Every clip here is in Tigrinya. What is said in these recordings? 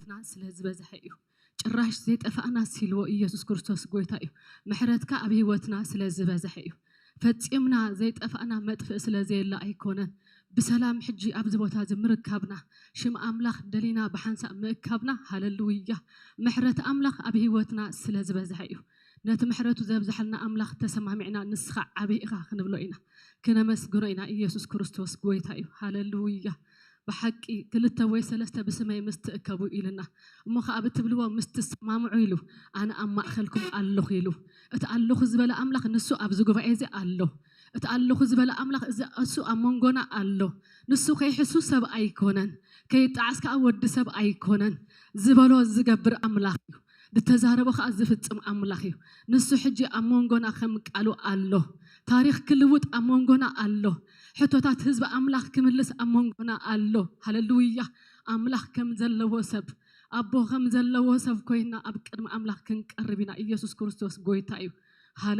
ህይወትና ስለ ዝበዝሐ እዩ። ጭራሽ ዘይጠፋእና ሲልዎ ኢየሱስ ክርስቶስ ጎይታ እዩ። ምሕረትካ ኣብ ህይወትና ስለ ዝበዝሐ እዩ። ፈጺምና ዘይጠፋእና መጥፍእ ስለ ዘየለ ኣይኮነን። ብሰላም ሕጂ ኣብዚ ቦታ እዚ ምርካብና፣ ሽም ኣምላኽ ደሊና ብሓንሳእ ምእካብና፣ ሃለሉያ፣ ምሕረት ኣምላኽ ኣብ ህይወትና ስለ ዝበዝሐ እዩ። ነቲ ምሕረቱ ዘብዝሓልና ኣምላኽ ተሰማሚዕና፣ ንስኻ ዓብዪ ኢኻ ክንብሎ ኢና፣ ክነመስግኖ ኢና። ኢየሱስ ክርስቶስ ጎይታ እዩ። ሃለሉያ። ብሓቂ ክልተ ወይ ሰለስተ ብስመይ ምስ ትእከቡ ኢልና፣ እሞ ከኣ ብትብልዎ ምስ ትሰማምዑ ኢሉ፣ ኣነ ኣብ ማእኸልኩም ኣለኹ ኢሉ። እቲ ኣለኹ ዝበለ ኣምላኽ ንሱ ኣብዚ ጉባኤ እዚ ኣሎ። እቲ ኣለኹ ዝበለ ኣምላኽ እዚ እሱ ኣብ መንጎና ኣሎ። ንሱ ከይሕሱ ሰብ ኣይኮነን፣ ከይጣዓስ ከኣ ወዲ ሰብ ኣይኮነን። ዝበሎ ዝገብር ኣምላኽ እዩ። ዝተዛረቦ ከኣ ዝፍጽም ኣምላኽ እዩ። ንሱ ሕጂ ኣብ መንጎና ከም ቃሉ ኣሎ። ታሪኽ ክልውጥ ኣብ መንጎና ኣሎ። ሕቶታት ህዝቢ ኣምላኽ ክምልስ ኣብ መንጎና ኣሎ። ሃለሉያ። ኣምላኽ ከም ዘለዎ ሰብ፣ ኣቦ ከም ዘለዎ ሰብ ኮይና ኣብ ቅድሚ ኣምላኽ ክንቀርብ ኢና። ኢየሱስ ክርስቶስ ጎይታ እዩ።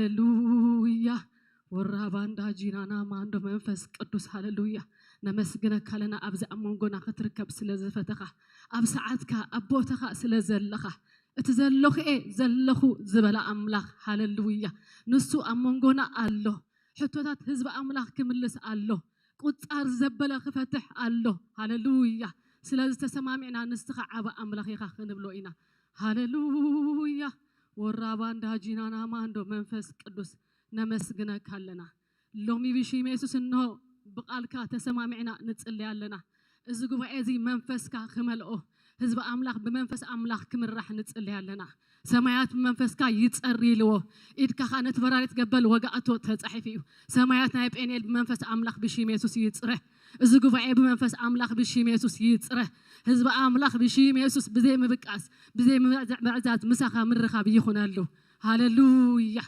ሃለሉያ። ወራባንዳ ጂናና ማንዶ መንፈስ ቅዱስ፣ ሃለሉያ። ነመስግነካ ኣለና ኣብዚ ኣብ መንጎና ክትርከብ ስለ ዝፈተኻ፣ ኣብ ሰዓትካ ኣብ ቦታኻ ስለ ዘለኻ። እቲ ዘለኹ እየ ዘለኹ ዝበለ ኣምላኽ፣ ሃለሉያ። ንሱ ኣብ መንጎና ኣሎ። ሕቶታት ህዝቢ ኣምላኽ ክምልስ ኣሎ። ቁጻር ዘበለ ክፈትሕ ኣሎ። ሃለሉያ። ስለዚ ተሰማሚዕና ንስኻ ዓቢ ኣምላኽ ኢኻ ክንብሎ ኢና። ሃለሉያ። ወራባንዳ ጂናና ማንዶ መንፈስ ቅዱስ ነመስግነካ ኣለና። ሎሚ ብሽም የሱስ እንሆ ብቓልካ ተሰማሚዕና ንጽሊ ኣለና። እዚ ጉባኤ እዚ መንፈስካ ክመልኦ፣ ህዝቢ ኣምላኽ ብመንፈስ ኣምላኽ ክምራሕ ንጽሊ ኣለና። ሰማያት ብመንፈስካ ይጸሪ ኢልዎ። ኢድካ ኸኣ ነቲ በራሪት ገበል ወጋእቶ ተጻሒፉ እዩ። ሰማያት ናይ ጴንኤል ብመንፈስ ኣምላኽ ብሽም የሱስ ይጽረ። እዚ ጉባኤ ብመንፈስ ኣምላኽ ብሽም የሱስ ይጽረ። ህዝቢ ኣምላኽ ብሽም የሱስ ብዘይ ምብቃስ፣ ብዘይ ምዕዛዝ ምሳኻ ምርኻብ ይኹነሉ። ሃለሉያ።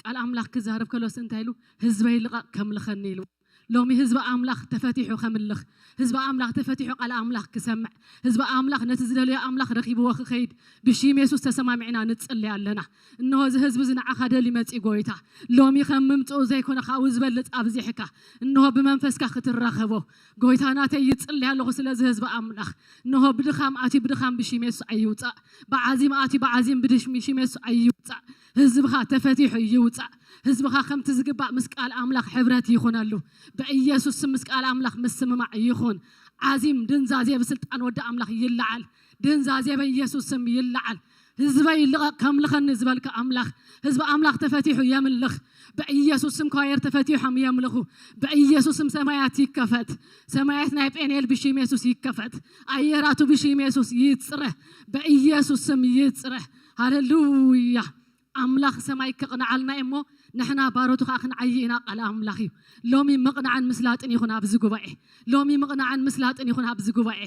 ቃል ኣምላኽ ክዛረብ ከሎስ እንታይ ኢሉ? ህዝበይ ልቐቕ ከምልኸኒ ኢሉ። ሎሚ ህዝቢ ኣምላኽ ተፈቲሑ ከምልኽ፣ ህዝቢ ኣምላኽ ተፈቲሑ ቃል ኣምላኽ ክሰምዕ፣ ህዝቢ ኣምላኽ ነቲ ዝደለዮ ኣምላኽ ረኺብዎ ክኸይድ ብሽም የሱስ ተሰማሚዕና ንጽሊ ኣለና። እንሆ እዚ ህዝቢ እዚ ንዓኻ ደልዩ መጺኡ ጎይታ። ሎሚ ከም ምምጽኡ ዘይኮነ ካብኡ ዝበልጽ ኣብዚሕካ። እንሆ ብመንፈስካ ክትራኸቦ። ጎይታ ናተይ ይጽሊ ኣለኹ ስለዚ ህዝቢ ኣምላኽ። እንሆ ብድኻም ኣትዩ ብድኻም ብሽም የሱስ ኣይውጻእ። ብዓዚም ኣትዩ ብዓዚም ብድሽም ሽም የሱስ ኣይውጻእ። ህዝብኻ ተፈቲሑ ይውጻእ። ህዝብኻ ከምቲ ዝግባእ ምስ ቃል ኣምላኽ ሕብረት ይኹነሉ። ብኢየሱስ ስም ምስ ቃል ኣምላኽ ምስምማዕ ይኹን። ዓዚም ድንዛዜ ብስልጣን ወዲ ኣምላኽ ይለዓል። ድንዛዜ በኢየሱስ ስም ይለዓል። ህዝበይ ይልቐቕ ከምልኸኒ ዝበልካ ኣምላኽ፣ ህዝቢ ኣምላኽ ተፈቲሑ የምልኽ። ብኢየሱስ ስም ኳየር ተፈቲሖም የምልኹ። ብኢየሱስ ስም ሰማያት ይከፈት። ሰማያት ናይ ጴንኤል ብሽም የሱስ ይከፈት። ኣየራቱ ብሽም የሱስ ይጽረ። ብኢየሱስ ስም ይጽረ። ሃሌሉያ። ኣምላኽ ሰማይ ከቕንዓልና እሞ ንሕና ባሮቱ ኸዓ ክንዓዪ ኢና። ቃል ኣምላኽ እዩ። ሎሚ ምቕናዕን ምስላጥን ይኹን ኣብዚ ጉባኤ። ሎሚ ምቕናዕን ምስላጥን ይኹን ኣብዚ ጉባኤ።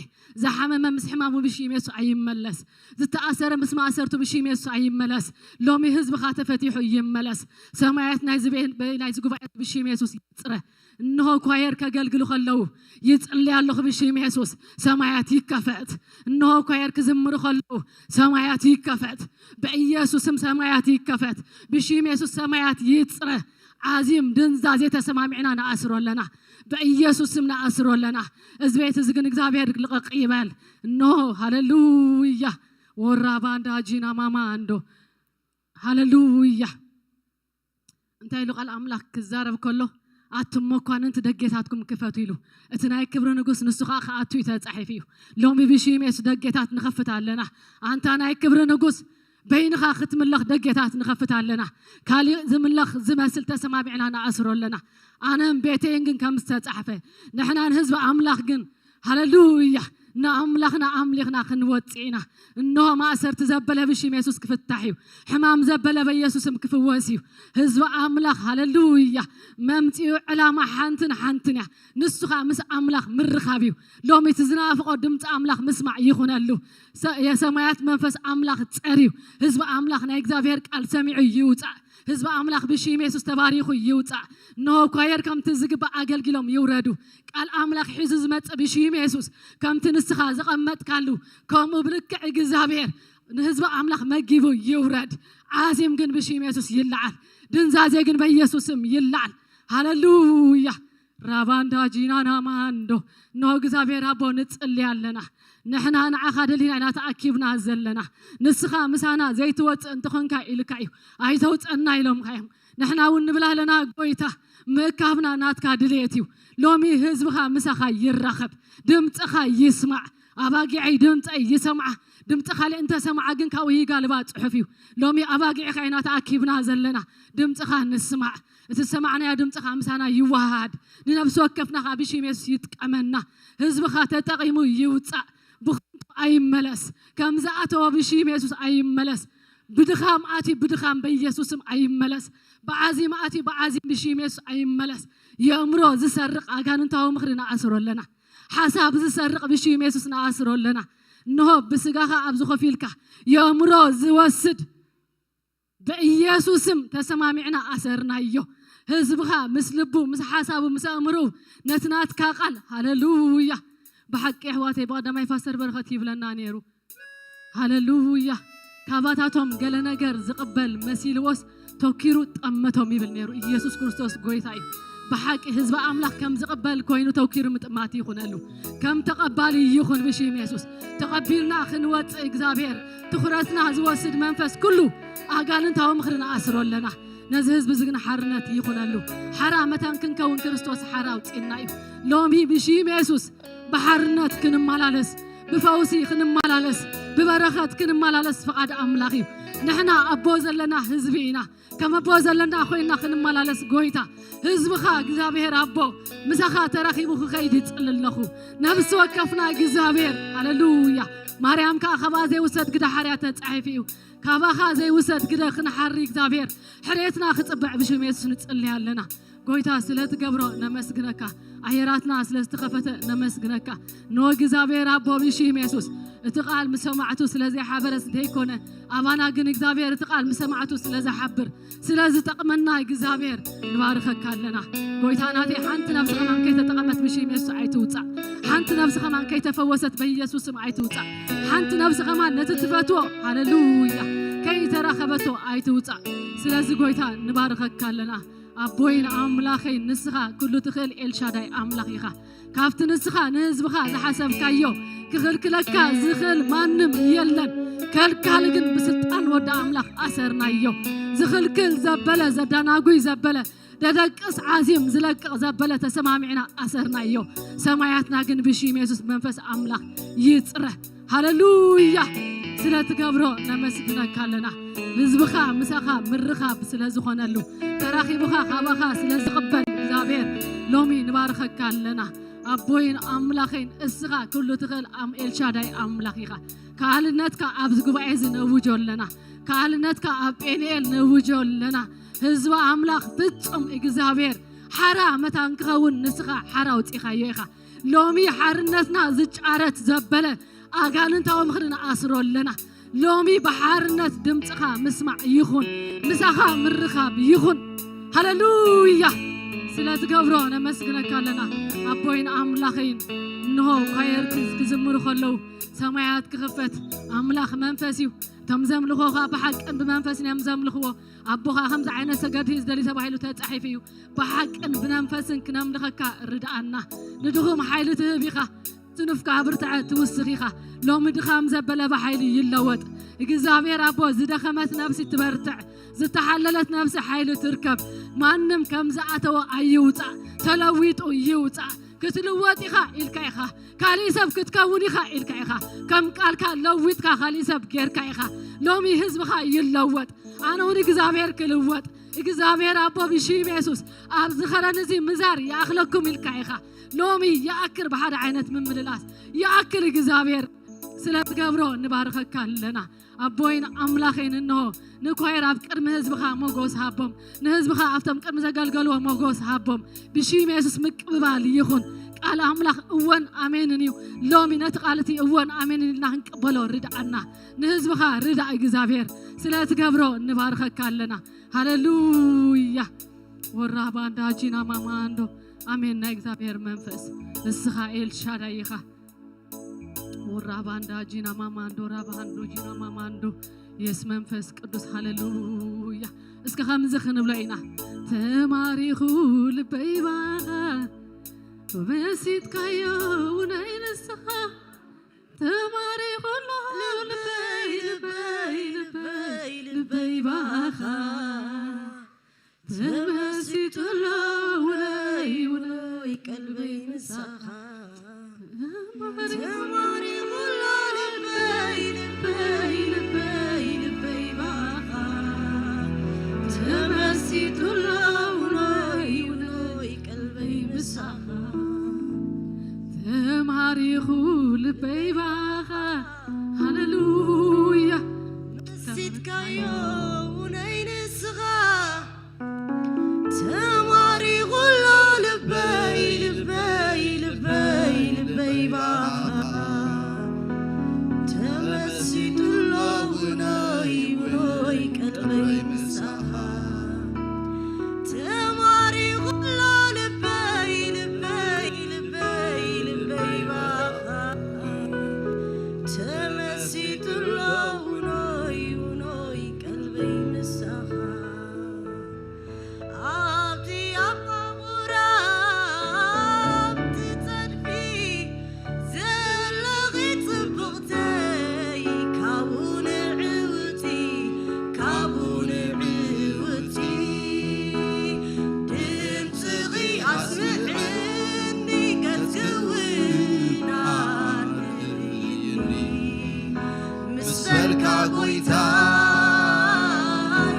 ዝሓመመ ምስ ሕማሙ ብሽም የሱስ ኣይመለስ። ዝተኣሰረ ምስ ማእሰርቱ ብሽም የሱስ ኣይመለስ። ሎሚ ህዝብኻ ተፈቲሑ ይመለስ። ሰማያት ናይዚ ቤ-፣ ናይዚ ጉባኤ ብሽም የሱስ ይጽረ። እንሆ ኳየር ከገልግሉ ከለዉ ይጽሊ ኣለኹ ብሽም የሱስ። ሰማያት ይከፈት። እንሆ ኳየር ክዝምሩ ከለዉ ሰማያት ይከፈት። ብኢየሱስም ሰማያት ይከፈት። ብሽም የሱስ ሰማያት ይጽረ። ዓዚም ድንዛዜ ተሰማሚዕና ንኣስሮ ኣለና። ብኢየሱስም ንኣስሮ ኣለና። እዚ ቤት እዚ ግን እግዚኣብሔር ልቐቕ ይበል። እንሆ ሃሌሉያ። ወራባንዳ ጂና ማማ እንዶ። ሃሌሉያ። እንታይ ኢሉ ቃል ኣምላኽ ክዛረብ ከሎ፣ ኣቱም መኳንንቲ ደጌታትኩም ክፈቱ ኢሉ። እቲ ናይ ክብሪ ንጉስ ንሱ ኸዓ ክኣቱ እዩ ተጻሒፉ እዩ። ሎሚ ብሽም የሱስ ደጌታት ንኸፍት ኣለና። ኣንታ ናይ ክብሪ ንጉስ በይንኻ ክትምለኽ ደጌታት ንኸፍት ኣለና። ካሊእ ዝምለኽ ዝመስል ተሰማሚዕና ንኣስሮ ኣለና። ኣነን ቤተይን ግን ከም ዝተጻሕፈ ንሕናን ህዝቢ ኣምላኽ ግን ሃሌሉያ። ንኣምላኽና ኣምሊኽና ክንወጽእ ኢና። እንሆ ማእሰርቲ ዘበለ ብሽም የሱስ ክፍታሕ እዩ። ሕማም ዘበለ በኢየሱስም ክፍወስ እዩ። ህዝቢ ኣምላኽ ሃሌሉያ። መምጽኡ ዕላማ ሓንትን ሓንትን እያ። ንሱ ኸኣ ምስ ኣምላኽ ምርኻብ እዩ። ሎሚ እቲ ዝናፍቖ ድምፂ ኣምላኽ ምስማዕ ይኹነሉ። ሰ-፣ የሰማያት መንፈስ ኣምላኽ ጸርዩ። ህዝቢ ኣምላኽ ናይ እግዚኣብሔር ቃል ሰሚዑ ይውጻእ። ህዝቢ ኣምላኽ ብሽም የሱስ ተባሪኹ ይውጻእ። እንሆ ኳየር ከምቲ ዝግባእ ኣገልጊሎም ይውረዱ። ቃል ኣምላኽ ሒዙ ዝመጽእ ብሽም የሱስ ከምቲ ንስኻ ዘቐመጥካሉ ከምኡ ብልክዕ እግዚኣብሔር ንህዝቢ ኣምላኽ መጊቡ ይውረድ። ዓዚም ግን ብሽም የሱስ ይለዓል። ድንዛዜ ግን በኢየሱስም ይለዓል። ሃሌሉያ። ራባንዳ ጂናና ማንዶ። ኖ እግዚኣብሔር ኣቦ ንጽሊ ኣለና። ንሕና ንዓኻ ደሊና ኢና ተኣኪብና ዘለና። ንስኻ ምሳና ዘይትወፅእ እንተኾንካ ኢልካ እዩ። ኣይተውፀና ኢሎምካ እዮም። ንሕና እውን ንብል ኣለና ጎይታ፣ ምእካብና ናትካ ድልየት እዩ። ሎሚ ህዝብኻ ምሳኻ ይራኸብ፣ ድምፅኻ ይስማዕ። ኣባጊዐይ ድምፀይ ይሰምዓ። ድምፂ ካልእ እንተሰምዓ ግን ካብኡ ይጋልባ ፅሑፍ እዩ። ሎሚ ኣባጊዕኻ ኢና ተኣኪብና ዘለና። ድምፅኻ ንስማዕ። እቲ ዝሰማዕናዮ ድምፅኻ ምሳና ይወሃሃድ። ንነብሲ ወከፍና ከዓ ብሽም የሱስ ይጥቀመና። ህዝብኻ ተጠቒሙ ይውፃእ። ብኸንቱ ኣይመለስ። ከም ዝኣተወ ብሽም የሱስ ኣይመለስ። ብድኻም ኣትዩ ብድኻም በኢየሱስም ኣይመለስ። ብዓዚም ኣትዩ ብዓዚም ብሽም የሱስ ኣይመለስ። የእምሮ ዝሰርቕ ኣጋንንታዊ ምኽሪ ንኣስሮ ኣለና። ሓሳብ ዝሰርቕ ብሽም የሱስ ንኣስሮ ኣለና። እንሆ ብስጋኻ ኣብዚ ኮፍ ኢልካ የእምሮ ዝወስድ በኢየሱስም ተሰማሚዕና ኣሰርናዮ። ህዝብኻ ምስ ልቡ፣ ምስ ሓሳቡ፣ ምስ ኣእምሮኡ ነቲ ናትካ ቃል፣ ሃሌሉያ። ብሓቂ ኣሕዋተይ፣ ብቐዳማይ ፓስተር በረኸት ይብለና ነይሩ። ሃሌሉያ። ካባታቶም ገለ ነገር ዝቕበል መሲልዎስ ተኪሩ ጠመቶም ይብል ነይሩ። ኢየሱስ ክርስቶስ ጎይታ እዩ። ብሓቂ ህዝቢ ኣምላኽ ከም ዝቕበል ኮይኑ ተኪሩ ምጥማት ይኹነሉ። ከም ተቐባሊ ይኹን ብሽም የሱስ። ተቐቢልና ክንወፅእ እግዚኣብሔር ትኹረትና ዝወስድ መንፈስ ኩሉ ኣጋንንታዊ ምኽሪ ንኣስሮ ኣለና። ነዚ ህዝቢ እዚ ግን ሓርነት ይኹነሉ። ሓራ መታን ክንከውን ክርስቶስ ሓራ ኣውፅእና እዩ። ሎሚ ብሽም የሱስ ብሓርነት ክንመላለስ፣ ብፈውሲ ክንመላለስ፣ ብበረኸት ክንመላለስ ፍቓድ ኣምላኽ እዩ። ንሕና ኣቦ ዘለና ህዝቢ ኢና። ከም ኣቦ ዘለና ኮይና ክንመላለስ ጎይታ ህዝብኻ እግዚኣብሔር ኣቦ ምሳኻ ተራኺቡ ክኸይድ ይጽሊ ኣለኹ። ነብሲ ወከፍና እግዚኣብሔር ሃሌሉያ። ማርያም ከኣ ካብኣ ዘይውሰድ ግደ ሓርያ ተጻሒፉ እዩ። ካባኻ ዘይውሰድ ግደ ክንሓሪ እግዚኣብሔር ሕሬትና ክጽብዕ ብሽም የሱስ ንጽሊ ኣለና። ጎይታ ስለ ትገብሮ ነመስግነካ። ኣየራትና ስለ ዝተኸፈተ ነመስግነካ። ኖ እግዚኣብሔር ኣቦ ብሽም የሱስ እቲ ቃል ምስ ሰማዕቱ ስለ ዘይሓበረስ ዘይኮነ ኣባና ግን እግዚኣብሔር እቲ ቃል ምስ ሰማዕቱ ስለ ዝሓብር ስለ ዝጠቕመና እግዚኣብሔር ንባርኸካ ኣለና። ጎይታ ናተይ ሓንቲ ነብሲ ከማን ከይተጠቐመት ብሽም የሱስ ኣይትውፃእ። ሓንቲ ነብሲ ከማን ከይተፈወሰት በኢየሱስ ስም ኣይትውፃእ። ሓንቲ ነብሲ ከማን ነቲ ትፈትዎ ሃሌሉያ ከይተራኸበቶ ኣይትውፃእ። ስለዚ ጎይታ ንባርኸካ ኣለና። ኣቦይን ኣምላኸይን ንስኻ ኩሉ ትኽእል ኤልሻዳይ ኣምላኽ ኢኻ። ካብቲ ንስኻ ንህዝብኻ ዝሓሰብካዮ ክኽልክለካ ዝኽእል ማንም የለን። ከልካሊ ግን ብስልጣን ወዲ ኣምላኽ ኣሰርናዮ። ዝኽልክል ዘበለ ዘዳናጉይ ዘበለ ደደቅስ ዓዚም ዝለቅቕ ዘበለ ተሰማሚዕና ኣሰርናዮ። ሰማያትና ግን ብሽም የሱስ መንፈስ ኣምላኽ ይጽረ። ሃሌሉያ። ስለ ትገብሮ ነመስግነካ ኣለና። ህዝብኻ ምሳኻ ምርኻብ ስለ ዝኾነሉ ተራኺቡኻ ካባኻ ስለ ዝቕበል እግዚኣብሔር ሎሚ ንባርኸካ ኣለና። ኣቦይን ኣምላኸይን እስኻ ኩሉ ትኽእል ኣም ኤልሻዳይ ኣምላኽ ኢኻ። ካልነትካ ኣብዚ ጉባኤ እዚ ነውጆ ኣለና። ካልነትካ ኣብ ጴንኤል ነውጆ ኣለና። ህዝቢ ኣምላኽ ፍጹም እግዚኣብሔር ሓራ መታን ክኸውን ንስኻ ሓራ ኣውጺኻዮ ኢኻ። ሎሚ ሓርነትና ዝጫረት ዘበለ ኣጋንንታዊ ምኽሪ ንኣስሮ ኣለና። ሎሚ ብሓርነት ድምፅኻ ምስማዕ ይኹን፣ ምሳኻ ምርኻብ ይኹን። ሃሌሉያ። ስለ ትገብሮ ነመስግነካ ኣለና። ኣቦይን ኣምላኸይን እንሆ ኳየር ክዝምሩ ከለዉ ሰማያት ክኽፈት ኣምላኽ መንፈስ እዩ። እቶም ዘምልኾ ኸዓ ብሓቅን ብመንፈስን እዮም ዘምልኽዎ። ኣቦኻ ከምዚ ዓይነት ሰገድ እዩ ዝደሊ ተባሂሉ ተጻሒፉ እዩ። ብሓቅን ብመንፈስን ክነምልኸካ ርድኣና። ንድኹም ሓይሊ ትህብ ኢኻ። ትኑፍካ ብርትዐ ትውስኽ ኢኻ። ሎሚ ድኻም ዘበለ ብሓይሊ ይለወጥ። እግዚኣብሔር ኣቦ ዝደኸመት ነብሲ ትበርትዕ። ዝተሓለለት ነብሲ ሓይሊ ትርከብ። ማንም ከም ዝኣተወ ኣይውፃእ። ተለዊጡ ይውፃእ። ክትልወጥ ኢኻ ኢልካ ኢኻ። ካሊእ ሰብ ክትከውን ኢኻ ኢልካ ኢኻ። ከም ቃልካ ለዊጥካ ካሊእ ሰብ ጌርካ ኢኻ። ሎሚ ህዝብኻ ይለወጥ። ኣነ እውን እግዚኣብሔር ክልወጥ እግዚኣብሔር ኣቦ ብሽም የሱስ ኣብዚ ኸረን እዚ ምዛር ይኣኽለኩም ኢልካ ኢኻ። ሎሚ ይኣክል ብሓደ ዓይነት ምምልላስ ይኣክል እግዚኣብሔር ስለ ትገብሮ ንባርኸካ ኣለና። ኣቦይን ኣምላኸይን እንሆ ንኳየር ኣብ ቅድሚ ህዝብኻ ሞጎስ ሃቦም። ንህዝብኻ ኣብቶም ቅድሚ ዘገልገልዎ ሞጎስ ሃቦም። ብሽም የሱስ ምቅብባል ይኹን። ቃል ኣምላኽ እወን ኣሜንን እዩ። ሎሚ ነቲ ቃል እቲ እወን ኣሜንን ኢልና ክንቅበሎ ርድኣና። ንህዝብኻ ርዳእ እግዚኣብሔር ስለ ትገብሮ ንባርኸካ ኣለና። ሃሌሉያ። ወራ ባንዳ ጂና ማማንዶ። ኣሜን። ናይ እግዚኣብሔር መንፈስ ንስኻ ኤልሻዳይ ኢኻ። ወራ ባንዳ ጂና ማማንዶ ራባንዶ ጂና ማማንዶ። የስ መንፈስ ቅዱስ ሃሌሉያ። እስከ ከምዚ ክንብሎ ኢና። ተማሪኹ ልበይ ባኻ መሲጥካዮ ውነይ ንስኻ ተማሪኹ ኣሎ ልበይ ልበይ ልበይ ልበይ ባኻ ተመሲጡ ኣሎ ውነይ ውነይ ቀልበይ ንስኻ ተማሪኹ ኣሎ ልበይ ልበይ ልበይ ልበይ ባኻ ተመሲጡ ኣሎ ውነይ ውነይ ቀልበይ ምሳኻ ተማሪኹ ልበይ ባኻ ሃሌሉያ መሲጥካዮ ውነይ ንስኻ ተማሪኹ ኣሎ ልበይ ልበይ ልበይ ልበይ ባኻ ተመሲጡ ኣሎ ውነይ ውነይ ቀልበይ ምሳኻ ተማሪኹ ኣሎ ልበይ ልበይ ልበይ ልበይ ባኻ ተመሲጡ ኣሎ ውኖይ ውኖይ ቀልበይ ምሳኻ ኣብቲ ኣባቡራ ኣብቲ ጸድፊ ዘለኺ ጽብቕተይ ካብኡ ንዕውቲ ካብኡ ንዕውቲ ድምፅኺ ኣስምዕኒ ገጽኪ እውን ኣርእይኒ ምስ በልካ ጎይታይ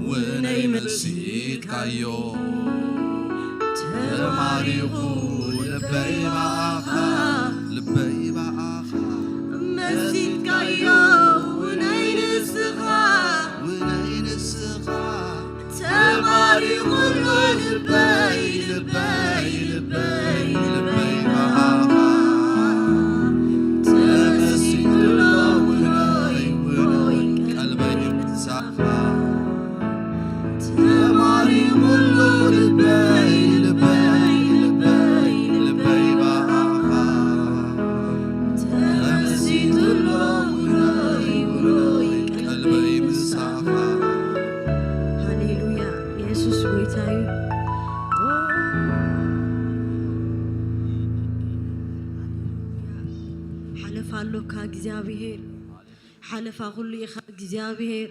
ውነይ መሲጥካዮ ተማሪኹ ልበይ ብኣኻ ልበይ ብኣኻ መሲጥካዮ ውነይ ንስኻ ውነይ ንስኻ ተማሪኹ ኣሎ ልበይ ልበይ ልበይ ልበይ ብኣኻ ተመሲጡ ኣሎ ውነይ ውነይ ቀልበይ ምሳኻ ተማሪኹ ኣሎ ልበይ ልበይ ልበይ ልበይ ብኣኻ ተመሲጡ ኣሎ ውነይ ውነይ ቀልበይ ምሳኻ ሃሌሉያ የሱስ ጎይታ እዩ ሓለፋ ኣሎካ እግዚኣብሄር ሓለፋ ኩሉ ኢኻ እግዚኣብሄር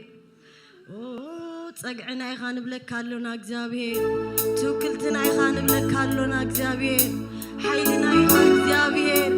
ጸግዕና ኢኻ ንብለካ ኣሎና እግዚኣብሄር ትውክልትና ኢኻ ንብለካ ኣሎና እግዚኣብሄር ሓይልና ኢኻ እግዚኣብሄር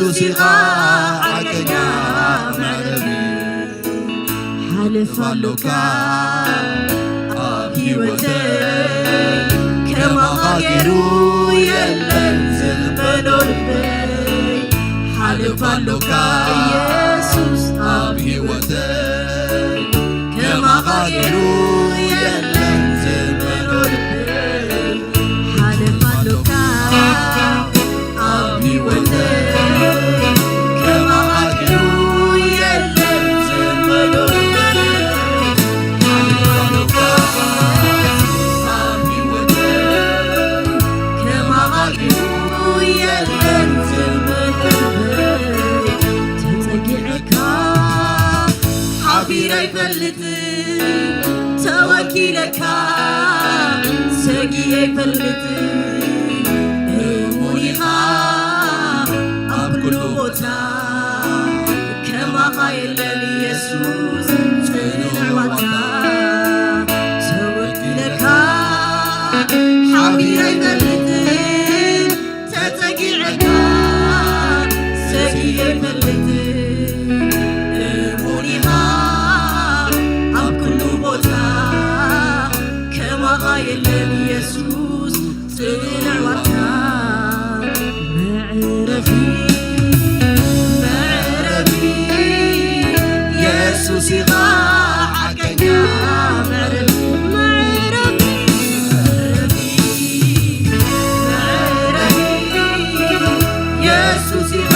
ኢኻ ሓቀኛ መዕረፊ። ሓልፍ ኣሎካ ኣብ ህይወተይ፣ ከማኻ ገይሩ የለን ዝበሎ ልበይ። ሓልፍ ኣሎካ ኢየሱስ ኣብ ህይወተይ፣ ከማኻ ገይሩ የለን ዝበሎ ልበይ። ሓልፍ ኣሎካ ኣብ ህይወተይ፣ ከማኻ ገይሩ የለን ዝበሎ ልበይ። ሓልፍ ኣሎካ ኣብ ህይወተይ፣ ከማኻ ገይሩ የለን ዝበሎ ልበይ። ተጸጊዐካ ሓቢረ ኣይፈልጥን፣ ተወኪለካ ሰጊኤ ኣይፈልጥን። እሙን ኢኻ ኣብ ኩሉ ቦታ፣ ከማኻ የለን ኢየሱስ ጽኑዕ ዋልታ። ተወኪለካ ሓቢረ ኣይፈልጥን፣ ተጸጊዐካ ሰጊኤ ኣይፈልጥን። እሙን ኢኻ ኣብ ኩሉ ቦታ፣ ከማኻ የለን ኢየሱስ ጽኑዕ ዋልታ። መዕረፊ፣ መዕረፊ፣ ኢየሱስ ኢኻ ሓቀኛ መዕረፊ። መዕረፊ፣ መዕረፊ፣ መዕረፊ፣ ኢየሱስ ኢኻ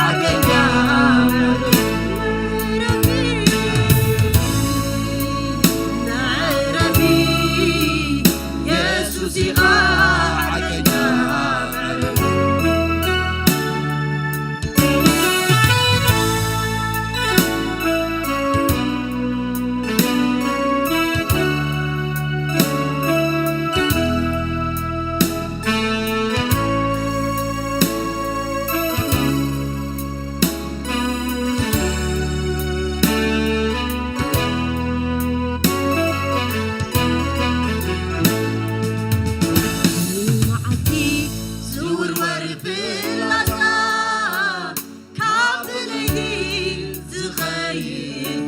ሓቀኛ መዕረፊ። መዕረፊ፣ ኢየሱስ ኢኻ ሓቀኛ መዕረፊ። መዓልቲ ዝውርወር ፍላጻ፣ ካብ ለይቲ ዝኸይድ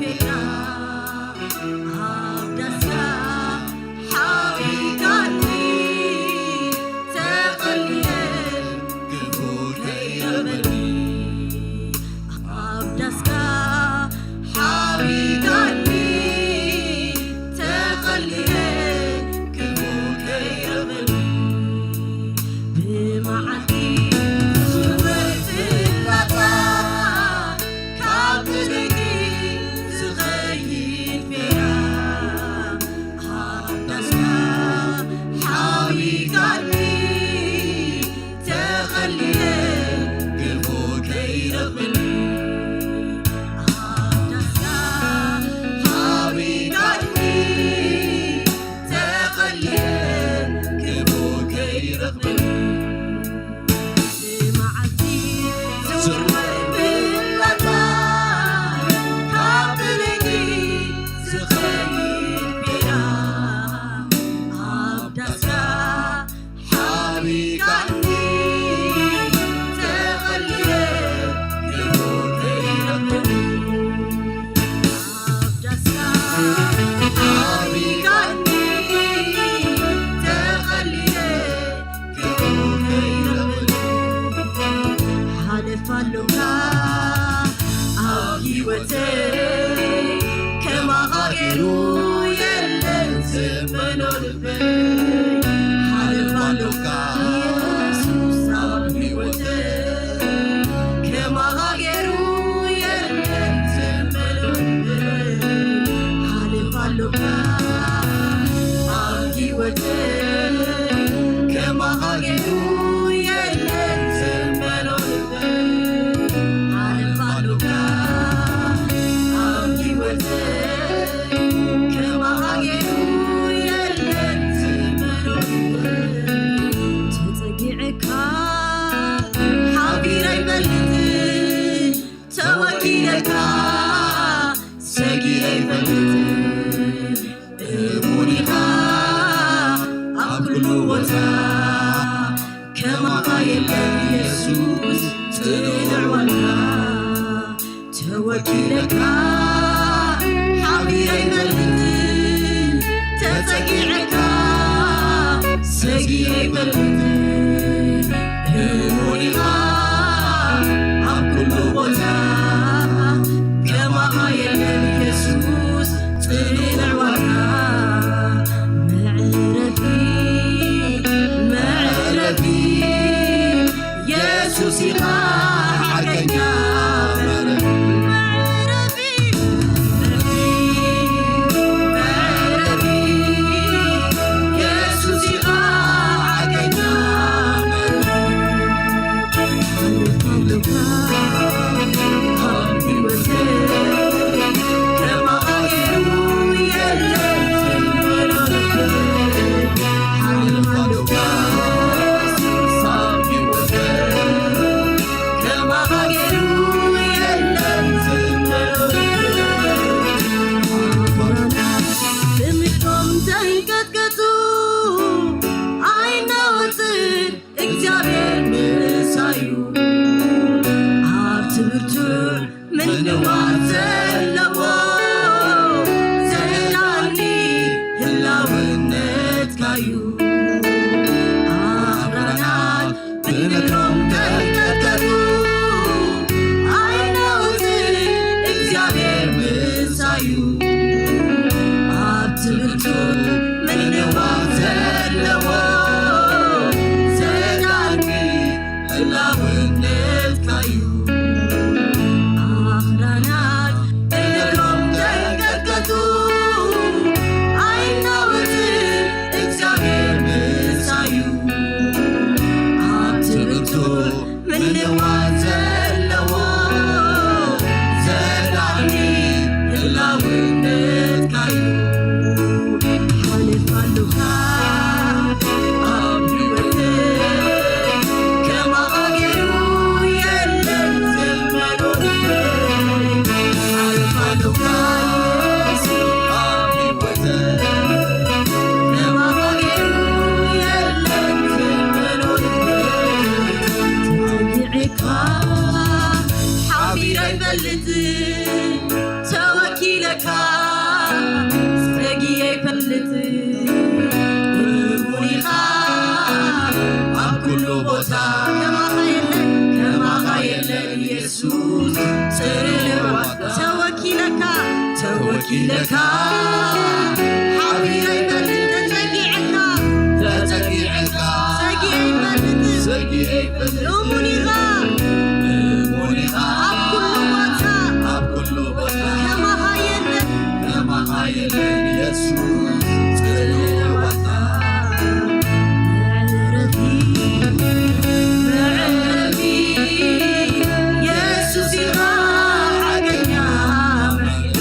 ፌራ፣ ኣብ ዳስካ ሓዊካኒ ተቐሊለ ክፉእ ከይረኽበኒ። ኣብ ዳስካ ሓዊካኒ ተቐሊለ ክፉእ ከይረኽበኒ። ብመዓልቲ ዝውር ፍላጻ፣ ካብ ለይቲ ዝኸይድ ፌራ፣ ኣብ ዳስካ ሓዊካኒ ተቐሊለ ክፉእ ከይረኽበኒ። ኣብ ዳስካ ሓዊካኒ ተቐሊለ ክፉእ ከይረኽበኒ። ብመዓልቲ ዝውር ፍላጻ፣ ካብ ለይቲ ዝኸይድ ፌራ፣ ኣብ ዳስካ ሓቢካኒ ተቐሊለ ክፉእ ከይረኽበኒ። ኣብ ዳስካ ሓቢካኒ ተቐሊለ ክፉእ ከይረኽበኒ። ሓለፋ ኣሎካ ኣብ ህይወተይ፣ ከማኻ ገይሩ የለን ዝበሎ ልበይ። ሓለፋ ኣሎካ ኢየሱስ ኣብ ህይወተይ፣ ከማኻ ገይሩ የለን ዝበሎ ልበይ። ሓለፋ ኣሎካ ኣብ ህይወተይ፣ ከማኻ ገይሩ የለን ዝበሎ ልበይ። ሓለፋ ኣሎካ ኣብ ህይወተይ፣ ከማኻ ገይሩ የለን ዝበሎ ልበይ። ተጸጊዕካ ሓቢረ ኣይፈልጥን፣ ተወኪለካ ሰጊረ ኣይፈልጥን። እሙን ኢኻ ኣብ ኩሉ ቦታ፣ ከማኻ የለን ኢየሱስ ጽኑዕ ኢለካ ሓቢረ ኣይፈልጥን፣ ተጸጊዐካ ሰጊረ ኣይፈልጥን። እሙን ኢኻ ኣብ ኩሉ ቦታ፣ ከማኻ የለን የሱስ ጽኑዕ ዋጋ። መዕረፊ፣ መዕረፊ፣ የሱስ ኢኻ ሓቀኛ መዕረፊ። መዕረፊ፣ መዕረፊ፣ የሱስ ኢኻ ሓቀኛ መዕረፊ። ብምድሮም ተንቀጥቀጡ ኣይናወጽን እግዚኣብሔር ምሳዩ። ኣብቲ ብርቱዕ ምንዋት ዘለዎ ዘዳኒ ህላውነትካዩ። ኣኽራናት ብምድሮም ከይቀጥቀጡ ኣይናወጽን እግዚኣብሔር ምሳዩ። ኣብቲ ብርቱዕ ምንዋት ዘለዎ ዘዳኒ ህላውነትካዩ። ኣኽራናት እግሮም ተንቀጥቀጡ ኣይናወጽን እግዚኣብሔር ምሳዩ። ኣብቲ ብርቱዕ ምንዋት ዘለዎ ዘዳኒ ህላውነትካዩ። ሓልፍ ኣሉኻ ኣብ ህይወተይ፣ ከማኻ ገይሩ የለን ዘመዶተይ። ሓልፍ ኣሉኻ ኣብ ህይወተይ፣ ከማኻ ገይሩ የለን ዘመዶተይ። ተጸጊዕካ ሓቢረ ኣይፈልጥን፣ ተወኪለካ ሰጊረ ኣይፈልጥን። እሙን ኢኻ ኣብ ኩሉ ቦታ፣ ከማኻ የለን፣ ከማኻ የለን የሱስ ጽሩይ ዋጋ። ተወኪለካ፣ ተወኪለካ ሓቢረ ኣይፈልጥን፣ ተጸጊዐካ፣ ተጸጊዐካ ሰጊረ ኣይፈልጥን፣ ሰጊረ ኣይፈልጥን። እሙን ኢኻ፣ እሙን ኢኻ ኣብ ኩሉ ቦታ፣ ኣብ ኩሉ ቦታ ከማኻ የለን፣ ከማኻ የለን የሱስ ጽሩይ ዋጋ። መዕረፊ፣ መዕረፊ፣ የሱስ ኢኻ ሓቀኛ መዕረፊ።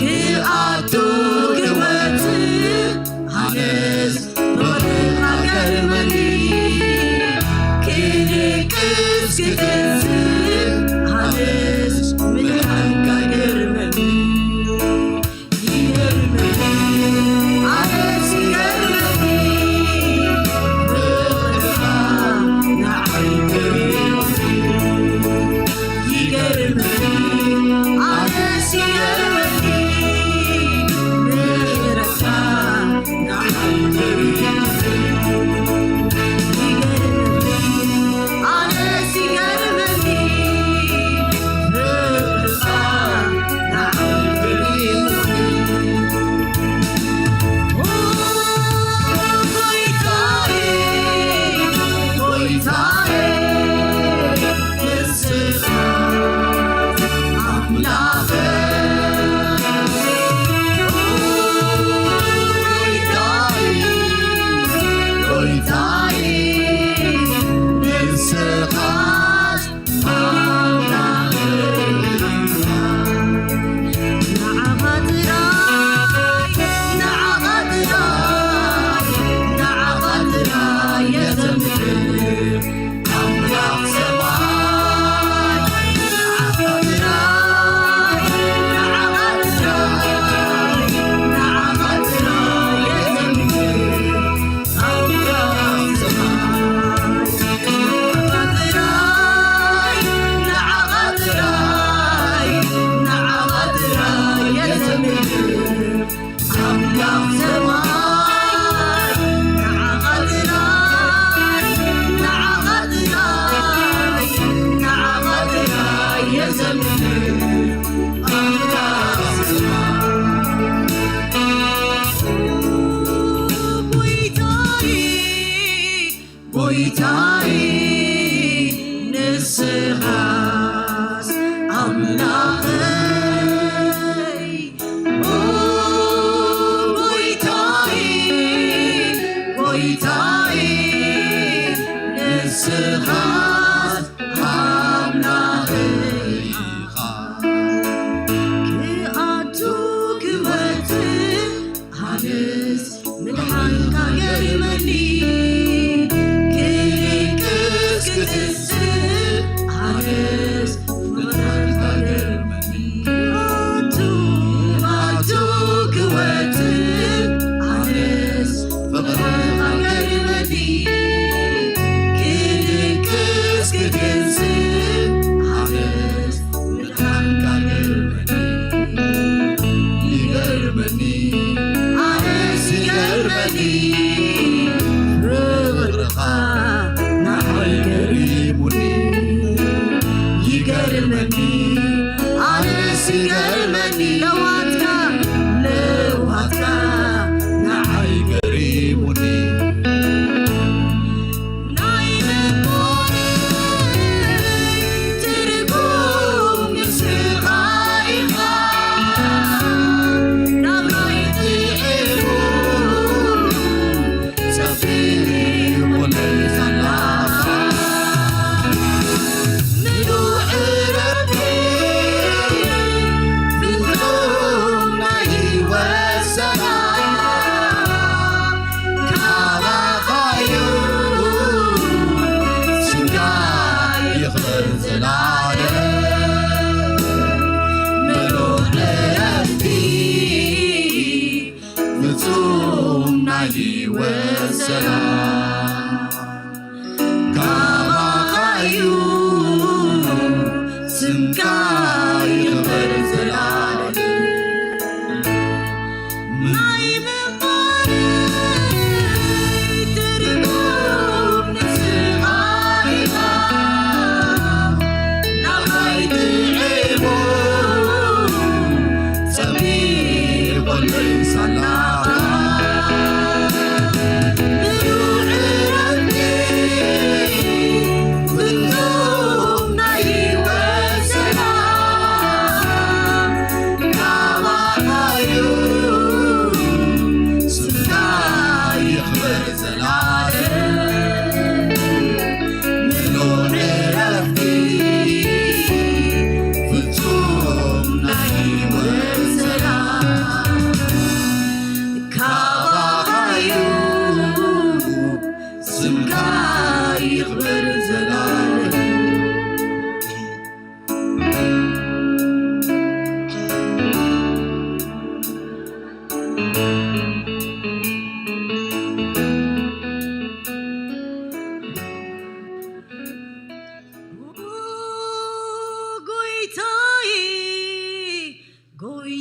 ክኣቱ ክወጽእ ኣነስ ፍቕርኻ ገርመኒ። ክድቅስ ክተንስእ ኣነስ ምድሓንካ ገርመኒ። ይገርመኒ፣ ኣነስ ይገርመኒ፣ ፍቕርኻ ንዓይ ገሪሙኒ። ይገርመኒ፣ ኣነስ ይገርመኒ፣ ምሕረትካ ንዓይ ገሪሙኒ። ይገርመኒ፣ ኣነስ ይገርመኒ፣ ፍቕርኻ ንዓይ ገሪሙኒ። ኦ ጎይታየ፣ ጎይታየ፣ ንስኻ ኣምላኸይ። ኦ ጎይታየ፣ ጎይታየ፣ ንስኻ ጎይታይ ንስኻስ ኣምላኸይ። ኦ ጎይታይ፣ ጎይታይ ንስኻስ ኣምላኸይ ኢኻ። ክኣቱ ክወጽእ ኣነስ ምድሓንካ ገሪመኒ። ክድቅስ ክትስእ ኣነስ ምድሓንካ ገሪመኒ። ክኣቱ ክወጽእ ኣነስ ፍቕርኻ ገሪመኒ። ክድቅስ ክትስእ ኣነስ ይገርመኒ፣ ኣነስ ይገርመኒ፣ ፍቕርኻ ንዓይ ገሪሙኒ። ይገርመኒ፣ ኣነስ ይገርመኒ፣ ለውሃትካ፣ ለውሃትካ ንዓይ ገሪሙኒ። ናይ ልቦናይ ትርጉም ንስኻ ኢኻ። ናብራይ ጥዑም ጸፊሕኩለይ ዘለኻ። ምሉእ ዕረፍቲ ፍጹም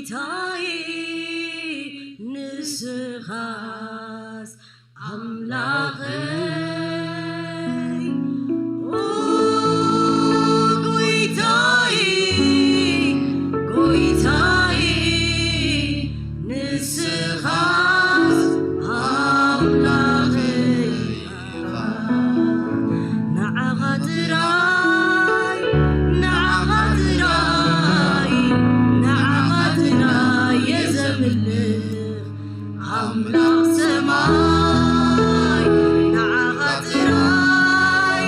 ጌታዬ ንስኻስ ኣምላኸይ፣ ኦ ጌታዬ፣ ጌታዬ ንስኻስ ኣምላኸይ። ንዓኻ ጥራይ፣ ንዓኻ ጥራይ፣ ንዓኻ ጥራይ እየ ዘምልኽ ኣምላኽ ሰማይ። ንዓኻ ጥራይ፣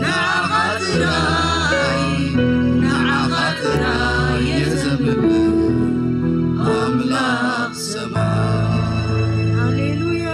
ንዓኻ ጥራይ፣ ንዓኻ ጥራይ እየ ዘምልኽ ኣምላኽ ሰማይ። ሃሌሉያ።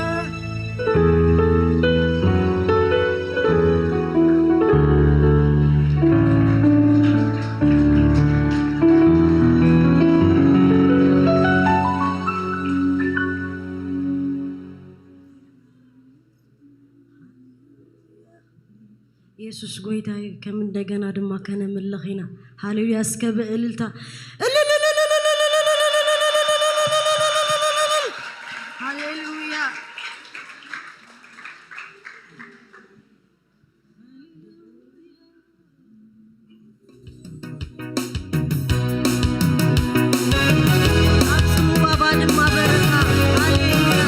የሱስ ጎይታ እዩ። ከም እንደገና ድማ ከነምልኽ ኢና። ሃሌሉያ። እስከ ብእልልታ። ሃሌሉያ። ኣብ ጽምዋ ባድማ በረኻ። ሃሌሉያ።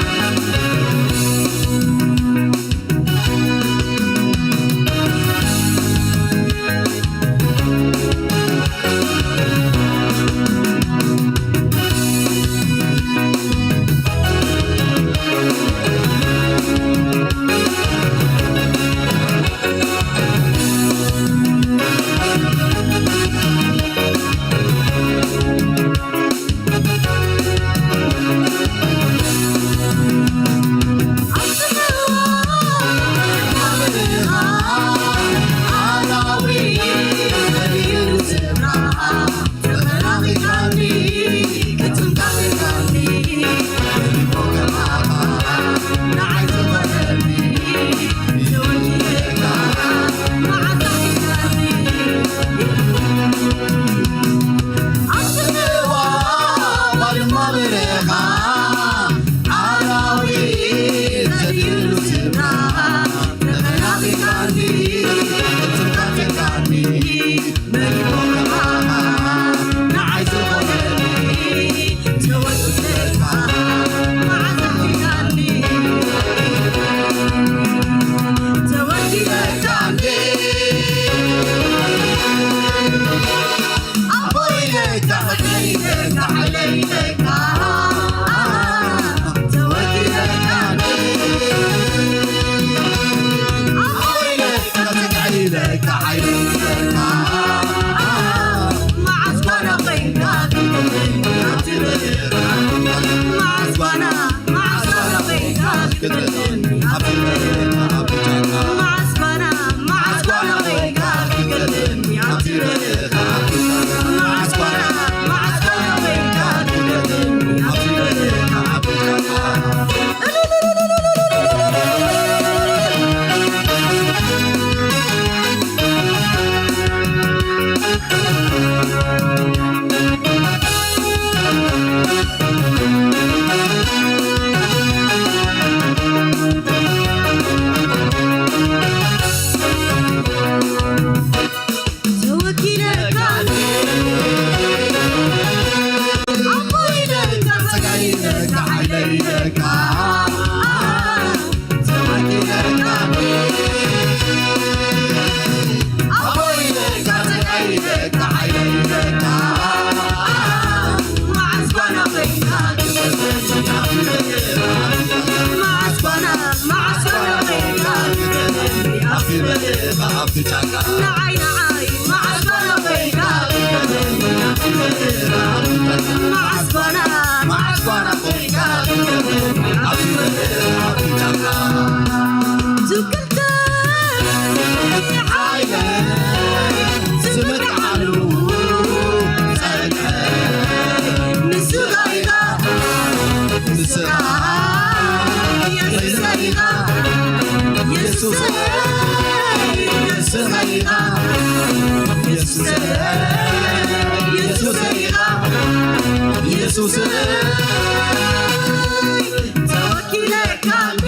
ተወኪለካ እንዴ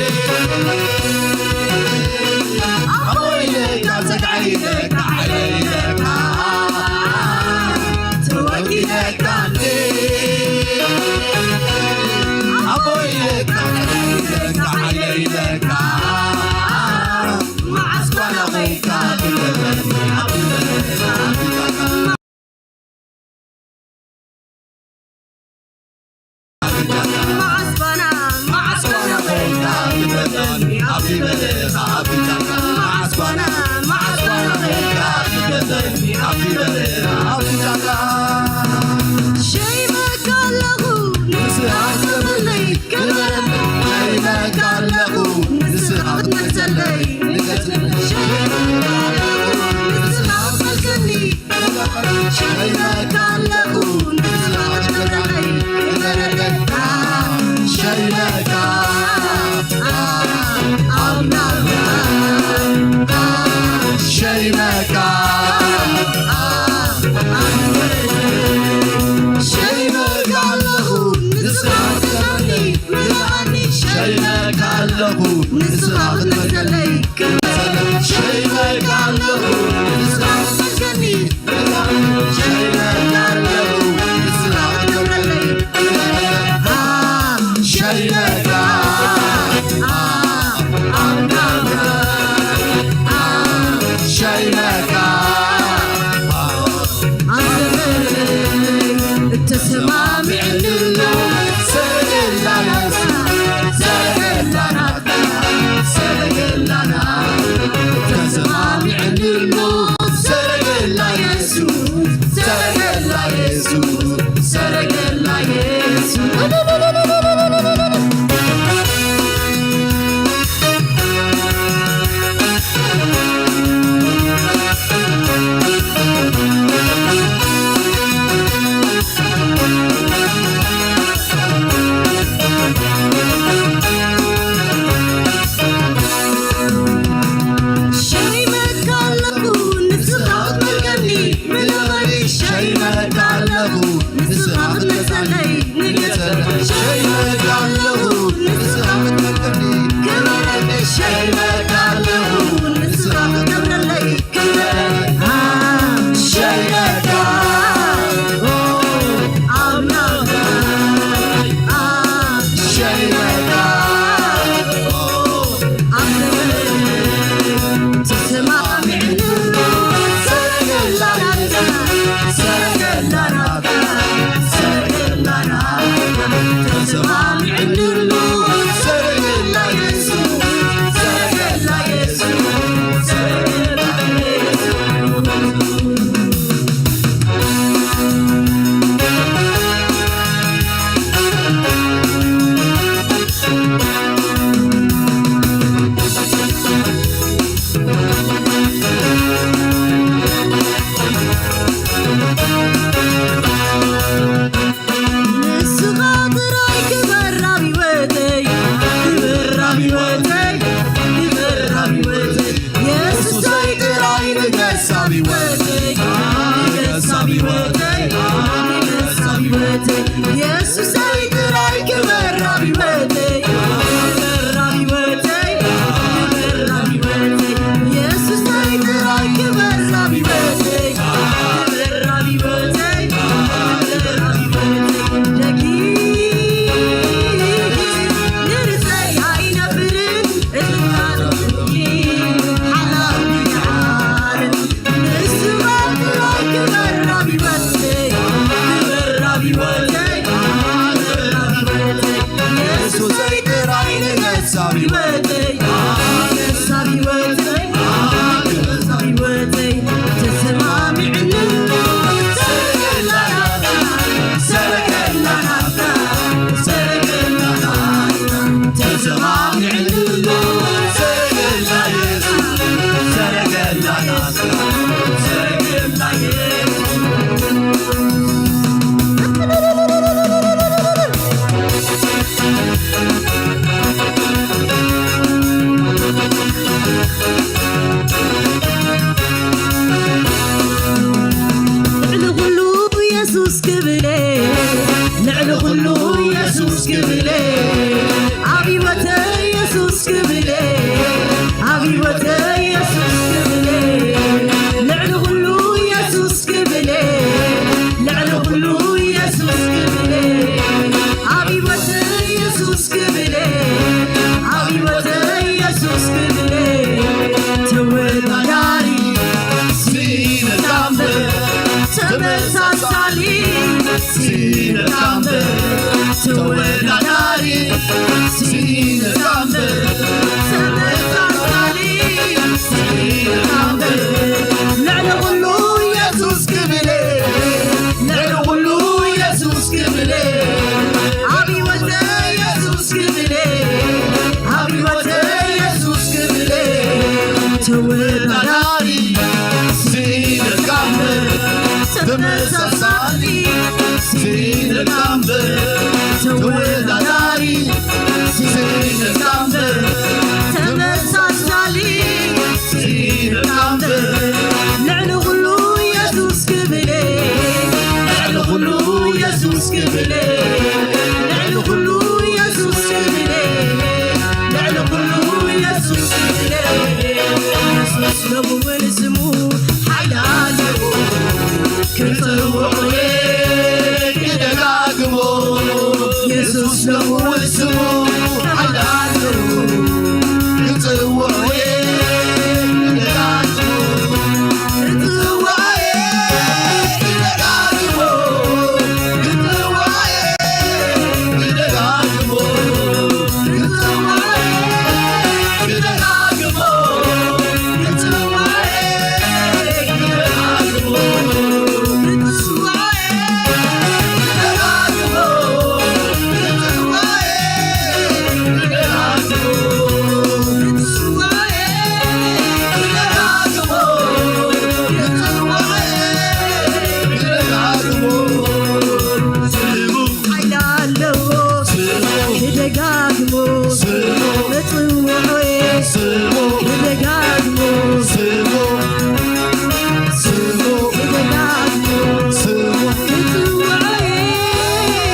ኣቦይ ኢለካ፣ ጸግዓይ ኢለካ፣ ዓይለይ ኢለካ፣ ተወኪለካ እንዴ ኣቦይ ኢለካ፣ ጸግዓይ ኢለካ፣ ዓይለይ ኢለካ፣ መዓስ ጓና ኮይንካ ትገበኒ ኣብ ልበይ። ሲነቃምበር ተወዳዳሪ፣ ሲነቃምበር ተመሳሳሊ፣ ሲነቃምበር ልዕሊ ኩሉ የሱስ ክብለ፣ ልዕሊ ኩሉ የሱስ ክብለ፣ ኣብ ህይወተ የሱስ ክብለ፣ ኣብ ህይወተ የሱስ ክብለ፣ ተወዳዳሪ ሲነቃምበር ተመሳሳሊ፣ ሲነቃምበር ተወዳዳሪ፣ ሲነቃምበር ተመሳሳሊ፣ ሲነቃምበር ልዕሊ ኩሉ የሱስ ክብለ፣ ልዕሊ ኩሉ የሱስ ክብለ፣ ልዕሊ ኩሉ የሱስ ክብለ፣ ልዕሊ ኩሉ የሱስ ክብለ። የሱስ ሎምውን ስሙ ሓይሊ ኣለዎ፣ ክጽውዑ ክደጋግሞ። የሱስ ሎምውን ስሙ ሓይሊ ኣለዎ፣ ክጽውዑ ክደጋግሞ። ሓይሊ ኣለዎ ክደጋግሞ ክጽውዖ ክደጋግሞ ክደጋግሞ ክጽውዖ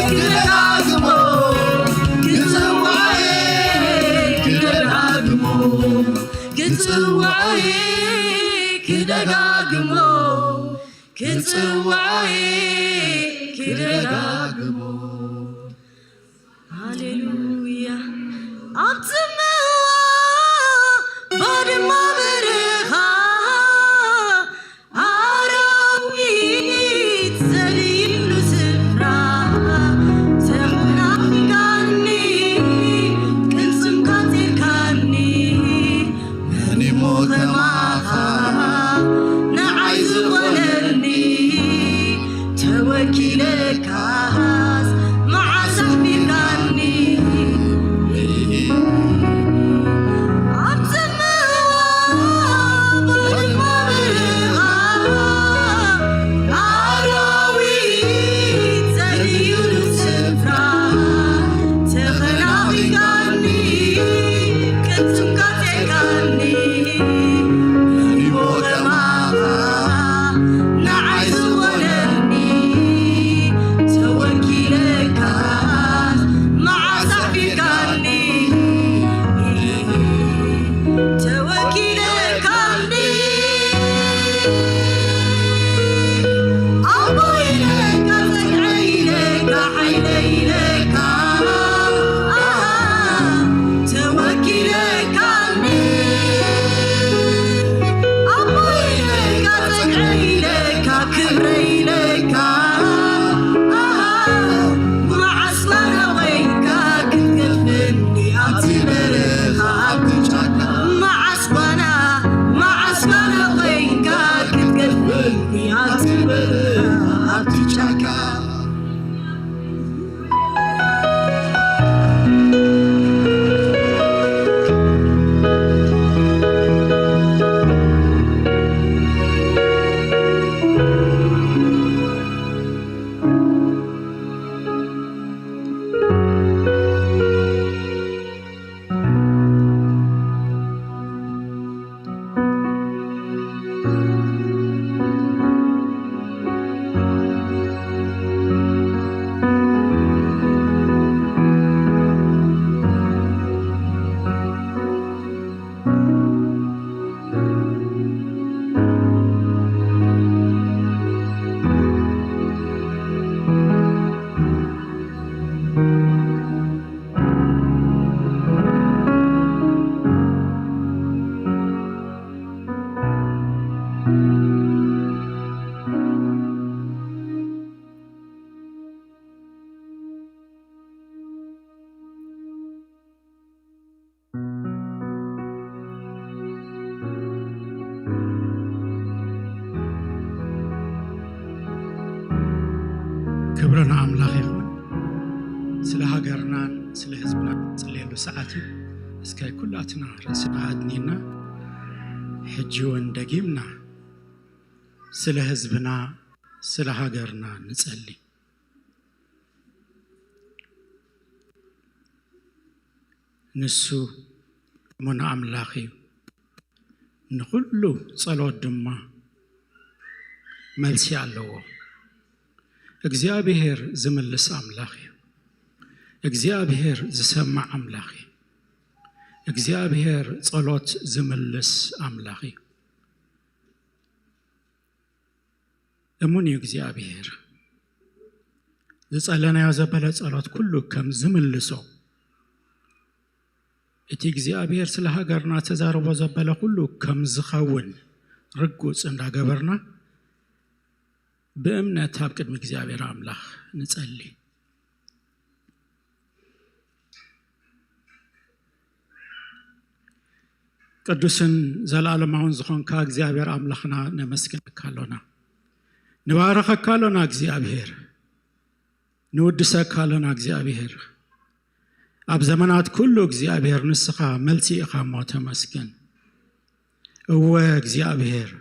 ክደጋግሞ ክጽውዖ ክደጋግሞ ክጽውዖ ክደጋግሞ። ሃሌሉያ። ኣብ ጽምዋ ባድማ በረኻ ኣራዊት ዘልይሉ ስፍራ ተኾናኺካኒ፣ ቅልጽምካ ጺርካኒ፣ መን እሞ ከማኻ ንዓይ ዝኾነኒ፣ ተወኪለካስ መዓስ ኣኽቢርካኒ። ኣብ ጽምዋ ባድማ በረኻ ኣራዊት ዘልይሉ ስፍራ ተኸናኺካኒ፣ ቅልጽምካ ጸይካኒ፣ ንዓይ ዝኾነኒ፣ ተወኪለካ መዓስ ኣሕቢርካኒ፣ ተወኪለካኒ። ኣቦይ ኢለካ፣ ጸግዒ ኢለካ፣ ሓይለይ ኢለካ፣ ኣሃ፣ ተወኪለካኒ። ኣቦይ ኢለካ፣ ጸግዒ ኢለካ፣ ክብረይ ኢለካ፣ ኣሃ፣ መዓስ ጓና ኮይንካ ክትገድፈኒ ኣብቲ በረኻ ኣብቲ ጫካ? መዓስ ጓና፣ መዓስ ጓና ኮይንካ ክትገድፈኒ ኣብቲ በረኻ ኣብቲ ጫካ? ክብሪ ንኣምላኽ ይኹን። ስለ ሃገርናን ስለ ህዝብናን ንጽልየሉ ሰዓት እዩ። እስከ ኩላትና ርእስና ኣድኒና፣ ሕጂ እውን ደጊምና ስለ ህዝብና፣ ስለ ሃገርና ንጸሊ። ንሱ እሙን ኣምላኽ እዩ። ንኹሉ ጸሎት ድማ መልሲ ኣለዎ። እግዚኣብሔር ዝምልስ ኣምላኽ እዩ። እግዚኣብሔር ዝሰምዕ ኣምላኽ እዩ። እግዚኣብሔር ጸሎት ዝምልስ ኣምላኽ እዩ። እሙን እዩ እግዚኣብሔር። ዝጸለናዮ ዘበለ ጸሎት ኩሉ ከም ዝምልሶ፣ እቲ እግዚኣብሔር ስለ ሃገርና ተዛረቦ ዘበለ ኩሉ ከም ዝኸውን ርጉጽ እንዳገበርና፣ ብእምነት ኣብ ቅድሚ እግዚኣብሔር ኣምላኽ ንጸሊ። ቅዱስን ዘለኣለማውን ዝኾንካ እግዚኣብሔር ኣምላኽና ነመስግነካ ኣሎና። ንባረኸካ ኣሎና እግዚኣብሔር። ንውድሰካ ኣሎና እግዚኣብሔር። ኣብ ዘመናት ኩሉ እግዚኣብሔር ንስኻ መልሲ ኢኻ እሞ ተመስገን። እወ እግዚኣብሔር፣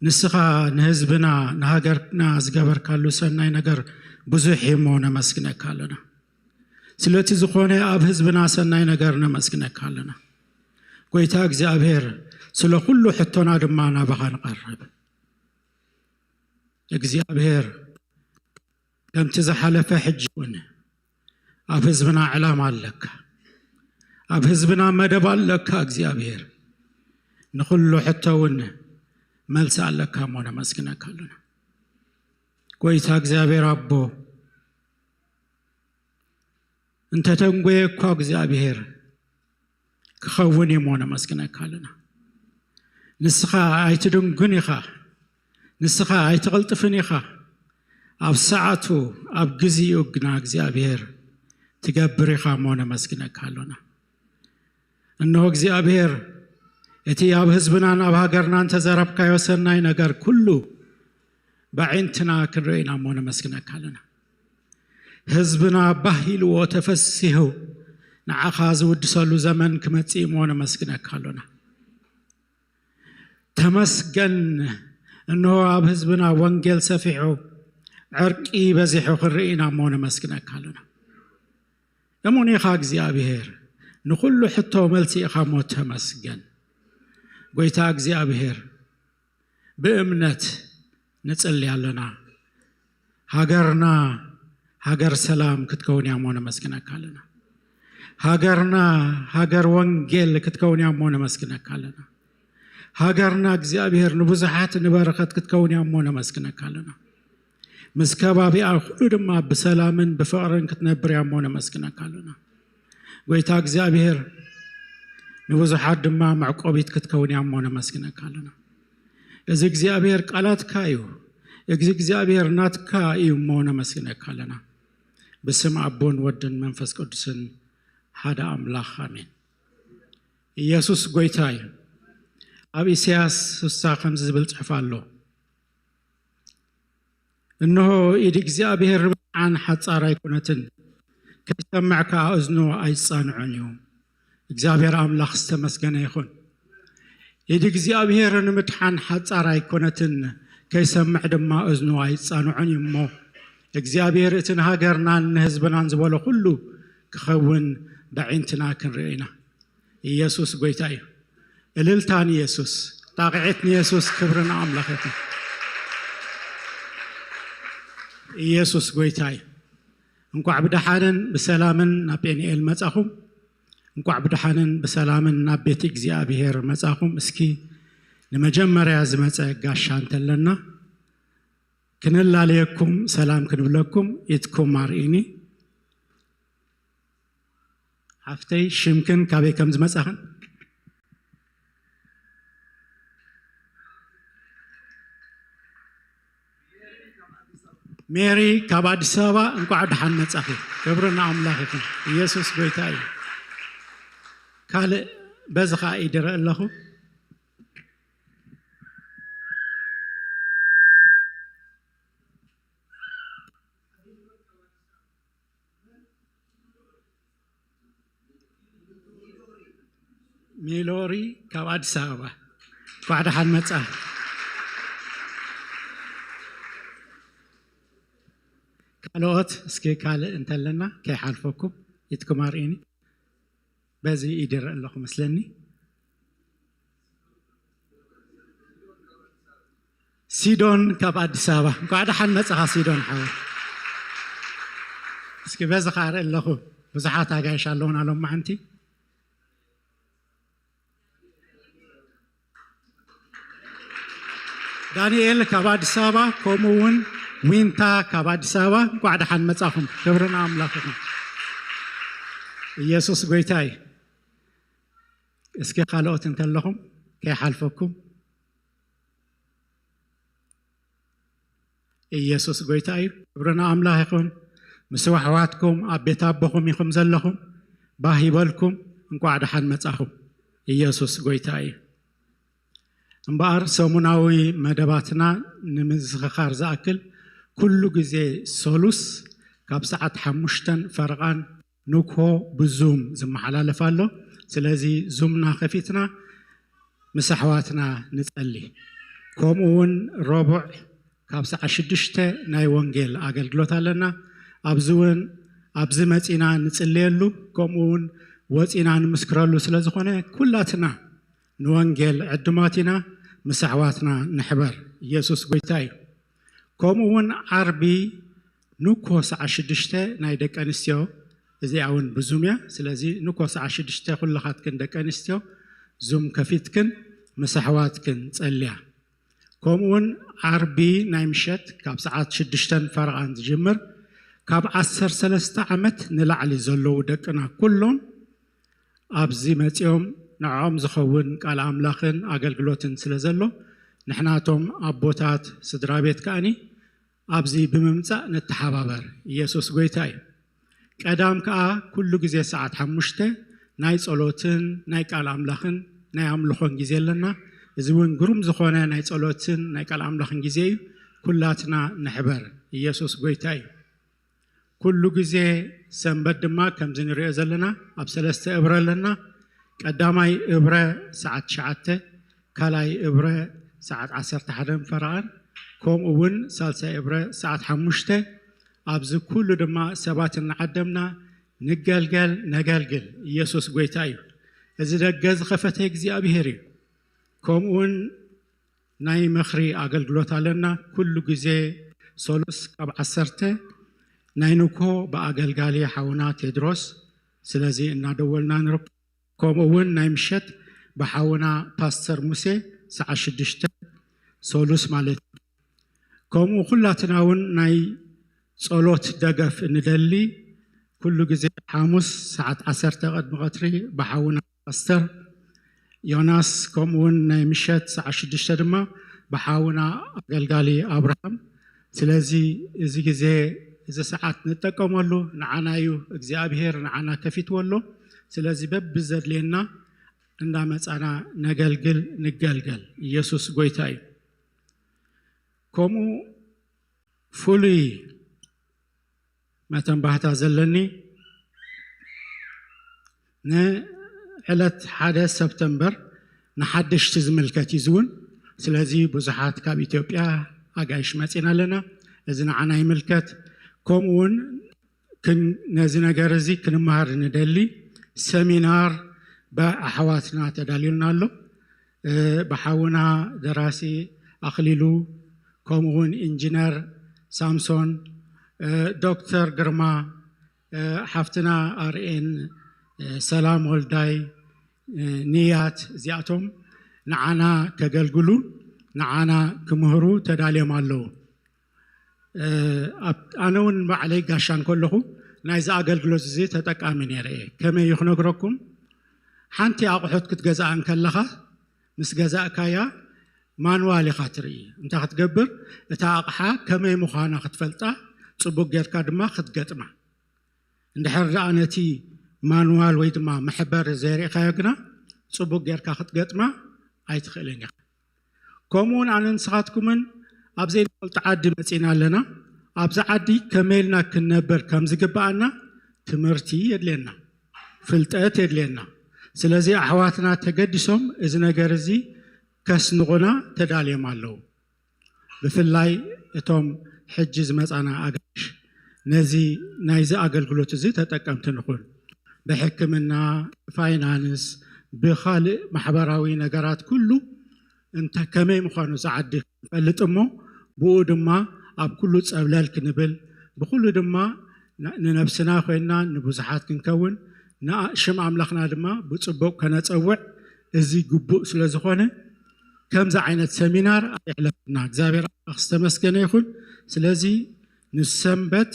ንስኻ ንህዝብና ንሃገርና ዝገበርካሉ ሰናይ ነገር ብዙሕ እዩ እሞ ነመስግነካ ኣሎና። ስለቲ ዝኾነ ኣብ ህዝብና ሰናይ ነገር ነመስግነካ ኣሎና። ጎይታ እግዚኣብሔር፣ ስለ ኩሉ ሕቶና ድማ ናባኻ ንቐርብ። እግዚኣብሔር፣ ከምቲ ዝሓለፈ ሕጂ እውን ኣብ ህዝብና ዕላማ ኣለካ። ኣብ ህዝብና መደብ ኣለካ እግዚኣብሔር። ንኹሉ ሕቶ እውን መልሲ ኣለካ እሞ ነመስግነካ ኣሎና። ጎይታ እግዚኣብሔር ኣቦ፣ እንተ ተንጎየ እኳ እግዚኣብሔር ክኸውን እዩ እሞ ነመስግነካ ኣሎና። ንስኻ ኣይትድንጉን ኢኻ፣ ንስኻ ኣይትቕልጥፍን ኢኻ። ኣብ ሰዓቱ ኣብ ግዜኡ ግና እግዚኣብሔር ትገብር ኢኻ እሞ ነመስግነካ ኣሎና። እንሆ እግዚኣብሔር፣ እቲ ኣብ ህዝብናን ኣብ ሃገርናን ተዘረብካዮ ሰናይ ነገር ኩሉ ብኣዒንትና ክንርኢ ኢና እሞ ነመስግነካ ኣሎና። ህዝብና ባህ ኢልዎ ተፈሲሑ ንዓኻ ዝውድሰሉ ዘመን ክመጽእ እሞ ነመስግነካ ኣሎና። ተመስገን፣ እንሆ ኣብ ህዝብና ወንጌል ሰፊሑ፣ ዕርቂ በዚሑ ክንርኢ ኢና እሞ ነመስግነካ ኣሎና። እሙን ኢኻ እግዚኣብሔር፣ ንኹሉ ሕቶ መልሲ ኢኻ እሞ ተመስገን። ጎይታ እግዚኣብሔር፣ ብእምነት ንጽሊ ኣለና። ሃገርና ሃገር ሰላም ክትከውን እያ እሞ ነመስግነካ ኣለና። ሃገርና ሃገር ወንጌል ክትከውን እያ እሞ ነመስግነካ ኣለና። ሃገርና እግዚኣብሔር ንብዙሓት ንበረኸት ክትከውን እያ እሞ ነመስግነካ ኣለና። ምስ ከባቢኣ ኩሉ ድማ ብሰላምን ብፍቕርን ክትነብር እያ እሞ ነመስግነካ ኣለና። ጎይታ እግዚኣብሔር ንብዙሓት ድማ መዕቆቢት ክትከውን እያ እሞ ነመስግነካ ኣለና። እዚ እግዚኣብሔር ቃላትካ እዩ። እዚ እግዚኣብሔር ናትካ እዩ እሞ ነመስግነካ ኣለና። ብስም ኣቦን ወድን መንፈስ ቅዱስን ሓደ ኣምላኽ ኣሜን። ኢየሱስ ጎይታ እዩ። ኣብ ኢሳያስ ስሳ ከምዚ ዝብል ጽሑፍ ኣሎ። እንሆ ኢድ እግዚኣብሔር ንምድሓን ሓጻር ኣይኮነትን፣ ከይሰምዕ ከኣ እዝኑ ኣይጻንዖን እዩ። እግዚኣብሔር ኣምላኽ ዝተመስገነ ይኹን። ኢድ እግዚኣብሔር ንምድሓን ሓጻር ኣይኮነትን፣ ከይሰምዕ ድማ እዝኑ ኣይጻንዖን እዩ እሞ፣ እግዚኣብሔር እቲ ንሃገርናን ንህዝብናን ዝበሎ ኩሉ ክኸውን ብኣዒንትና ክንርኢ ኢና። ኢየሱስ ጎይታ እዩ። እልልታ ንኢየሱስ፣ ጣቕዒት ንኢየሱስ፣ ክብሪ ንኣምላኽ ይኹን። ኢየሱስ ጎይታ እዩ። እንቋዕ ብደሓንን ብሰላምን ናብ ጴንኤል መጻኹም። እንቋዕ ብደሓንን ብሰላምን ናብ ቤት እግዚኣብሔር መጻኹም። እስኪ ንመጀመርያ ዝመጸ ጋሻ እንተለና፣ ክነላለየኩም፣ ሰላም ክንብለኩም፣ ኢድኩም ኣርእዩኒ። ሓፍተይ፣ ሽምክን ካበይ ከም ዝመጻኽን? ሜሪ ካብ ኣዲስ ኣበባ፣ እንቋዕ ደሓን መጻኺ። ክብሪ ንኣምላኽ ይኹን። ኢየሱስ ጎይታ እዩ። ካልእ በዚ ኸኣ ኢድ ይርኢ ኣለኹ። ሜሎሪ ካብ ኣዲስ ኣበባ፣ እንኳዕ ደሓን መጻ። ካልኦት እስኪ ካልእ እንተለና ከይሓልፈኩም፣ ኢድኩም ኣርእኒ። በዚ ኢድ ይረአ ኣለኹ መስለኒ። ሲዶን ካብ ኣዲስ ኣበባ፣ እንኳዕ ደሓን መጻኻ ሲዶን ሓወይ። እስኪ በዚ ከኣ ርኢ ኣለኹ፣ ብዙሓት ኣጋይሽ ኣለዉና ሎማዓንቲ። ዳንኤል ካብ ኣዲስ ኣበባ፣ ከምኡ እውን ዊንታ ካብ ኣዲስ ኣበባ፣ እንኳዕ ደሓን መጻኹም። ክብሪ ንኣምላኽ ይኹን። ኢየሱስ ጎይታ እዩ። እስኪ ካልኦት እንተለኹም ከይሓልፈኩም። ኢየሱስ ጎይታ እዩ። ክብሪ ንኣምላኽ ይኹን። ምስ ኣሕዋትኩም ኣብ ቤት ኣቦኹም ኢኹም ዘለኹም። ባህ ይበልኩም። እንኳዕ ደሓን መጻኹም። ኢየሱስ ጎይታ እዩ። እምበኣር ሰሙናዊ መደባትና ንምዝኽኻር ዝኣክል፣ ኩሉ ግዜ ሰሉስ ካብ ሰዓት ሓሙሽተን ፈረቓን ንግሆ ብዙም ዝመሓላለፍ ኣሎ። ስለዚ ዙምና ከፊትና ምስ ኣሕዋትና ንጸሊ። ከምኡ እውን ረቡዕ ካብ ሰዓት ሽዱሽተ ናይ ወንጌል ኣገልግሎት ኣለና። ኣብዚ እውን፣ ኣብዚ መጺና ንጽልየሉ፣ ከምኡ እውን ወጺና ንምስክረሉ ስለ ዝኾነ፣ ኩላትና ንወንጌል ዕዱማት ኢና፣ ምስ ኣሕዋትና ንሕበር። ኢየሱስ ጎይታ እዩ። ከምኡ እውን ዓርቢ ንኮ ሰዓት ሽዱሽተ ናይ ደቂ ኣንስትዮ፣ እዚኣ እውን ብዙም እያ። ስለዚ ንኮ ሰዓት ሽዱሽተ ኩልኻትክን ደቂ ኣንስትዮ ዙም ከፊትክን ምስ ኣሕዋትክን ጸልያ። ከምኡውን ዓርቢ ናይ ምሸት ካብ ሰዓት ሽዱሽተን ፈረቓን ዝጅምር፣ ካብ ዓሰርተ ሰለስተ ዓመት ንላዕሊ ዘለዉ ደቅና ኩሎም ኣብዚ መጺኦም ንዕኦም ዝኸውን ቃል ኣምላኽን ኣገልግሎትን ስለ ዘሎ፣ ንሕናቶም ኣቦታት ስድራ ቤት ከኣኒ ኣብዚ ብምምጻእ ንተሓባበር። ኢየሱስ ጎይታ እዩ። ቀዳም ከኣ ኩሉ ግዜ ሰዓት ሓሙሽተ ናይ ጸሎትን ናይ ቃል ኣምላኽን ናይ ኣምልኾን ግዜ ኣለና። እዚ እውን ግሩም ዝኾነ ናይ ጸሎትን ናይ ቃል ኣምላኽን ግዜ እዩ። ኩላትና ንሕበር። ኢየሱስ ጎይታ እዩ። ኩሉ ግዜ ሰንበት ድማ ከምዚ ንሪኦ ዘለና ኣብ ሰለስተ እብረ ኣለና። ቀዳማይ እብረ ሰዓት ትሽዓተ፣ ካልኣይ እብረ ሰዓት ዓሰርተ ሓደን ፈረቓን፣ ከምኡ እውን ሳልሳይ እብረ ሰዓት ሓሙሽተ። ኣብዚ ኩሉ ድማ ሰባት እናዓደምና ንገልገል፣ ነገልግል። ኢየሱስ ጎይታ እዩ። እዚ ደገ ዝኸፈተ እግዚኣብሄር እዩ። ከምኡ እውን ናይ ምኽሪ ኣገልግሎት ኣለና። ኩሉ ግዜ ሰሉስ ካብ ዓሰርተ ናይ ንግሆ ብኣገልጋሊ ሓውና ቴድሮስ። ስለዚ እናደወልና ንርከብ። ከምኡ እውን ናይ ምሸት ብሓውና ፓስተር ሙሴ ሰዓት ሽዱሽተ ሰሉስ ማለት እዩ። ከምኡ ኩላትና እውን ናይ ጸሎት ደገፍ እንደሊ። ኩሉ ግዜ ሓሙስ ሰዓት ዓሰርተ ቅድሚ ቀትሪ ብሓውና ፓስተር ዮናስ፣ ከምኡ እውን ናይ ምሸት ሰዓት ሽዱሽተ ድማ ብሓውና ኣገልጋሊ ኣብርሃም። ስለዚ እዚ ግዜ፣ እዚ ሰዓት ንጠቀመሉ ንዓና እዩ፣ እግዚኣብሄር ንዓና ከፊትዎ ኣሎ። ስለዚ በብዘድልየና እንዳመጻና ነገልግል፣ ንገልገል። ኢየሱስ ጎይታ እዩ። ከምኡ ፍሉይ መተንባህታ ዘለኒ ንዕለት ሓደ ሰፕተምበር ንሓደሽቲ ዝምልከት እዩ ዝውን። ስለዚ ብዙሓት ካብ ኢትዮጵያ ኣጋይሽ መጺና ኣለና። እዚ ንዓና ይምልከት። ከምኡ እውን ክን-፣ ነዚ ነገር እዚ ክንመሃር ንደሊ ሰሚናር ብኣሕዋትና ተዳልዩልና ኣሎ። እ፣ ብሓውና ደራሲ ኣኽሊሉ፣ ከምኡ እውን ኢንጂነር ሳምሶን፣ እ፣ ዶክተር ግርማ፣ እ፣ ሓፍትና ኣርኤን፣ እ፣ ሰላም ወልዳይ፣ እ፣ ንያት፣ እዚኣቶም ንዓና ከገልግሉ፣ ንዓና ክምህሩ ተዳልዮም ኣለዉ። እ፣ ኣብ-፣ ኣነ እውን ባዕለይ ጋሻ እንከለኹ ናይዚ ኣገልግሎት እዚ ተጠቃሚ ነይረ እየ። ከመይ እዩ ክነግረኩም? ሓንቲ ኣቑሑት ክትገዝኣ እንከለኻ፣ ምስ ገዛእካያ ማንዋል ኢኻ ትርኢ። እንታይ ክትገብር? እታ ኣቕሓ ከመይ ምዃና ክትፈልጣ፣ ጽቡቕ ጌርካ ድማ ክትገጥማ። እንድሕር ደኣ ነቲ ማንዋል ወይ ድማ መሕበሪ ዘይርኢኻዮ ግና፣ ጽቡቕ ጌርካ ክትገጥማ ኣይትኽእልን ኢኻ። ከምኡውን ኣነ ንስኻትኩምን ኣብ ዘይንፈልጦ ዓዲ መጺና ኣለና። ኣብዚ ዓዲ ከመይ ኢልና ክንነብር ከም ዝግብኣና ትምህርቲ የድልየና፣ ፍልጠት የድልየና። ስለዚ ኣሕዋትና ተገዲሶም እዚ ነገር እዚ ከስንቑና ተዳልዮም ኣለዉ። ብፍላይ እቶም ሕጂ ዝመጻና ኣጋይሽ ነዚ ናይዚ ኣገልግሎት እዚ ተጠቀምቲ ንኹን። ብሕክምና፣ ብፋይናንስ፣ ብኻልእ ማሕበራዊ ነገራት ኩሉ እንተ ከመይ ምዃኑ ዝዓዲ ክንፈልጥ እሞ ብኡ ድማ ኣብ ኩሉ ጸብለል ክንብል ብኩሉ ድማ ንነብስና ኮይንና ንብዙሓት ክንከውን ሽም ኣምላኽና ድማ ብፅቡቅ ከነፀውዕ እዚ ግቡእ ስለ ዝኾነ ከምዚ ዓይነት ሰሚናር ኣይሕለፈና። እግዚኣብሔር ኣምላኽ ዝተመስገነ ይኹን። ስለዚ ንሰንበት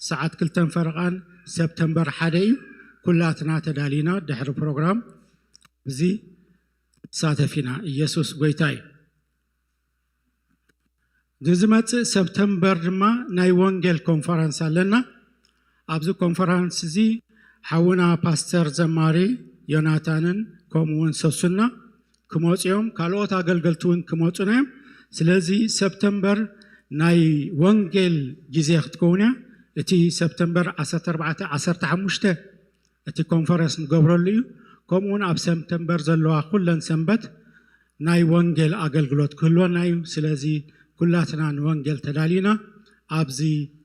ሰዓት ክልተን ፈረቓን ሰፕተምበር ሓደ እዩ። ኩላትና ተዳሊና ድሕሪ ፕሮግራም እዚ ንሳተፍ ኢና። ኢየሱስ ጎይታ እዩ። ንዝመጽእ ሰፕተምበር ድማ ናይ ወንጌል ኮንፈረንስ ኣለና። ኣብዚ ኮንፈረንስ እዚ ሓውና ፓስተር ዘማሪ ዮናታንን ከምኡ እውን ሰሱና ክመፁ እዮም። ካልኦት ኣገልገልቲ እውን ክመፁና እዮም። ስለዚ ሰፕተምበር ናይ ወንጌል ግዜ ክትከውን እያ። እቲ ሰፕተምበር ዓሰርተ ኣርባዕተ፣ ዓሰርተ ሓሙሽተ እቲ ኮንፈረንስ ንገብረሉ እዩ። ከምኡ እውን ኣብ ሰፕተምበር ዘለዋ ኩለን ሰንበት ናይ ወንጌል ኣገልግሎት ክህልወና እዩ። ስለዚ ኩላትና ንወንጌል ተዳሊና ኣብዚ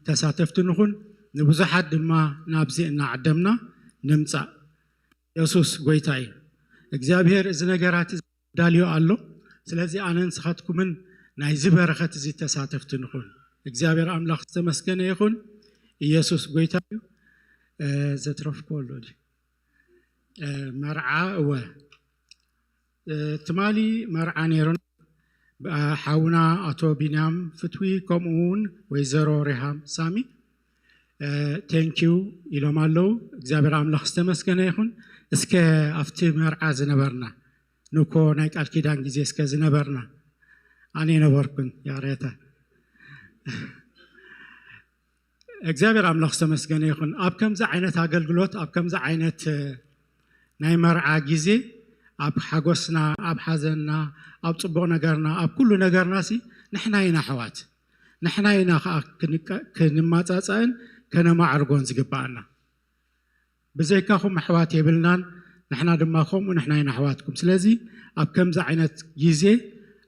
ተሳተፍቲ ንኹን፣ ንብዙሓት ድማ ናብዚ እናዓደምና ንምጻእ። የሱስ ጎይታ እዩ። እግዚኣብሔር እዚ ነገራት እዚ ዳልዮ ኣሎ። ስለዚ ኣነ ንስኻትኩምን ናይዚ በረኸት እዚ ተሳተፍቲ ንኹን። እግዚኣብሔር ኣምላኽ ዝተመስገነ ይኹን። ኢየሱስ ጎይታ እዩ። እ፣ ዘትረፍኩ ኣሎ ድዩ? እ፣ መርዓ እወ። እ፣ ትማሊ መርዓ ነይሩና። ብ-፣ ሓውና ኣቶ ቢንያም ፍትዊ ከምኡ እውን ወይዘሮ ሪሃም ሳሚ፣ እ፣ ቴንኪዩ ኢሎም ኣለዉ። እግዚኣብሔር ኣምላኽ ዝተመስገነ ይኹን። እስከ ኣብቲ መርዓ ዝነበርና፣ ንኮ ናይ ቃል ኪዳን ግዜ እስከ ዝነበርና፣ ኣነ ነበርኩን፣ ያሬታ። እግዚኣብሔር ኣምላኽ ዝተመስገነ ይኹን። ኣብ ከምዚ ዓይነት ኣገልግሎት፣ ኣብ ከምዚ ዓይነት፣ እ፣ ናይ መርዓ ግዜ፣ ኣብ ሓጎስና፣ ኣብ ሓዘንና፣ ኣብ ጽቡቕ ነገርና፣ ኣብ ኩሉ ነገርና ሲ ንሕና ኢና ኣሕዋት። ንሕና ኢና ኸኣ ክንቀ-፣ ክንማጻጸእን ከነማዕርጎን ዝግብኣና። ብዘይካኹም ኣሕዋት የብልናን፣ ንሕና ድማ ከምኡ ንሕና ኢና ኣሕዋትኩም። ስለዚ ኣብ ከምዚ ዓይነት ግዜ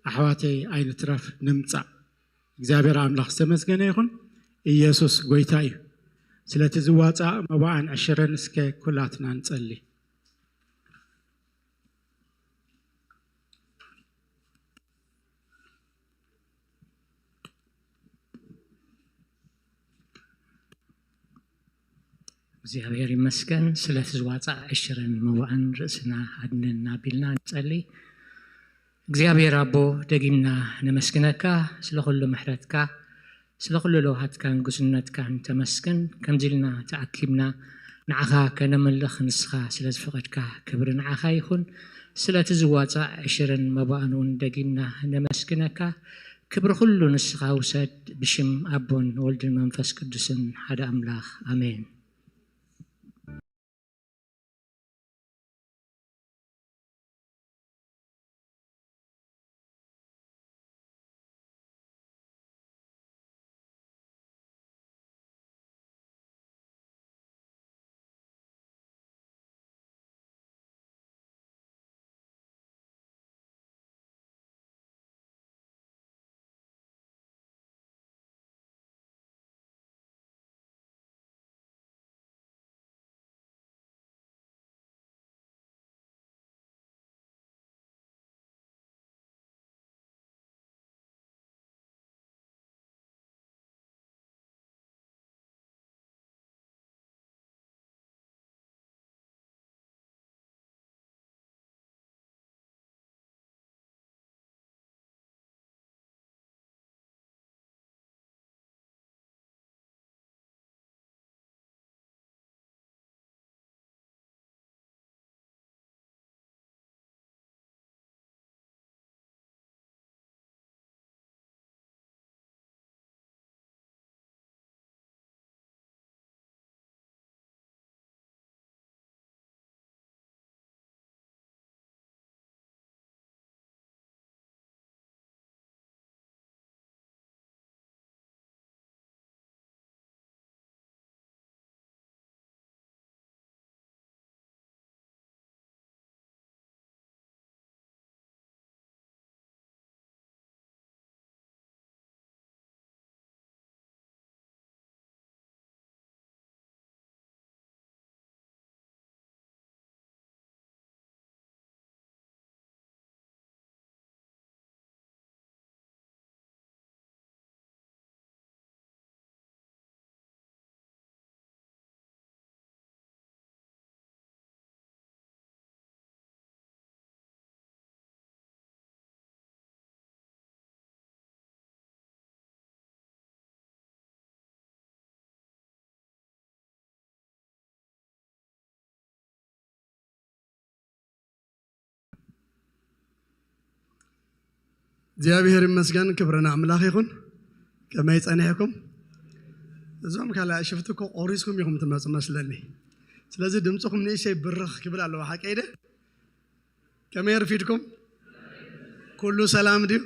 ኣሕዋተይ ኣይንትረፍ፣ ንምጻእ። እግዚኣብሔር ኣምላኽ ዝተመስገነ ይኹን። ኢየሱስ ጎይታ እዩ። ስለቲ ዝዋጻእ መባእን ዕሽርን እስከ ኩላትና ንጸሊ። እግዚኣብሔር ይመስገን ስለቲ ዝዋጻእ ዕሽርን መባእን ርእስና ኣድንን ኣቢልና ንጸሊ። እግዚኣብሔር ኣቦ ደጊምና ነመስግነካ ስለ ኩሉ ምሕረትካ፣ ስለ ኩሉ ለውሃትካን ጉስነትካን ተመስገን። ከምዚ ኢልና ተኣኪብና ንዓኻ ከነምልኽ ንስኻ ስለ ዝፈቐድካ ክብሪ ንዓኻ ይኹን። ስለቲ ዝዋጻእ ዕሽርን መባእን እውን ደጊምና ነመስግነካ። ክብሪ ኩሉ ንስኻ ውሰድ፣ ብሽም ኣቦን ወልድን መንፈስ ቅዱስን ሓደ ኣምላኽ፣ ኣሜን። እግዚኣብሔር ይመስገን፣ ክብሪ ንኣምላኽ ይኹን። ከመይ ጸኒሕኩም? እዞም ካልኣይ ሽፍቲ እኮ ቆሪስኩም ኢኹም ትመጹ መስለኒ። ስለዚ ድምፅኹም ንእሽተይ ብርኽ ክብል ኣለዎ። ሓቀይ ደ? ከመይ ኣርፊድኩም? ኩሉ ሰላም ድዩ?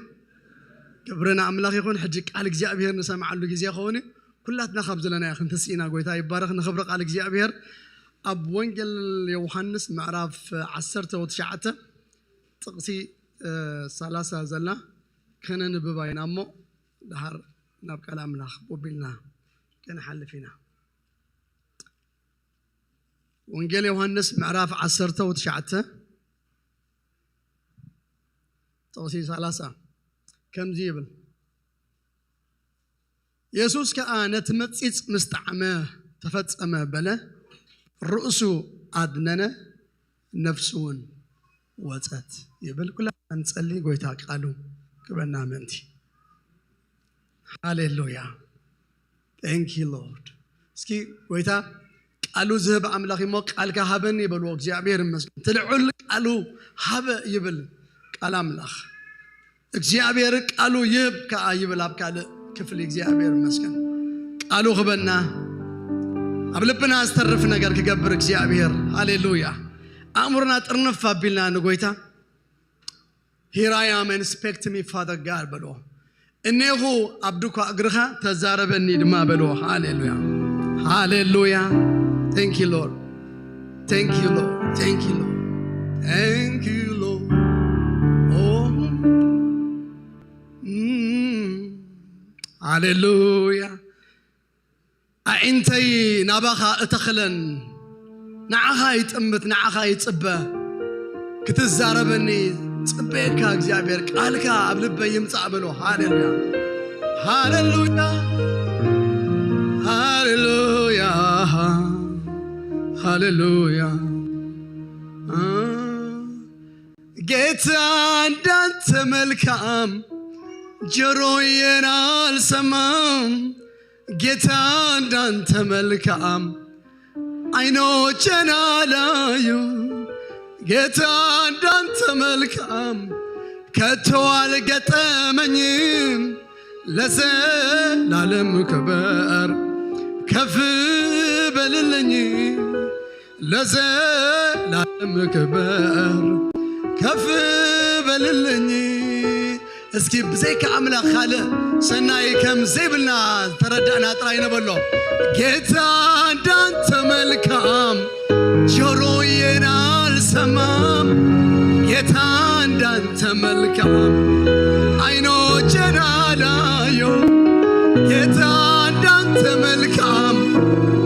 ክብሪ ንኣምላኽ ይኹን። ሕጂ ቃል እግዚኣብሔር ንሰምዓሉ ግዜ ክኸውን እዩ። ኩላትና ካብ ዘለናዮ ክንትስእ ኢና። ጎይታ ይባረኽ። ንኽብሪ ቃል እግዚኣብሔር ኣብ ወንጌል ዮሃንስ ምዕራፍ ዓሰርተ ወትሽዓተ ጥቕሲ፣ እ፣ ሰላሳ ዘላ ከነንብባ ኢና እሞ፣ ደሓር ናብ ቃል ኣምላኽ ቦቢልና ክንሓልፍ ኢና። ወንጌል ዮሃንስ ምዕራፍ ዓሰርተ ወትሽዓተ ጥቕሲ ሰላሳ ከምዚ ይብል። የሱስ ከኣ ነቲ መጺጽ ምስ ጠዓመ፣ "ተፈጸመ" በለ፣ ርእሱ ኣድነነ፣ ነፍሱ እውን ወጸት ይብል። ኩላትና ንጸሊ፣ ጎይታ ቃሉ ክበና ምእንቲ። ሃሌሉያ። Thank you Lord። እስኪ ጎይታ ቃሉ ዝህብ ኣምላኽ እሞ፣ "ቃልካ ሃበኒ" በልዎ። እግዚኣብሔር ይመስገን። እቲ ልዑል ቃሉ ሃበ ይብል ቃል ኣምላኽ። "እግዚኣብሔር ቃሉ ይህብ ከኣ" ይብል ኣብ ካልእ ክፍሊ። እግዚኣብሔር ይመስገን። ቃሉ ክበና፣ ኣብ ልብና ዝተርፍ ነገር ክገብር እግዚኣብሔር። ሃሌሉያ። ኣእምሮና ጥርንፍ ኣቢልና ንጎይታ፣ "Here I am, inspect me, Father God" በልዎ። "እኔኹ ኣብ ድኳ እግርኻ፣ ተዛረበኒ ድማ" በልዎ። ሃሌሉያ፣ ሃሌሉያ። Thank you Lord። Thank you Lord። Thank you Lord። Thank you Lord። Oh። Mm። ሃሌሉያ። ኣዒንተይ ናባኻ እተኽለን፣ ንዓኻ ይጥምት፣ ንዓኻ ይጽበ። ክትዛረበኒ ጽበየካ እግዚኣብሔር፣ ቃልካ ኣብ ልበይ ይምጻእ በሎ። ሃሌሉያ፣ ሃሌሉያ፣ ሃሌሉያ፣ ሃሌሉያ። ጌታ እንዳንተ መልካም ጆሮዬን አልሰማም፣ ጌታ እንዳንተ መልካም አይኖቼን አላዩ፣ ጌታ እንዳንተ መልካም ከቶ አልገጠመኝም። ለዘላለም ክበር ከፍ በልልኝ፣ ለዘላለም ክበር ከፍ በልልኝ። እስኪ ብዘይካ ኣምላኽ ካልእ ሰናይ ከም ዘይብልና ተረዳእና ጥራይ ነበሎ። ጌታ እንዳንተ መልካም ጆሮዬን አልሰማም፣ ጌታ እንዳንተ መልካም አይኖቼን አላዩ፣ ጌታ እንዳንተ መልካም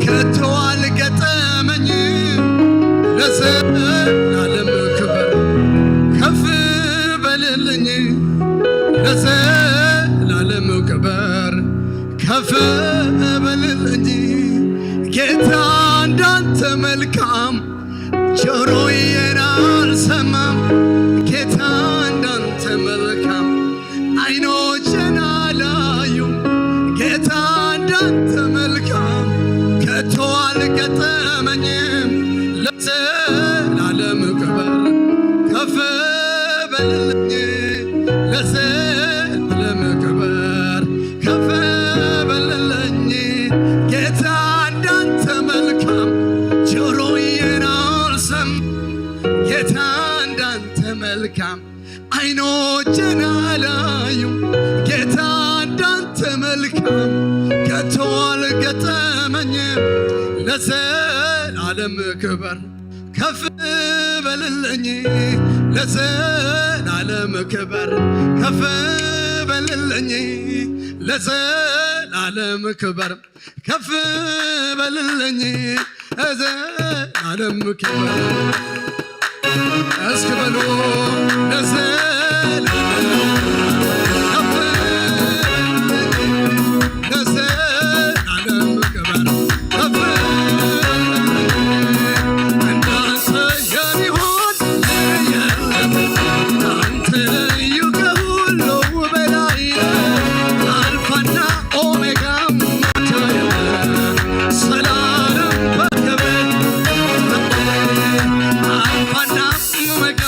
ከቶ አልገጠመኝም። ለዘላለም ክበር ከፍ በልልኝ፣ ለዘላለም ክበር ከፍ በልልኝ። ጌታ እንዳንተ መልካም ጆሮዬን አልሰማም፣ ጌታ እንዳንተ መልካም አይኖቼን አላዩ፣ ጌታ እንዳንተ መልካም ከቶ አልገጠመኝም። ለዘላለም ክበር ከፍ በልልኝ፣ ለዘላለም ክበር ከፍ በልልኝ። ጌታ እንዳንተ መልካም ጆሮዬን አልሰማም፣ ጌታ እንዳንተ መልካም አይኖቼን አላዩ፣ ጌታ እንዳንተ መልካም ከቶ አልገጠመኝም። ለዘላለም ክበር ከፍ በልልኝ፣ ለዘላለም ክበር ከፍ በልልኝ፣ ለዘላለም ክበር ከፍ በልልኝ፣ ለዘላለም ክበር። እስኪ በሉ ለዘላለም ከፍ በልልኝ፣ ለዘላለም ክበር ከፍ በልልኝ። እንዳንተ የሚሆን የለም፣ አንተ ልዩ ከሁሉ በላይ ነህ። አልፋና ኦሜጋ ሰላም በክብር አልፋና ኦሜጋ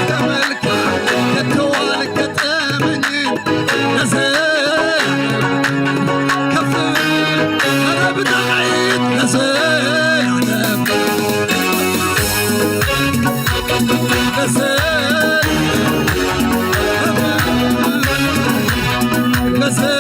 ተመልካ ከቶ ኣልገጠመኝን። ለዘ-፣ ከፍ፣ ኧረ ብጣዕት ለዘ-፣ ለዘ-፣ ለዘ-፣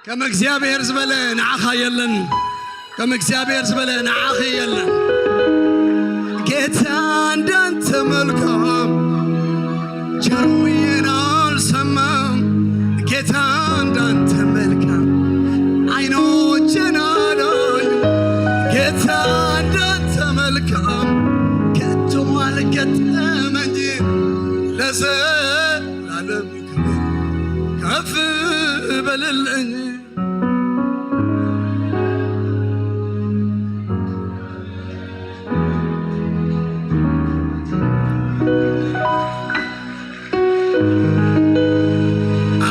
ከም እግዚኣብሔር ዝበለ ንዓኻ የለን። ከም እግዚኣብሔር ዝበለ ንዓኺ የለን። ጌታ እንዳንተ መልካም ቸሩ የናል ሰማም። ጌታ እንዳንተ መልካም አይኖቼን አላዩ። ጌታ እንዳንተ መልካም ከቶ አልገጠመኝ። ለዘላለም ክብር ከፍ በልልኝ።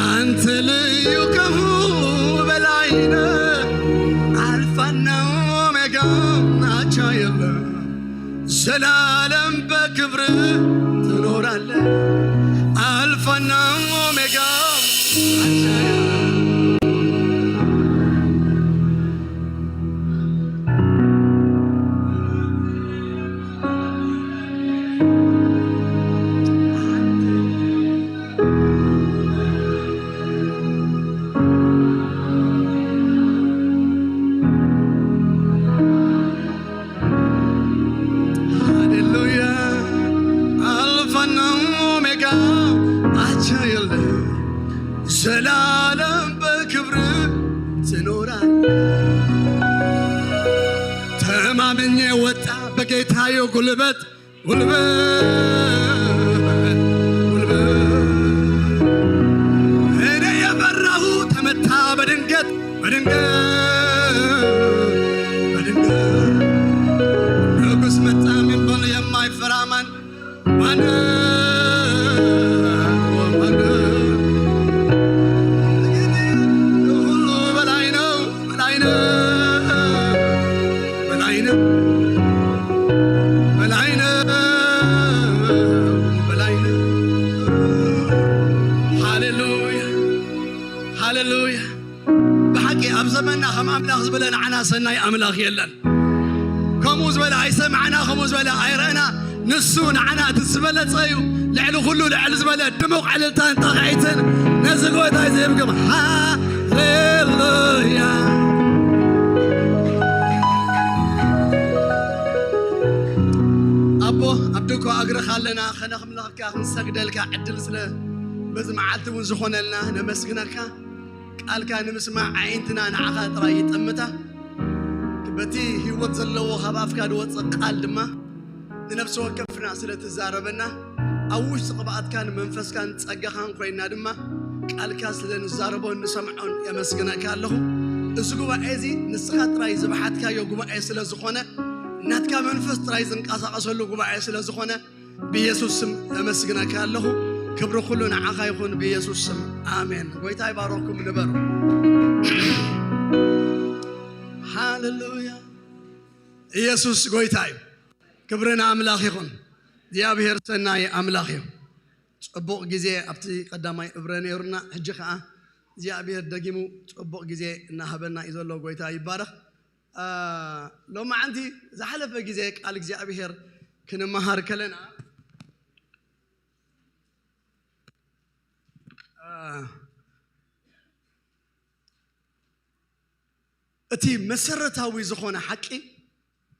አንተ ልዩ ከሁ በላይ ነህ። አልፋና ኦሜጋ አቻ የለም። ዘላለም በክብር ትኖራለህ። አልፋና ኦሜጋ አቻ የለም። ሃሌሉያ። አልፋና ኦሜጋ አቻ የለ። ዘላለም በክብር ትኖራለህ። ተማምኜ ወጣ በጌታዬ ጉልበት፣ ጉልበት፣ ጉልበት። እኔ የፈራሁ ተመታ በድንገት፣ በድንገት፣ በድንገት። ንጉሥ መጣ የሚባል የማይፈራ ማን? ማን? ማን? ከሁሉ በላይ ነው፣ በላይ ነው፣ በላይ ነው፣ በላይ ነው፣ በላይ ነው። ሃሌሉያ፣ ሃሌሉያ። ብሓቂ ኣብ ዘመንና ከም ኣምላኽ ዝበለ ንዓና ሰናይ ኣምላኽ የለን። ከምኡ ዝበለ ኣይሰማዕና፣ ከምኡ ዝበለ ኣይረእና። ንሱ ንዓና እቲ ዝበለጸ እዩ። ልዕሊ ኩሉ ልዕሊ ዝበለ ድሙቕ ዕልልታን ጣቕዒትን ነዚ ጎይታ እዩ ዝህብኩም። ሃሌሉያ። ኣቦ፣ ኣብ ድንኳ እግርኻ ኣለና፣ ከነኽምለኽካ፣ ክንሰግደልካ ዕድል ስለ በዚ መዓልቲ እውን ዝኾነልና ነመስግነካ። ቃልካ ንምስማዕ ኣዒንትና ንዓኻ ጥራይ ይጠምታ። በቲ ህይወት ዘለዎ ካብ ኣፍካ ዝወፅእ ቃል ድማ ንነፍሲ ወከፍና ስለ ትዛረበና፣ ኣብ ውሽጢ ቅብኣትካን መንፈስካን ጸጋኻን ኮይና ድማ ቃልካ ስለ ንዛረቦን ንሰምዖን የመስግነካ ኣለኹ። እዚ ጉባኤ እዚ ንስኻ ጥራይ ዝብሓትካዮ ጉባኤ ስለ ዝኾነ፣ ናትካ መንፈስ ጥራይ ዝንቀሳቐሰሉ ጉባኤ ስለ ዝኾነ፣ ብየሱስ ስም የመስግነካ ኣለኹ። ክብሪ ኩሉ ንዓኻ ይኹን ብኢየሱስ ስም። ኣሜን። ጎይታ ይባረኩም ንበሩ። ሃሌሉያ። ኢየሱስ ጎይታ እዩ። ክብሪ ንኣምላኽ ይኹን። እግዚኣብሔር ሰናይ ኣምላኽ እዩ። ጽቡቕ ግዜ ኣብቲ ቀዳማይ እብረ ነይሩና፣ ሕጂ ኸኣ እግዚኣብሔር ደጊሙ ጽቡቕ ግዜ እናሃበና እዩ ዘሎ። ጎይታ ይባረኽ። አ፣ ሎማዓንቲ ዝሓለፈ ግዜ ቃል እግዚኣብሔር ክንመሃር ከለና፣ አ፣ እቲ መሰረታዊ ዝኾነ ሓቂ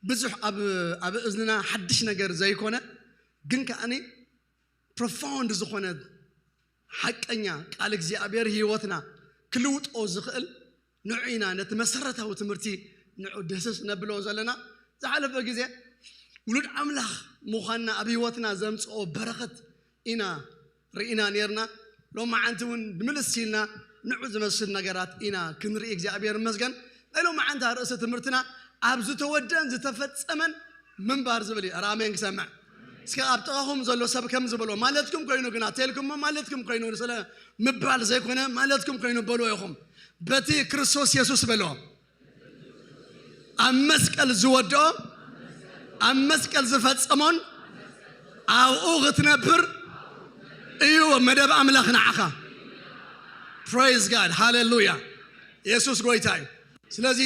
ብዙሕ ኣብ፣ ኣብ እዝንና ሓድሽ ነገር ዘይኮነ፣ ግን ከኣኒ ፕሮፋውንድ ዝኾነ ሓቀኛ ቃል እግዚኣብሔር ህይወትና ክልውጦ ዝኽእል ንዑ ኢና። ነቲ መሰረታዊ ትምህርቲ ንዑ ደስስ ነብሎ ዘለና። ዝሓለፈ ግዜ ውሉድ ኣምላኽ ምዃንና ኣብ ህይወትና ዘምጽኦ በረኸት ኢና ርኢና ነይርና። ሎማዓንቲ እውን ንምልስ ኢልና ንዑ ዝመስል ነገራት ኢና ክንርኢ። እግዚኣብሔር ይመስገን። ናይ ሎማዓንቲ ኣርእስቲ ትምህርትና ኣብ ዝተወደአን ዝተፈጸመን ምንባር ዝብል እዩ። ኧረ ኣሜን ክሰምዕ። እስከ ኣብ ጥቓኹም ዘሎ ሰብ ከም ዝበሎ፣ ማለትኩም ኮይኑ ግና፣ ተልኩሞ ማለትኩም ኮይኑ ስለ ምባል ዘይኮነ፣ ማለትኩም ኮይኑ በልዎ ኢኹም። በቲ ክርስቶስ የሱስ በልዎ። ኣብ መስቀል ዝወድኦ፣ ኣብ መስቀል ዝፈጸሞን ኣብኡ ክትነብር እዩ መደብ ኣምላኽ ንዓኻ። ፕሬዝ ጋድ፣ ሃሌሉያ። የሱስ ጎይታ እዩ። ስለዚ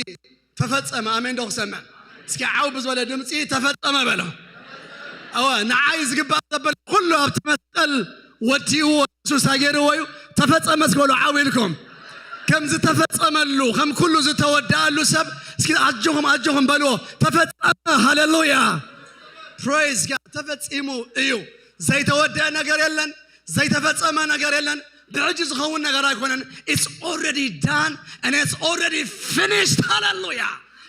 ተፈጸመ። ኣሜን ዶ ክሰምዕ? እስኪ ዓው ብዝበለ ድምፂ ተፈጸመ በሎ። እወ፣ ንዓይ ዝግባእ ዘበለ ኩሉ ኣብቲ መስቀል ወዲእዎ፣ የሱስ ኣገይርዎ እዩ። ተፈጸመ እስኪ በሉ ዓው ኢልኩም። ከም ዝተፈጸመሉ፣ ከም ኩሉ ዝተወደኣሉ ሰብ እስኪ ኣጆኹም፣ ኣጆኹም በልዎ። ተፈጸመ። ሃሌሉያ። ፕሬዝ ጋድ። ተፈጺሙ እዩ። ዘይተወደአ ነገር የለን። ዘይተፈጸመ ነገር የለን። ብሕጂ ዝኸውን ነገር ኣይኮነን። It's already done and it's already finished. ሃሌሉያ።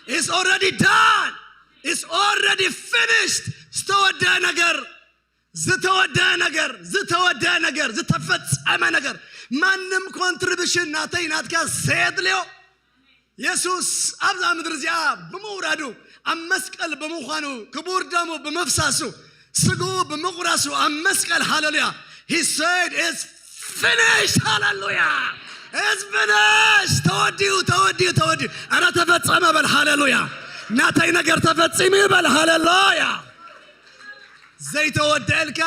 It's already done. It's already finished. ዝተወደአ ነገር፣ ዝተወደአ ነገር፣ ዝተወደአ ነገር፣ ዝተፈጸመ ነገር። ማንም ኮንትሪቢሽን ናተይ ናትካ ዘየድልዮ፣ የሱስ ኣብዛ ምድሪ እዚኣ ብምውራዱ፣ ኣብ መስቀል ብምዃኑ፣ ክቡር ደሙ ብምፍሳሱ፣ ስግኡ ብምቑራሱ ኣብ መስቀል፣ ሃሌሉያ፣ he said it's finished. ሃሌሉያ። It's finished. ተወዲኡ፣ ተወዲኡ፣ ተወዲኡ። ኣረ ተፈጸመ በል። ሃሌሉያ። ናተይ ነገር ተፈጺሙ ይበል። ሃሌሉያ። ዘይተወደአልካ፣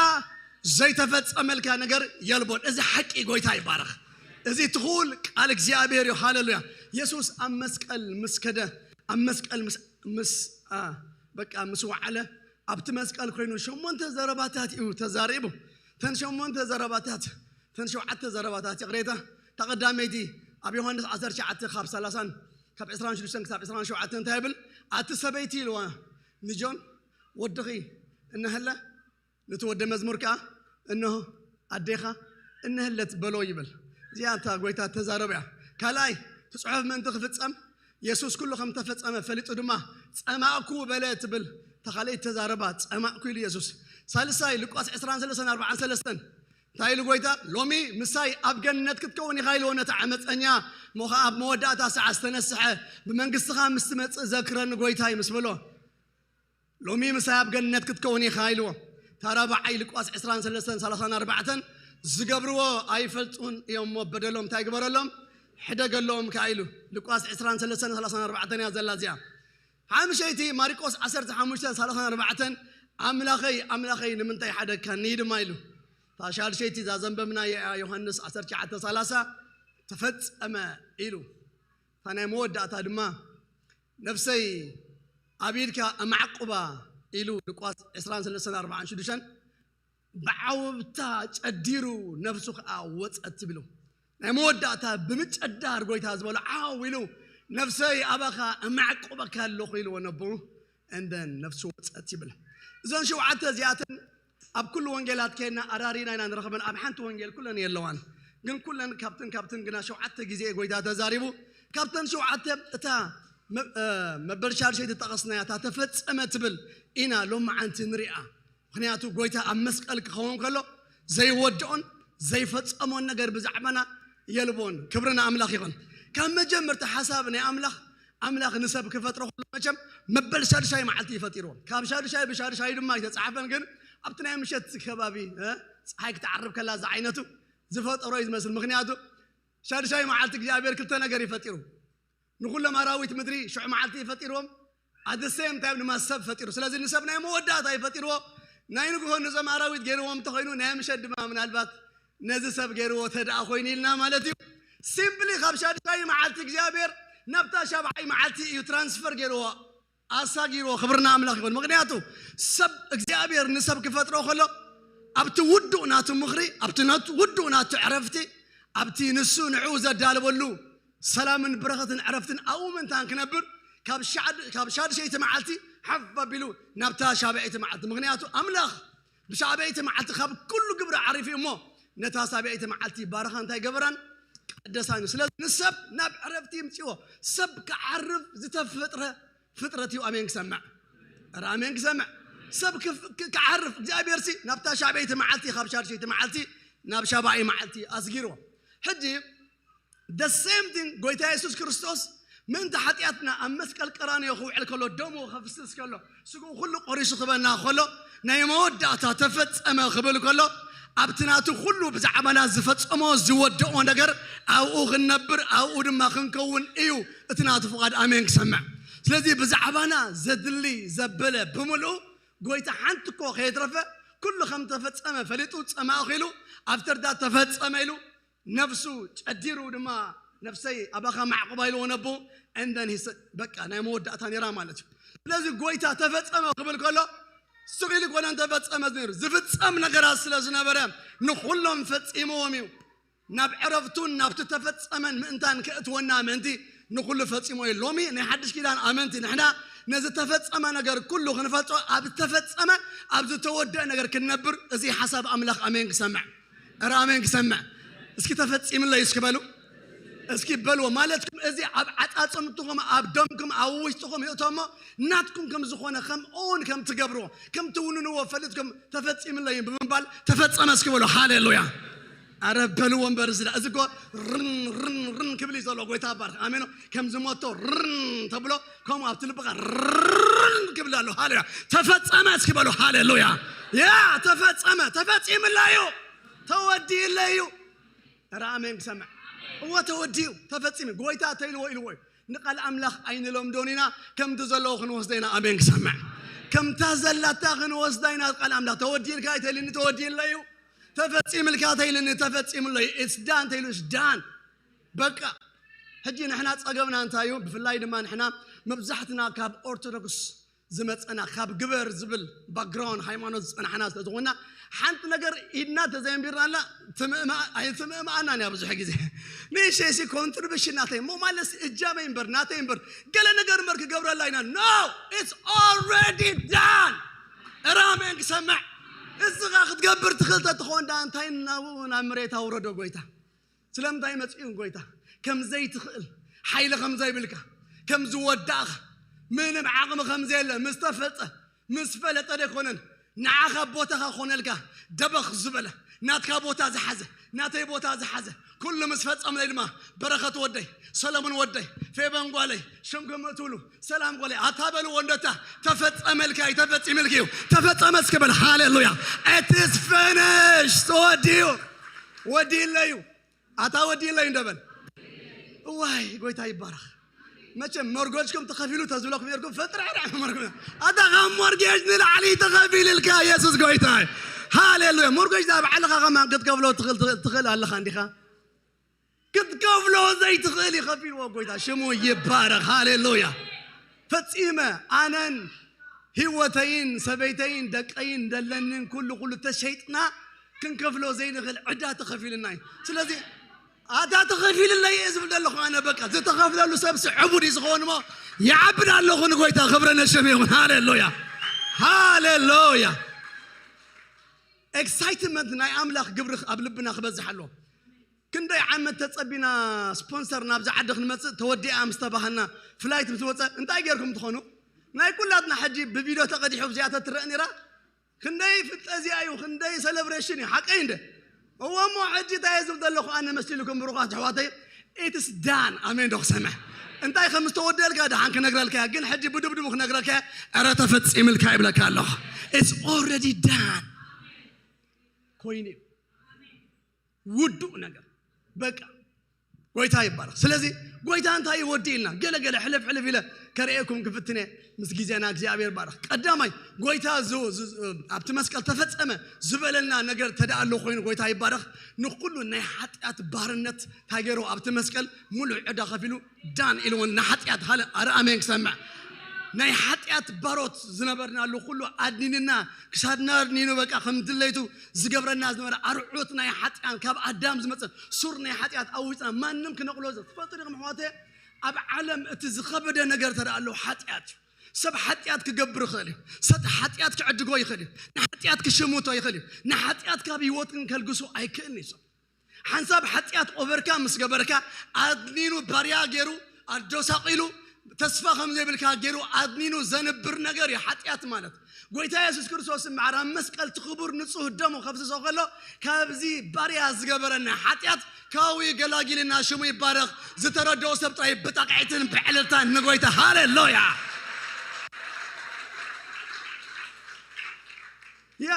ዘይተፈጸመልካ ነገር የልቦን። እዚ ሓቂ። ጎይታ ይባረኽ። እዚ ትኹል ቃል እግዚኣብሔር እዩ። ሃሌሉያ። የሱስ ኣብ መስቀል ምስ ከደ፣ ኣብ መስቀል ምስ፣ ምስ፣ አ፣ በቃ ምስ ወዓለ፣ ኣብቲ መስቀል ኮይኑ ሸሞንተ ዘረባታት እዩ ተዛሪቡ። እተን ሸሞንተ ዘረባታት፣ እተን ሸውዓተ ዘረባታት፣ ይቕሬታ፣ እታ ቀዳመይቲ ኣብ ዮሃንስ ዓሰርተ ትሽዓተ ካብ ሰላሳን ካብ ዕስራን ሽዱሽተን ክሳብ ዕስራን ሸውዓተን እንታይ ይብል? ኣቲ ሰበይቲ ኢልዋ ንጆን፣ ወድኺ እነሀለ፣ ነቲ ወደ መዝሙር ከኣ እንሆ ኣዴኻ እነህለት በሎ ይብል። እዚኣ እታ ጎይታ ተዛረበ እያ። ካልኣይ፣ እቲ ጽሑፍ ምእንቲ ክፍጸም፣ የሱስ ኩሉ ከም ተፈጸመ ፈሊጡ ድማ ጸማእኩ በለ ትብል እታ ካልኣይቲ ተዛረባ። ጸማእኩ ኢሉ የሱስ። ሳልሳይ፣ ሉቃስ ዕስራን ሰለስተን ኣርባዓን ሰለስተን እንታይ ኢሉ ጎይታ? ሎሚ ምሳይ ኣብ ገነት ክትከውን ኢኻ ኢልዎ ነቲ ዓመፀኛ፣ እሞ ኸዓ ኣብ መወዳእታ ሰዓት ዝተነስሐ፣ ብመንግስትኻ ምስ ትመጽእ ዘክረኒ ጎይታይ ምስ በሎ፣ ሎሚ ምሳይ ኣብ ገነት ክትከውን ኢኻ ኢልዎ። እታ ራብዓይ ሉቃስ ዕስራን ሰለስተን ሰላሳን ኣርባዕተን ዝገብርዎ ኣይፈልጡን እዮም እሞ በደሎም እንታይ ግበረሎም? ሕደገሎም ከኣ ኢሉ። ሉቃስ ዕስራን ሰለስተን ሰላሳን ኣርባዕተን እያ ዘላ እዚኣ። ሓምሸይቲ ማርቆስ ዓሰርተ ሓሙሽተ ሰላሳን ኣርባዕተን ኣምላኸይ ኣምላኸይ ንምንታይ ሓደግካኒ ድማ ኢሉ። እታ ሻድሸይቲ እዛ ዘንበብናያ እያ ዮሃንስ ዓሰርተ ትሽዓተ ሰላሳ ተፈጸመ ኢሉ። እታ ናይ መወዳእታ ድማ ነፍሰይ ኣብ ኢድካ ኣማዕቁባ ኢሉ ሉቃስ ዕስራን ሰለስተን ኣርባዓን ሽዱሽተን ብዓውታ ጨዲሩ ነፍሱ ከዓ ወፀት ትብሉ ናይ መወዳእታ ብምጨዳር ጎይታ ዝበሎ ዓው ኢሉ ነፍሰይ ኣባኻ ኣማዕቁበካ ኣለኹ ኢልዎ ነቦ እንደን ነፍሱ ወፀት ይብል። እዞን ሸውዓተ እዚኣተን ኣብ ኩሉ ወንጌላት ከይና ኣራሪና ኢና ንረኽበን ኣብ ሓንቲ ወንጌል ኩለን የለዋን። ግን ኩለን ካብትን ካብትን ግና ሸውዓተ ግዜ ጎይታ ተዛሪቡ ካብተን ሸውዓተ እታ መበል ሻድሸይቲ ጠቐስናያ እታ ተፈጸመ ትብል ኢና ሎመዓንቲ ንሪኣ። ምኽንያቱ ጎይታ ኣብ መስቀል ክኸውን ከሎ ዘይወድኦን ዘይፈጸሞን ነገር ብዛዕባና የልቦን። ክብሪ ንኣምላኽ ይኹን። ካብ መጀመርታ ሓሳብ ናይ ኣምላኽ ኣምላኽ ንሰብ ክፈጥሮ ከሎ መቸም መበል ሻድሻይ መዓልቲ እዩ ፈጢርዎ። ካብ ሻድሻይ ብሻድሻይ ድማ ኣይተጻሕፈን ግን ኣብቲ ናይ ምሸት ከባቢ ፀሓይ ክትዓርብ ከላ ዝዓይነቱ ዝፈጠሮ እዩ ዝመስል። ምክንያቱ ሻድሻይ መዓልቲ እግዚኣብሔር ክልተ ነገር እዩ ፈጢሩ። ንኩሎም ኣራዊት ምድሪ ሽዑ መዓልቲ እዩ ፈጢርዎም። At the same time ድማ ሰብ ፈጢሩ። ስለዚ ንሰብ ናይ መወዳእታ እዩ ፈጢርዎ። ናይ ንግሆ ንዞም ኣራዊት ገይርዎም እንተኮይኑ ናይ ምሸት ድማ ምናልባት ነዚ ሰብ ገይርዎ ተደኣ ኮይኑ ኢልና ማለት እዩ። ሲምፕሊ ካብ ሻድሻይ መዓልቲ እግዚኣብሔር ናብታ ሻብዓይ መዓልቲ እዩ ትራንስፈር ገይርዎ፣ ኣሳጊርዎ። ክብርና ኣምላኽ ይኹን። ምክንያቱ ሰብ እግዚኣብሔር ንሰብ ክፈጥሮ ከሎ ኣብቲ ውዱእ ናቱ ምኽሪ፣ ኣብቲ ናቱ ውዱእ ናቱ ዕረፍቲ፣ ኣብቲ ንሱ ንዕኡ ዘዳለወሉ ሰላምን በረኸትን ዕረፍትን ኣብኡ ምእንታን ክነብር ካብ ሻድ- ካብ ሻድሸይቲ መዓልቲ ሓፍ ኣቢሉ ናብታ ሻብዐይቲ መዓልቲ። ምክንያቱ ኣምላኽ ብሻብዐይቲ መዓልቲ ካብ ኩሉ ግብሪ ዓሪፉ እዩ እሞ ነታ ሳብዐይቲ መዓልቲ ባረኻ እንታይ ገበራን ቀደሳን እዩ። ስለዚ ንሰብ ናብ ዕረፍቲ ይምፅዎ። ሰብ ክዓርፍ ዝተፈጥረ ፍጥረት እዩ። ኣሜን ክሰምዕ ረ ኣሜን ክሰምዕ ሰብ ክፍ- ክ- ክዓርፍ እግዚኣብሔር ሲ ናብታ ሻብዐይቲ መዓልቲ ካብ ሻድሸይቲ መዓልቲ ናብ ሻብዓይ መዓልቲ ኣስጊርዎ። ሕጂ the same thing ጎይታ የሱስ ክርስቶስ ምእንቲ ሓጢኣትና ኣብ መስቀል ቀራንዮ ክውዕል ከሎ ደሙ ከፍስስ ከሎ ስግኡ ኩሉ ቆሪሱ ክበና ከሎ ናይ መወዳእታ ተፈጸመ ክብል ከሎ ኣብቲ ናቱ ኩሉ ብዛዕባና ዝፈጸሞ ዝወደኦ ነገር ኣብኡ ክንነብር ኣብኡ ድማ ክንከውን እዩ እቲ ናቱ ፍቓድ። ኣሜን ክሰምዕ። ስለዚ ብዛዕባና ዘድሊ ዘበለ ብምልኡ ጎይታ ሓንቲ እኮ ከየትረፈ ኩሉ ከም ተፈጸመ ፈሊጡ ጸማእኺ ኢሉ ኣፍተርዳ ተፈጸመ ኢሉ ነፍሱ ጨዲሩ ድማ ነፍሰይ ኣባኻ ማዕቁባ ኢልዎ ነቦ እንደን በቃ ናይ መወዳእታ ነራ ማለት እዩ። ስለዚ ጎይታ ተፈጸመ ክብል ከሎ ስቕ ኢሉ ኮነ ተፈጸመ ነሩ ዝፍጸም ነገራት ስለ ዝነበረ ንኩሎም ፈጺምዎም እዩ። ናብ ዕረፍቱን ናብቲ ተፈጸመን ምእንታን ክእትወና ምእንቲ ንኩሉ ፈጺሞ እዩ። ሎሚ ናይ ሓድሽ ኪዳን ኣመንቲ ንሕና ነዚ ተፈጸመ ነገር ኩሉ ክንፈልጾ ኣብ ተፈጸመ ኣብ ዝተወደአ ነገር ክንነብር እዚ ሓሳብ ኣምላኽ ኣሜን ክሰምዕ ረ ኣሜን ክሰምዕ። እስኪ ተፈጺምለይ እስኪ በሉ እስኪ በልዎ ማለትኩም እዚ ኣብ ዓጻጽምትኹም ኣብ ደምኩም ኣብ ውሽጥኹም ይእቶ እሞ ናትኩም ከም ዝኾነ ከም እውን ከም ትገብርዎ ከም ትውንንዎ ፈሊጥኩም ተፈጺምለይ ብምባል ተፈጸመ እስኪ በሉ። ሃሌሉያ። ኣረ በልዎ እምበር እዚ እዚ እኮ ርን ርን ርን ክብል እዩ ዘሎ። ጎይታ ባርክ ኣሜን። ከም ዝሞቶ ርን ተብሎ ከምኡ ኣብቲ ልብኻ ርን ክብል ኣሎ። ሃሌሉያ። ተፈጸመ እስኪ በሉ። ሃሌሉያ። ያ ተፈጸመ ተፈጺምለይ እዩ ተወዲእለይ እዩ። ኧረ ኣሜን ክሰምዕ። እወ ተወዲኡ ተፈጺሙ። ጎይታ ተይልዎ ኢልዎ እዩ። ንቃል ኣምላኽ ኣይንለምዶን ኢና። ከምቲ ዘለዎ ክንወስዶ ኢና። ኣሜን ክሰምዕ። ከምታ ዘላታ ክንወስዳ ኢና። ቃል ኣምላኽ ተወዲእልካ ኣይተልኒ ተወዲእለ እዩ። ተፈጺምልካ ተይልኒ ተፈጺምለ እዩ። It's done ተይሉ it's done። በቃ ሕጂ ንሕና ጸገምና እንታይ እዩ? ብፍላይ ድማ ንሕና መብዛሕትና ካብ ኦርቶዶክስ ዝመፀና ካብ ግበር ዝብል ባክግራውንድ ሃይማኖት ዝፀናሕና ስለዝኾና ሓንቲ ነገር ኢድና ተዘየንቢርናላ ኣይትምእምኣናን እያ። ብዙሕ ግዜ ንእሸይሲ ኮንትሪቢሽን ናተይ እሞ ማለት እጃመይ እምበር ናተይ እምበር ገለ ነገር እምበር ክገብረላ ኢና። No, it's already done። እራሜን ክሰምዕ እዚኻ ክትገብር ትኽእል ተትኾን ዳ እንታይ እናብኡ ናብ መሬት ኣውረዶ ጎይታ። ስለምንታይ መጺኡ ጎይታ ከም ዘይትኽእል ሓይሊ ከም ዘይብልካ ከም ዝወዳእኻ ምንም ዓቕሚ ከም ዘየለ ምስ ተፈልጠ ምስ ፈለጠ ደይኮነን ንዓኻ ቦታኻ ኮነልካ ደበኽ ዝበለ ናትካ ቦታ ዝሓዘ ናተይ ቦታ ዝሓዘ ኩሉ ምስ ፈጸምለይ ድማ በረኸት ወደይ ሰለሙን ወደይ ፌበን ጓለይ ሽምኩም እትብሉ ሰላም ጓለይ ኣታ በልዎ እንደታ ተፈጸመልካ እዩ ተፈጺምልክ እዩ ተፈጸመ እስኪ በል ሃሌሉያ። It is finished ተወዲኡ ወዲእለዩ ኣታ ወዲእለይ እንደበል እዋይ ጎይታ ይባረኽ። መቸም ሞርጎጅኩም ተኸፊሉ ተዝብለኩም ነርኩም ፈጥራዕራዕ ሞርጎጅ ኣታ ካብ ሞርጌጅ ንላዕሊ ተኸፊልልካ የሱስ ጎይታ። ሃሌሉያ። ሞርጎጅ ዛ ባዕልኻ ከማን ክትከፍሎ ትኽእል ኣለኻ እንዲኻ ክትከፍሎ ዘይትኽእል ይኸፊልዎ ጎይታ ሽሙ ይባረኽ። ሃሌሉያ። ፈጺመ ኣነን ህይወተይን ሰበይተይን ደቀይን ደለንን ኩሉ ኩሉ ተሸይጥና ክንከፍሎ ዘይንኽእል ዕዳ ተኸፊልና እዩ። ስለዚ ኣታ ተኸፊልለይ እየ ዝብል ዘለኹ ኣነ በቃ ዝተኸፍለሉ ሰብሲ ዕቡድ እዩ ዝኸውን እሞ ይዓብድ ኣለኹ ንጎይታ ክብረ ነሸም ይኹን። ሃሌሉያ ሃሌሉያ። ኤክሳይትመንት ናይ ኣምላኽ ግብሪ ኣብ ልብና ክበዝሕ ኣለዎ። ክንደይ ዓመት ተጸቢና ስፖንሰር ናብዚ ዓዲ ክንመጽእ ተወዲኣ ምስ ተባህልና ፍላይት ምስ ወጸ እንታይ ጌርኩም ትኾኑ? ናይ ኩላትና ሕጂ ብቪድዮ ተቐዲሑ ኣብዚኣ ተትረአ ነይራ። ክንደይ ፍጠዚያ እዩ፣ ክንደይ ሰለብሬሽን እዩ። ሓቀይ እንደ እወ እሞ ሕጂ እንታይ እየ ዝብል ዘለኹ ኣነ መሲልኩም ብሩኻት ኣሕዋተይ ኢትስ ዳን ኣሜን ዶ ክሰምዕ እንታይ ከም ዝተወደልካ ደሓን ክነግረልካ እያ። ግን ሕጂ ብድብድቡ ክነግረልካ እያ። ኧረ ተፈጺምልካ ይብለካ ኣለኹ። It's already done። ኮይኑ እዩ። ውዱእ ነገር በቃ ጎይታ ይባረኽ። ስለዚ ጎይታ እንታይ ይወዲ ኢልና ገለ ገለ ሕልፍ ሕልፍ ኢለ ከርእየኩም ክፍትነ ምስ ግዜና እግዚኣብሔር ባረኽ። ቀዳማይ ጎይታ ዝ- ዝ- ኣብቲ መስቀል ተፈጸመ ዝበለና ነገር ተደኣ ኣሎ ኮይኑ ጎይታ ይባረኽ። ንኩሉ ናይ ሓጢኣት ባርነት እንታይ ገይሩ ኣብቲ መስቀል ሙሉእ ዕዳ ከፊሉ ዳን ኢልዎ ንሓጢኣት ሃለ ኣረ ኣሜን ክሰምዕ ናይ ሓጢኣት ባሮት ዝነበርናሉ ኩሉ ኣድኒንና ክሳድና ኣድኒኑ በቃ ከም ድለይቱ ዝገብረና ዝነበረ ኣርዑት ናይ ሓጢኣን ካብ ኣዳም ዝመፀ ሱር ናይ ሓጢኣት ኣብ ውሽጥና ማንም ክነቕሎ ዘ- ትፈልጡ ዲኹም ኣሕዋተ ኣብ ዓለም እቲ ዝኸበደ ነገር ተደኣ ኣለዉ ሓጢኣት እዩ። ሰብ ሓጢኣት ክገብር ይኽእል እዩ። ሰብ ሓጢኣት ክዕድጎ ይኽእል እዩ። ንሓጢኣት ክሽምቶ ይኽእል እዩ። ንሓጢኣት ካብ ህይወት ግን ከልግሶ ኣይክእልን እዩ ሰብ ሓንሳብ ሓጢኣት ኦቨርካም ምስ ገበርካ ኣድኒኑ ባርያ ገይሩ ኣዶሳቂሉ ተስፋ ከም ዘይብልካ ገይሩ ኣድኒኑ ዘንብር ነገር እዩ ሓጢኣት ማለት። ጎይታ የሱስ ክርስቶስ እምበኣር ኣብ መስቀል እቲ ክቡር ንጹህ ደሙ ከፍስሶ ከሎ ካብዚ ባርያ ዝገበረና ሓጢኣት ካዊ ገላጊልና ሽሙ ይባረኽ። ዝተረድኦ ሰብ ጥራይ ብጣቕዒትን ብዕልልታን ንጎይታ ሃሌሉያ። ያ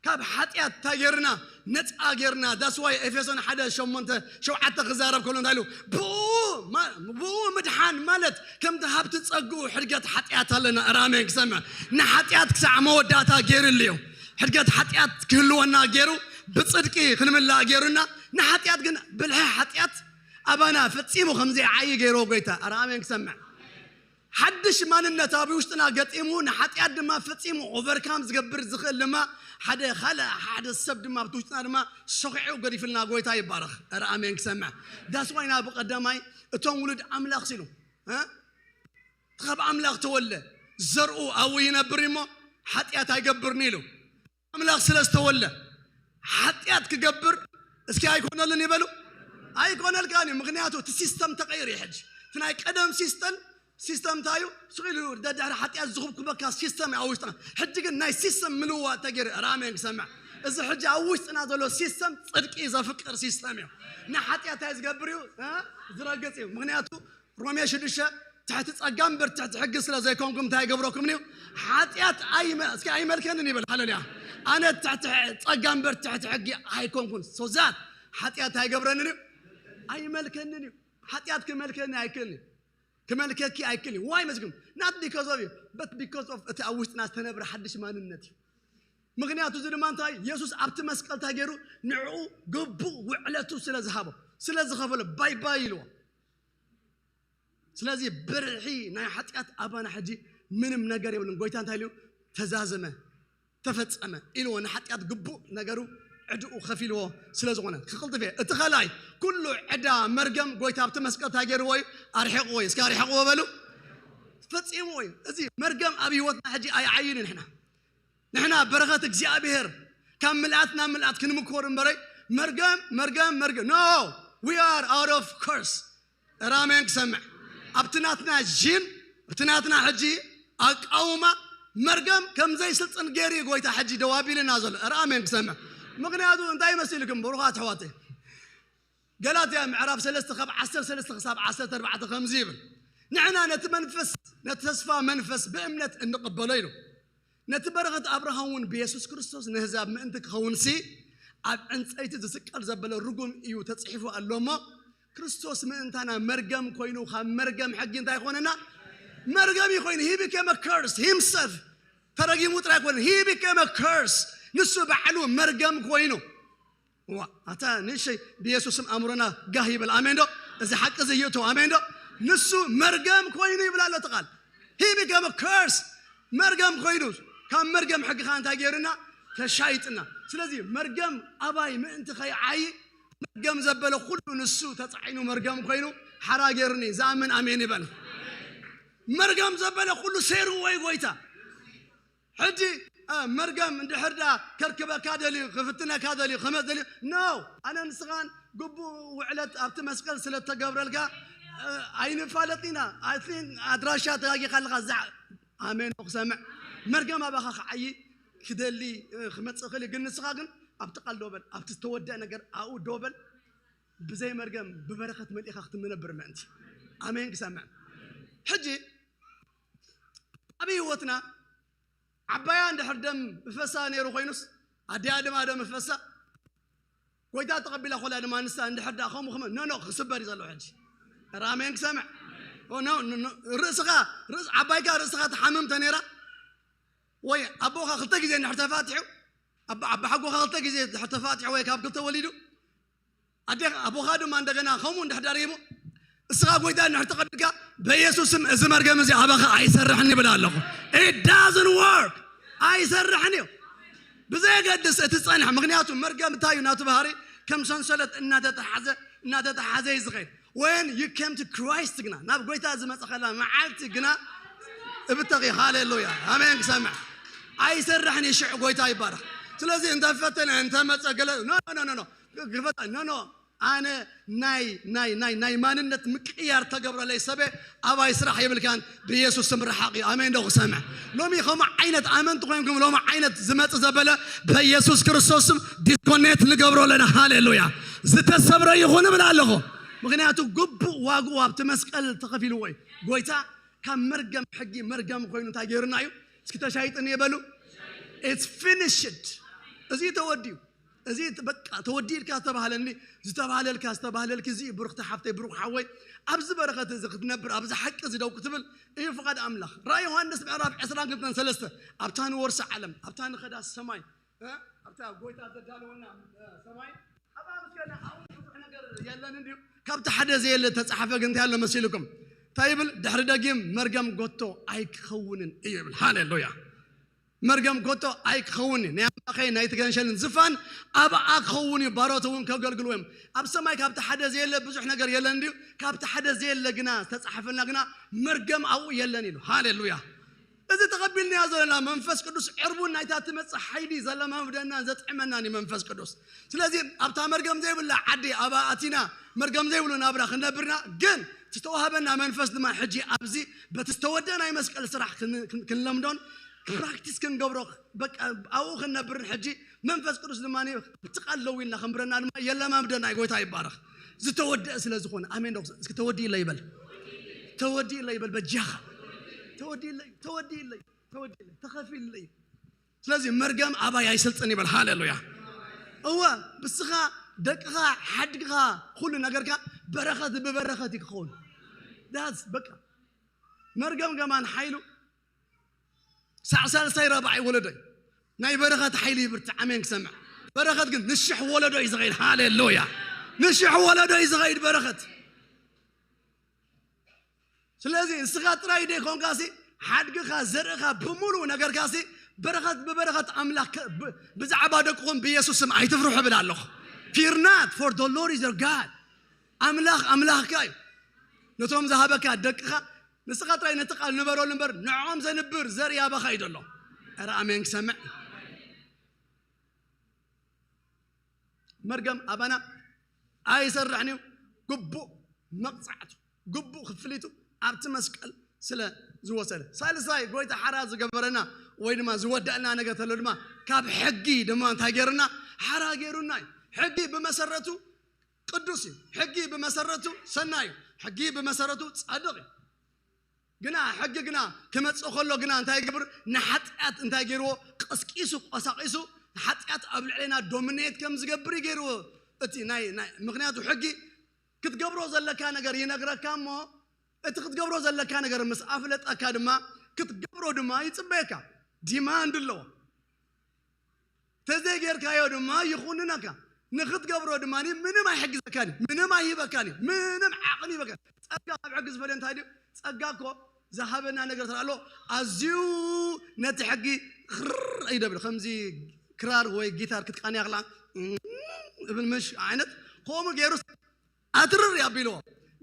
ካብ ሓጢኣት እንታይ ጌርና ነፃ ጌርና that's why ኤፌሶን ሓደ ሸሞንተ ሸውዓተ ክዛረብ ከሎ እንታይ ኢሉ ብኡ ማ- ብኡ ምድሓን ማለት ከምቲ ሃብቲ ፀግኡ ሕድገት ሓጢኣት ኣለና ራሜን ክሰምዕ ንሓጢኣት ክሳዕ መወዳእታ ገይርሉ እዩ። ሕድገት ሓጢኣት ክህልወና ገይሩ ብፅድቂ ክንምላእ ገይሩና ንሓጢኣት ግን ብልሒ ሓጢኣት ኣባና ፈፂሙ ከምዘይዓይ ገይርዎ ጎይታ ራሜን ክሰምዕ ሓድሽ ማንነት ኣብ ውሽጥና ገጢሙ ንሓጢኣት ድማ ፈጺሙ ኦቨርካም ዝገብር ዝኽእል ድማ ሓደ ካልእ ሓደ ሰብ ድማ ኣብቲ ውሽጥና ድማ ሰኺዑ ገዲፍልና ጎይታ ይባረኽ። ኧረ ኣሜን ክሰምዕ። ዳስ ዋይና ብቐዳማይ እቶም ውሉድ ኣምላኽ ሲሉ እ? ካብ ኣምላኽ ተወልደ ዘርኡ ኣብኡ ይነብር እሞ ሓጢኣት ኣይገብርን ኢሉ ኣምላኽ ስለ ዝተወልደ ሓጢኣት ክገብር እስኪ ኣይኮነልን ይበሉ ኣይኮነልካን እዩ ምክንያቱ እቲ ሲስተም ተቀይሩ እዩ ሕጂ እቲ ናይ ቀደም ሲስተም ሲስተም እንታይ እዩ ስቕ ኢሉ ደድሕሪ ሓጢኣት ዝኹብኩበካ ሲስተም እዩ ኣብ ውሽጥና ሕጂ ግን ናይ ሲስተም ምልውዋጥ ተገይሩ ራሜን ክሰምዕ እዚ ሕጂ ኣብ ውሽጥና ዘሎ ሲስተም ፅድቂ ዘፍቅር ሲስተም እዩ ንሓጢኣት እንታይ ዝገብር እዩ እ? ዝረግፅ እዩ ምክንያቱ ሮሜ ሽዱሽተ ትሕቲ ጸጋ እምበር ትሕቲ ሕጊ ስለ ዘይኮንኩም እንታይ ይገብረኩም እዩ ሓጢኣት ኣይመ- እስኪ ኣይመልከንን ይበል ሃሌሉያ ኣነ ትሕቲ ሕ- ጸጋ እምበር ትሕቲ ሕጊ ኣይኮንኩን ሶዛት ሓጢኣት ኣይገብረንን እዩ ኣይመልከንን እዩ ሓጢኣት ክመልከኒ ኣይክእልን እዩ ክመልከኪ ኣይክእልን እዩ ዋይ መስኩም not because of you but because of እቲ ኣብ ውሽጥና ዝተነብረ ሓድሽ ማንነት እዩ ምክንያቱ እዚ ድማ እንታይ የሱስ ኣብቲ መስቀል እንታይ ገይሩ ንዕኡ ግቡእ ውዕለቱ ስለ ዝሃቦ ስለ ዝኸፈሎ ባይ ባይ ኢልዎ ስለዚ ብርሒ ናይ ሓጢኣት ኣባና ሕጂ ምንም ነገር የብሉን ጎይታ እንታይ ኢሉ ተዛዘመ ተፈጸመ ኢልዎ ንሓጢኣት ግቡእ ነገሩ ዕድኡ ከፊልዎ ስለ ዝኾነ ክቕልጥፍ እየ እቲ ኸላይ ኩሉ ዕዳ መርገም ጎይታ ኣብቲ መስቀል እንታይ ገይርዎ እዩ ኣርሒቕዎ እዩ እስኪ ኣርሒቕዎ በሉ ፈጺምዎ እዩ እዚ መርገም ኣብ ህይወትና ሕጂ ኣይዓይን ንሕና ንሕና በረኸት እግዚኣብሔር ካብ ምልኣት ናብ ምልኣት ክንምኮር እምበረይ መርገም መርገም መርገም no we are out of curse ራሜን ክሰምዕ ኣብቲ ናትና ጂን ኣብቲ ናትና ሕጂ ኣቃውማ መርገም ከም ዘይስልጥን ገይሩ እዩ ጎይታ ሕጂ ደው ኣቢልና ዘሎ ራሜን ክሰምዕ ምክንያቱ እንታይ መሲልኩም ብሩኻት ኣሕዋተይ ገላትያ ምዕራፍ ሰለስተ ካብ ዓሰርተ ሰለስተ ክሳብ ዓሰርተ ኣርባዕተ ከምዚ ይብል ንሕና ነቲ መንፈስ ነቲ ተስፋ መንፈስ ብእምነት እንቕበሎ ኢሉ ነቲ በረኸት ኣብርሃም እውን ብየሱስ ክርስቶስ ንህዛብ ምእንቲ ክኸውን ሲ ኣብ ዕንፀይቲ ዝስቀል ዘበለ ርጉም እዩ ተፅሒፉ ኣሎ እሞ ክርስቶስ ምእንታና መርገም ኮይኑ ካብ መርገም ሕጊ እንታይ ይኾነና መርገም እዩ ኮይኑ he became a curse himself ተረጊሙ ጥራይ ኮነ he became a curse ንሱ ባዕሉ መርገም ኮይኑ ዋ ኣታ ንእሽተይ ብየሱስም ኣእምሮና ጋህ ይበል ኣሜን ዶ እዚ ሓቂ እዚ ይእቶ ኣሜን ዶ ንሱ መርገም ኮይኑ ይብል ኣሎ እቲ ቃል he became a curse መርገም ኮይኑ ካብ መርገም ሕጊኻ እንታይ ገይርና ተሻይጥና ስለዚ መርገም ኣባይ ምእንቲ ከይዓይ መርገም ዘበለ ኩሉ ንሱ ተፃዒኑ መርገም ኮይኑ ሓራ ገይሩኒ ዝኣምን ኣሜን ይበል መርገም ዘበለ ኩሉ ሰይርዎ እዩ ጎይታ ሕጂ መርገም እንድሕር ዳ ከርክበካ ደልዩ ክፍትነካ ደልዩ ክመፅ ደልዩ no ኣነ ንስኻን ግቡእ ውዕለት ኣብቲ መስቀል ስለ እተገብረልካ ኣይንፋለጥ ኢና ኣድራሻ ተጋጊኻ ኣለኻ ዛ ኣሜን ክሰምዕ መርገም ኣባኻ ክዓይ ክደሊ ክመፅእ ክእል ግን ንስኻ ግን ኣብቲ ቃል ዶበል ኣብቲ ዝተወደአ ነገር ኣብኡ ዶበል ብዘይ መርገም ብበረኸት መሊእኻ ክትምነብር ምእንቲ ኣሜን ክሰምዕ ሕጂ ኣብ ህይወትና ዓባያ እንድሕር ደም ብፈሳ ነይሩ ኮይኑስ ኣዲኣ ድማ ደም ፈሳ። ጎይታ ተቐቢላ ኮላ ድማ ንሳ እንድሕር ደኣ ከምኡ ክመ-፣ ኖ፣ ኖ፣ ክስበር እዩ ዘሎ ሕጂ። ራሜን ክሰምዕ። ኦ፣ ኖ፣ ኖ፣ ኖ፣ ርእስኻ፣ ርእስ-፣ ዓባይካ ርእስኻ ትሓምም ተነይራ፣ ወይ ኣቦኻ ክልተ ግዜ እንድሕር ተፋቲሑ፣ ኣባ-፣ ኣባ ሓጎኻ ክልተ ግዜ እንድሕር ተፋቲሑ ወይ ካብ ክልተ ወሊዱ፣ ኣዴኻ፣ ኣቦኻ ድማ እንደገና ከምኡ እንድሕር ዳሪሞ፣ እስኻ ጎይታ እንድሕር ተቐቢልካ፣ በኢየሱስ ስም እዚ መርገም እዚ ኣባኻ ኣይሰርሕን ይብል ኣለኹ። It doesn't work። ኣይሰርሕን እዩ። ብዘየገድስ እቲ ጸንሕ፣ ምኽንያቱ መርገም እንታይ እዩ ናቱ ባህሪ? ከም ሰንሰለት እናተተሓዘ፣ እናተተሓዘ እዩ ዝኸይድ። When you came to Christ ግና፣ ናብ ጎይታ ዝመጸኸላ መዓልቲ ግና እብተኺ። ሃሌሉያ። ኣሜን። ክሰምዕ። ኣይሰርሕን እዩ ሽዑ። ጎይታ ይባረኽ። ስለዚህ እንተፈተነ፣ እንተመጸ ገለ፣ ኖ፣ ኖ፣ ኖ፣ ኖ፣ ኖ። ግፈታ፣ ኖ፣ ኖ። ኣነ ናይ፣ ናይ፣ ናይ፣ ናይ ማንነት ምቅያር ተገብረለይ ሰበ ኣባይ ስራሕ የብልካን። ብኢየሱስ ስም ርሓቕ እዩ። ኣሜን ዶ ክሰምዕ? ሎሚ ከምኡ ዓይነት ኣመንቲ ኮይንኩም ሎሚ ዓይነት ዝመጽእ ዘበለ በኢየሱስ ክርስቶስ ስም ዲስኮኔክት ንገብሮ ኣለና። ሃሌሉያ። ዝተሰብረ ይኹን እብል ኣለኹ። ምኽንያቱ ግቡእ ዋግኡ ኣብቲ መስቀል ተኸፊልዎ እዩ። ጎይታ ካብ መርገም ሕጊ መርገም ኮይኑ እንታይ ገይሩና እዩ? እስኪ ተሻይጥን ይበሉ። It's finished። እዚ ተወዲኡ። እዚ በቃ ተወዲእልካ ዝተባህለኒ፣ ዝተባህለልካ፣ ዝተባህለልኪ እዚ ብሩኽቲ ሓፍተይ፣ ብሩኽ ሓወይ፣ ኣብዚ በረኸት እዚ ክትነብር፣ ኣብዚ ሓቂ እዚ ደው ክትብል እዩ ፍቓድ ኣምላኽ። ራእይ ዮሃንስ ምዕራፍ ዕስራን ክልተን ሰለስተ፣ ኣብታ ንወርሲ ዓለም፣ ኣብታ ንኸዳ ሰማይ፣ እ? ኣብታ ጎይታ ዘዳለወና፣ እ፣ ሰማይ፣ ኣብኣ ምስ ከድና ኣብኡ ብዙሕ ነገር የለን እንድዩ። ካብቲ ሓደ ዘየለ ተጻሓፈ ግን እንታይ ኣሎ መሲልኩም? እንታይ ይብል? ድሕሪ ደጊም መርገም ጎቶ ኣይክኸውንን እዩ ይብል። ሃሌሉያ። መርገም ጎቶ ኣይክኸውንን። ናይ ኣምላኸይ ናይ ትገንሸልን ዝፋን ኣብኣ ክኸውን እዩ፣ ባሮት እውን ከገልግልዎ እዮም። ኣብ ሰማይ ካብቲ ሓደ ዘየለ ብዙሕ ነገር የለን እንድዩ። ካብቲ ሓደ ዘየለ ግና ዝተጻሓፈልና ግና መርገም ኣብኡ የለን ኢሉ። ሃሌሉያ። እዚ ተቐቢልናዮ ዘለና መንፈስ ቅዱስ ዕርቡን ናይታ ትመጽእ ሓይሊ ዘለማምደናን ዘጥዕመናን እዩ መንፈስ ቅዱስ። ስለዚ ኣብታ መርገም ዘይብላ ዓዲ ኣብኣ ኣቲና መርገም ዘይብሉ ናብራ ክንነብርና፣ ግን ዝተዋህበና መንፈስ ድማ ሕጂ ኣብዚ በቲ ዝተወደአ ናይ መስቀል ስራሕ ክን-፣ ክን-፣ ክንለምዶን ፕራክቲስ ክንገብሮ፣ በቃ ኣብኡ ክንነብርን ሕጂ መንፈስ ቅዱስ ድማ ኣብቲ ቃል ደው ኢልና ክንብረና ድማ የለማምደና። ጎይታ ይባረኽ። ዝተወደአ ስለ ዝኾነ። ኣሜን ዶ? እስኪ ተወዲእለይ ይበል። ተወዲእለይ ይበል በጃኻ። ተወዲእለይ፣ ተወዲእለይ፣ ተወዲእለይ፣ ተኸፊልለይ። ስለዚ መርገም ኣባይ ኣይሰልጥን ይበል። ሃሌሉያ። እወ፣ ብስኻ፣ ደቅኻ፣ ሓድግኻ፣ ኩሉ ነገርካ በረኸት ብበረኸት እዩ ክኸውን። ዳስ በቃ መርገም ገማን ሓይሉ ሳዕ ሳልሳይ ራብዓይ ወለዶ እዩ። ናይ በረኸት ሓይሊ ይብርትዕ። ኣሜን ክሰምዕ። በረኸት ግን ንሽሕ ወለዶ እዩ ዝኸይድ። ሃሌሉያ። ንሽሕ ወለዶ እዩ ዝኸይድ በረኸት። ስለዚ ንስኻ ጥራይ ደይኮንካሲ ሓድግኻ፣ ዘርእኻ፣ ብምሉእ ነገርካሲ በረኸት ብበረኸት ኣምላኽ ከ-፣ ብ-፣ ብዛዕባ ደቅኹም ብኢየሱስ ስም ኣይትፍርሑ እብል ኣለኹ። Fear not, for the Lord is your God። ኣምላኽ ኣምላኽካ እዩ። ነቶም ዝሃበካ ደቅኻ ንስኻ ጥራይ ነቲ ቃል ንበረሉ እምበር ንዕኦም ዘንብር ዘርኢ ኣባኻ እዩ ዘሎ። ኧረ ኣሜን ክሰምዕ። መርገም ኣባና ኣይሰርሕን እዩ። ግቡእ መቕጻዕቱ፣ ግቡእ ክፍሊቱ ኣብቲ መስቀል ስለ ዝወሰደ። ሳልሳይ ጎይታ ሓራ ዝገበረና ወይ ድማ ዝወደእና ነገር ተሎ ድማ ካብ ሕጊ ድማ እንታይ ገይሩና? ሓራ ገይሩና እዩ። ሕጊ ብመሰረቱ ቅዱስ እዩ። ሕጊ ብመሰረቱ ሰናይ እዩ። ሕጊ ብመሰረቱ ጻድቕ እዩ። ግና ሕጊ ግና ክመጽእ ከሎ ግና እንታይ ይገብር? ንሓጢኣት እንታይ ገይርዎ? ቀስቂሱ፣ ቆሳቂሱ፣ ሓጢኣት ኣብ ልዕሌና ዶሚኔት ከም ዝገብር እዩ ገይርዎ። እቲ ናይ፣ ናይ፣ ምኽንያቱ ሕጊ ክትገብሮ ዘለካ ነገር ይነግረካ እሞ፣ እቲ ክትገብሮ ዘለካ ነገር ምስ ኣፍለጠካ ድማ፣ ክትገብሮ ድማ ይጽበየካ። ዲማንድ ኣለዎ። ተዘይጌርካዮ ድማ ይኹንነካ። ንኽትገብሮ ድማ ምንም ኣይሕግዘካን እዩ፣ ምንም ኣይህበካን እዩ፣ ምንም ዓቕሚ ይበካ። ጸጋ ካብ ሕጊ ዝፈለ እንታይ ድዩ? ጸጋ እኮ ዝሃበና ነገር ስለ ኣሎ፣ ኣዝዩ ነቲ ሕጊ ኽር እዩ ደብል። ከምዚ ክራር ወይ ጊታር ክትቃንያ ከላ እብል ምሽ ዓይነት፣ ከምኡ ገይሩ ኣትርር እዩ ኣቢልዎ።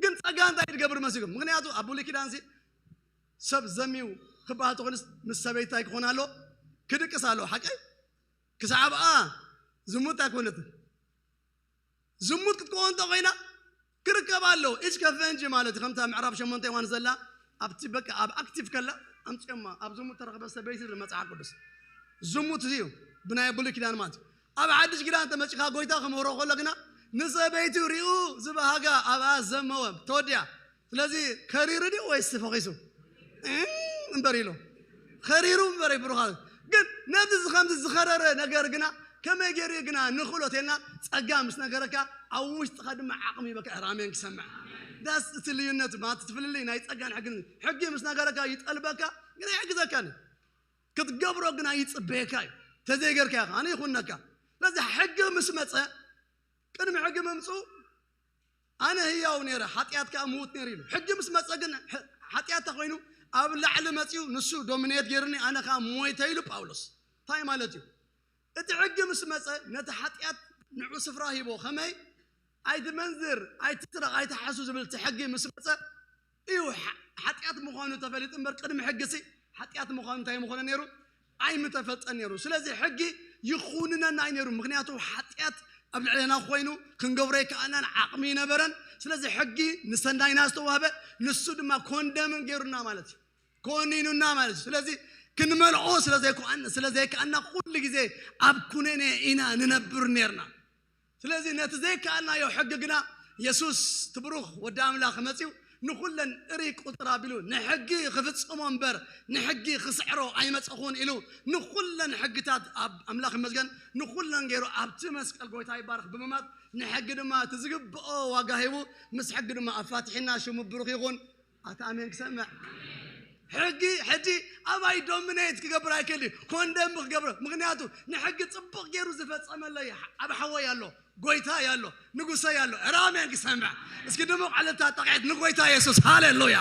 ግን ጸጋ እንታይ ድገብር መሲልኩም? ምኽንያቱ ኣብ ብሉይ ኪዳንሲ ሰብ ዘሚው ክበሃል ተኾይኑስ ምስ ሰበይታይ ክኾን ኣሎ? ክድቅስ ኣሎ። ሓቀይ? ክሳዕ ኣብኣ ዝሙት ኣይኮነትን። ዝሙት ክትከውን እንተኾይና ክርከብ ኣሎ። ኢጅ ከፈንጂ ማለት እዩ። ከምታ ምዕራፍ ሸሞንተ ዮሃንስ ዘላ ኣብቲ በቃ ኣብ ኣክቲቭ ከላ ኣምጽዮማ ኣብ ዝሙት ተረኽበ ሰበይቲ ዝብል መጽሓፍ ቅዱስ። ዝሙት እዚ እዩ ብናይ ብሉይ ኪዳን ማለት እዩ። ኣብ ሓድሽ ኪዳን ተመጺኻ ጎይታ ክምህሮ ከሎ ግና ንሰበይቲ ሪኡ ዝበሃጋ ኣብኣ ዘመወ ተወዲያ። ስለዚ ከሪሩ ድዩ ወይስ ፈኺሱ? እም እምበር ኢሉ። ከሪሩ እምበር ብሩኻ። ግን ነዚ ከምዚ ዝኸረረ ነገር ግና ከመይ ገይሩ ግና ንኽእሎ ተልና ጸጋ ምስ ነገረካ ኣብ ውሽጥኻ ድማ ዓቕሚ ይበካ። ራሜን ክሰምዕ ዳስ እቲ ልዩነት ማለት ትፍልልይ ናይ ጸጋን ሕግን ሕጊ ምስ ነገረካ ይጠልበካ ግና ይሕግዘካን ክትገብሮ ግና ይጽበየካ እዩ። ተዘይገርካ ኢኻ ኣነ ይኹነካ። ስለዚ ሕጊ ምስ መጸ ቅድሚ ሕጊ ምምፁ ኣነ ህያው ነይረ፣ ሓጢኣት ከዓ ምዉት ነይሩ ኢሉ። ሕጊ ምስ መጸ ግን ሕ- ሓጢኣት ተኾይኑ ኣብ ላዕሊ መጺኡ ንሱ ዶሚኔት ገይሩኒ ኣነ ከዓ ሞይተ ኢሉ ጳውሎስ። እንታይ ማለት እዩ? እቲ ሕጊ ምስ መጸ ነቲ ሓጢኣት ንዑ ስፍራ ሂቦ። ከመይ? ኣይትመንዝር፣ ኣይትስረቕ፣ ኣይትሓሱ ዝብል እቲ ሕጊ ምስ መጸ እዩ ሓ- ሓጢኣት ምዃኑ ተፈሊጡ እምበር ቅድሚ ሕጊ ሲ ሓጢኣት ምዃኑ እንታይ ምኾነ ነይሩ? ኣይምተፈልጠን ነይሩ። ስለዚ ሕጊ ይኹንነና እዩ ነይሩ። ምኽንያቱ ሓጢኣት ኣብ ልዕሌና ኮይኑ ክንገብሮ ይከኣልናን ዓቕሚ ይነበረን። ስለዚ ሕጊ ንሰናይና ዝተዋህበ ንሱ ድማ ኮንደምን ገይሩና ማለት እዩ። ኮኒኑና ማለት እዩ። ስለዚ ክንመልኦ ስለዘይከኣልና ኩሉ ግዜ ኣብ ኩነኔ ኢና ንነብር ነርና። ስለዚ ነቲ ዘይከኣልናዮ ሕጊ ግና የሱስ ትብሩኽ ወዲ ኣምላኽ መጺኡ ንኹለን እሪ ቁጥር ኣቢሉ ንሕጊ ክፍጽሞ እምበር ንሕጊ ክስዕሮ ኣይመጸኹን ኢሉ ንኹለን ሕግታት ኣብ ኣምላኽ ይመስገን ንኹለን ገይሩ ኣብቲ መስቀል ጎይታ ይባረኽ ብምማት ንሕጊ ድማ እቲ ዝግብኦ ዋጋ ሂቡ ምስ ሕጊ ድማ ኣፋትሒና ሽሙ ብሩኽ ይኹን። ኣታ ኣሜን ክሰምዕ ሕጊ ሕጂ ኣባይ ዶሚኔት ክገብር ኣይክእል እዩ ኮንደም ክገብር ምክንያቱ ንሕጊ ፅቡቅ ገይሩ ዝፈፀመለይ ኣብ ሓወይ ኣሎ ጎይታ ኣሎ ንጉሰ ኣሎ ራሜን ክሰምዕ እስኪ ድሙቅ ዕልልታ ጠቂዕት ንጎይታ የሱስ ሃሌሉያ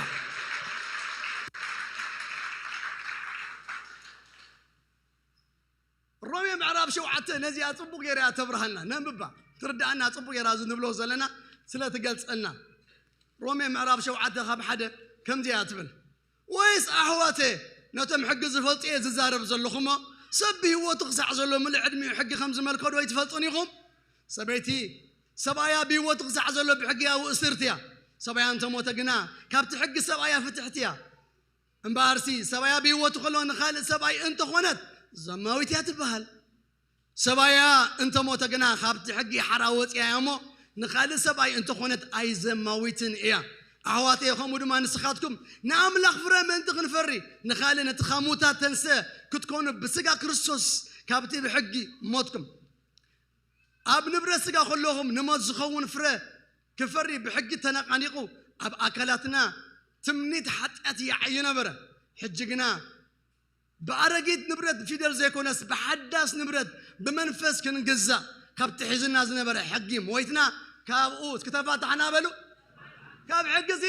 ሮሜ ምዕራፍ ሸውዓተ ነዚኣ ጽቡቕ ገይራ እያ ተብርሃልና ነንብባ ትርዳእና ጽቡቕ ገይራ እዚ ንብሎ ዘለና ስለ ትገልጸልና ሮሜ ምዕራፍ ሸውዓተ ካብ ሓደ ከምዚ እያ ትብል ወይስ ኣሕዋተ ነቶም ሕጊ ዝፈልጡ እየ ዝዛረብ ዘለኹሞ ሰብ ብህይወቱ ክሳዕ ዘሎ ምሉእ ዕድሚኡ ሕጊ ከም ዝመልከዶ ኣይትፈልጡን ኢኹም ሰበይቲ ሰብኣያ ብህይወቱ ክሳዕ ዘሎ ብሕጊ ያው እስርቲ እያ ሰብኣያ እንተሞተ ግና ካብቲ ሕጊ ሰብኣያ ፍትሕቲ እያ እምበኣርሲ ሰብኣያ ብህይወቱ ከሎ ንኻልእ ሰብኣይ እንተኾነት ዘማዊት እያ ትበሃል። ሰብኣያ እንተሞተ ግና ካብቲ ሕጊ ሓራ ወፂኣ እያ እሞ ንኻልእ ሰብኣይ እንተኾነት ኣይዘማዊትን እያ። ኣሕዋተየ ከምኡ ድማ ንስኻትኩም ንኣምላኽ ፍረ ምእንቲ ክንፈሪ ንኻልእ ነቲ ካብ ሙታት ተንስአ ክትኮኑ ብስጋ ክርስቶስ ካብቲ ብሕጊ ሞትኩም። ኣብ ንብረት ስጋ ከለኹም ንሞት ዝኸውን ፍረ ክፈሪ ብሕጊ ተነቓኒቑ ኣብ ኣካላትና ትምኒት ሓጢኣት ይዓዪ ነበረ። ሕጂ ግና ብኣረጊት ንብረት ፊደል ዘይኮነስ ብሓዳስ ንብረት ብመንፈስ ክንግዛእ ካብቲ ሒዝና ዝነበረ ሕጊ ሞይትና ካብኡ እስኪ ተፋታሕና በሉ። ካብ ሕጊ እዚ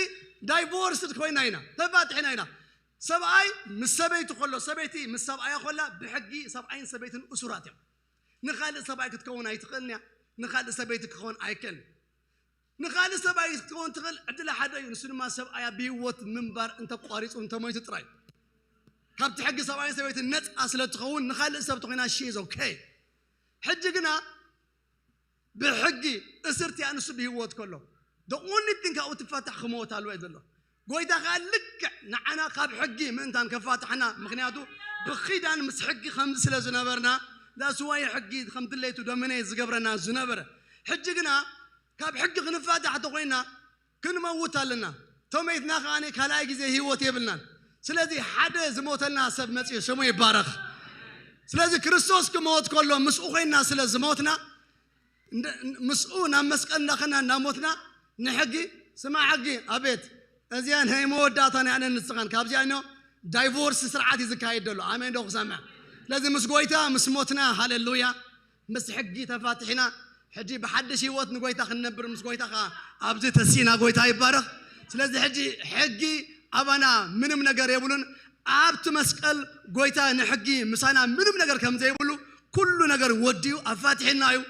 ዳይቮርስድ ኮይና ኢና ተፋቲሕና ኢና። ሰብኣይ ምስ ሰበይቱ ከሎ ሰበይቲ ምስ ሰብኣያ ከላ ብሕጊ ሰብኣይን ሰበይትን እሱራት እዮም። ንኻልእ ሰብኣይ ክትከውን ኣይትኽእልን እያ። ንኻልእ ሰበይቲ ክኸውን ኣይክእልን። ንኻልእ ሰብኣይ ክትከውን ትኽእል ዕድላ ሓደ እዩ። ንሱ ድማ ሰብኣያ ብህይወት ምንባር እንተቋሪፁ እንተሞይቱ ጥራይ። ካብቲ ሕጊ ሰብኣይን ሰበይትን ነፃ ስለ ትኸውን ንኻልእ ሰብ ተኾይና ሺ ኢዝ ኦኬ። ሕጂ ግና ብሕጊ እስርቲ ኣንሱ ብህይወት ከሎ ደቁኒትን ካብኡ ትፋታሕ ክመወት ኣለዎ ዘሎ ጎይታ ከዓ ልክዕ ንዓና ካብ ሕጊ ምእንታን ከፋታሕና ምክንያቱ ብኪዳን ምስ ሕጊ ከምዚ ስለ ዝነበርና ዳስዋይ ሕጊ ከም ድሌቱ ዶሚኔት ዝገብረና ዝነበረ ሕጂ ግና ካብ ሕጊ ክንፋታሕ ተኮይና ክንመውት ኣለና ተመይትና ከዓ ካልኣይ ግዜ ህይወት የብልናን ስለዚ ሓደ ዝሞተልና ሰብ መፅኡ ስሙ ይባረኽ ስለዚ ክርስቶስ ክመወት ከሎ ምስኡ ኮይና ስለ ዝሞትና ምስኡ ናብ መስቀል እንዳኸና እንዳሞትና ንሕጊ ስማ ሕጊ ኣቤት እዚኣ ናይ መወዳእታ ናይ ኣነን ንስኻን ካብዚኣ ኖ ዳይቮርስ ስርዓት እዩ ዝካየድ ዘሎ ኣሜን ዶ ክሰምዕ ስለዚ ምስ ጎይታ ምስ ሞትና ሃሌሉያ ምስ ሕጊ ተፋትሕና ሕጂ ብሓድሽ ህይወት ንጎይታ ክንነብር ምስ ጎይታ ከዓ ኣብዚ ተሲና ጎይታ ይባረኽ ስለዚ ሕጂ ሕጊ ኣባና ምንም ነገር የብሉን ኣብቲ መስቀል ጎይታ ንሕጊ ምሳና ምንም ነገር ከም ዘይብሉ ኩሉ ነገር ወዲኡ ኣፋትሒና እዩ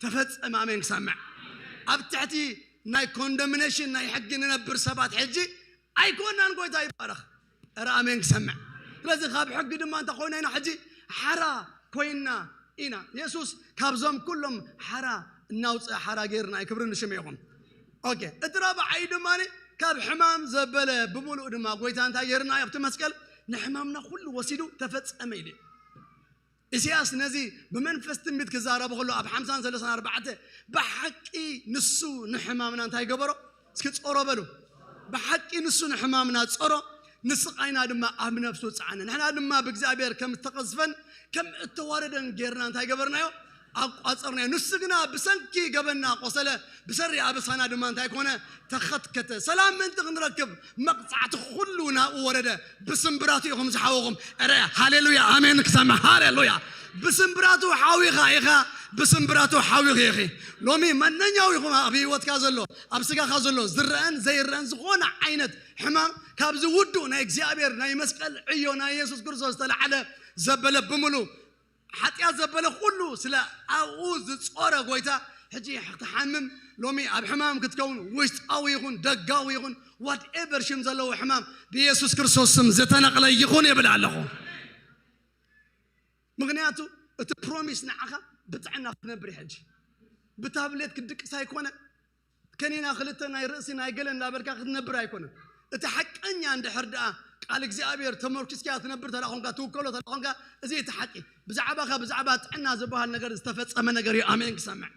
ተፈጸመ ኣሜን ክሰምዕ ኣብ ትሕቲ ናይ ኮንዶሚኔሽን ናይ ሕጊ ንነብር ሰባት ሕጂ ኣይኮናን ጎይታ ይባረኽ ረ ኣሜን ክሰምዕ ስለዚ ካብ ሕጊ ድማ እንተ ኮይና ኢና ሕጂ ሓራ ኮይና ኢና የሱስ ካብዞም ኩሎም ሓራ እናውፅእ ሓራ ገይርና ክብሪ ንሽም ይኹን ኦኬ እቲ ራብዓይ ድማ ካብ ሕማም ዘበለ ብምሉእ ድማ ጎይታ እንታይ ገይርና ኣብቲ መስቀል ንሕማምና ኩሉ ወሲዱ ተፈጸመ ኢሉ ኢሳያስ ነዚ ብመንፈስ ትንቢት ክዛረቡ ከሎ ኣብ ሓምሳን ሰለሳን ኣርባዕተ ብሓቂ ንሱ ንሕማምና እንታይ ገበሮ እስኪ ጾሮ በሉ ብሓቂ ንሱ ንሕማምና ጾሮ ንስቓይና ድማ ኣብ ነፍሱ ጸዓነ ንሕና ድማ ብእግዚኣብሔር ከም ዝተቐዝፈን ከም እተዋረደን ጌርና እንታይ ገበርናዮ ኣቋጸርናዮ። ንሱ ግና ብሰንኪ ገበንና ቆሰለ፣ ብሰሪ ኣበሳና ድማ እንታይ ኮነ? ተኸትከተ። ሰላም ምእንቲ ክንረክብ መቕጻዕቲ ኩሉ ናብኡ ወረደ። ብስምብራቱ ኢኹም ዝሓወኹም። እረ ሃሌሉያ፣ ኣሜን ክሰምዕ። ሃሌሉያ። ብስምብራቱ ሓዊኻ ኢኻ፣ ብስምብራቱ ሓዊኺ ኢኺ። ሎሚ ማንኛው ይኹም ኣብ ህይወትካ ዘሎ፣ ኣብ ስጋኻ ዘሎ ዝረአን ዘይረአን ዝኾነ ዓይነት ሕማም ካብዚ ውዱእ ናይ እግዚኣብሔር ናይ መስቀል ዕዮ ናይ የሱስ ክርስቶስ ዝተላዕለ ዘበለ ብምሉ ሓጢኣት ዘበለ ኩሉ ስለ ኣብኡ ዝጾረ ጎይታ ሕጂ ክትሓምም ሎሚ ኣብ ሕማም ክትከውን ውሽጣዊ ይኹን ደጋዊ ይኹን ዋትኤቨር ሽም ዘለዎ ሕማም ብየሱስ ክርስቶስ ስም ዝተነቕለ ይኹን ይብል ኣለኹ። ምክንያቱ እቲ ፕሮሚስ ንዓኻ ብጥዕና ክትነብር እዩ። ሕጂ ብታብሌት ክትድቅስ ኣይኮነ፣ ከኒና ክልተ ናይ ርእሲ ናይ ገለ እንዳበልካ ክትነብር ኣይኮነን። እቲ ሓቀኛ እንድሕር ደኣ ቃል እግዚኣብሔር ተመርኪስካ ትነብር ተላ ኾንካ፣ ትውከሎ ተላ ኾንካ፣ እዚ እቲ ሓቂ። ብዛዕባኻ ብዛዕባ ጥዕና ዝበሃል ነገር ዝተፈጸመ ነገር እዩ። ኣሜን ክሰምዕ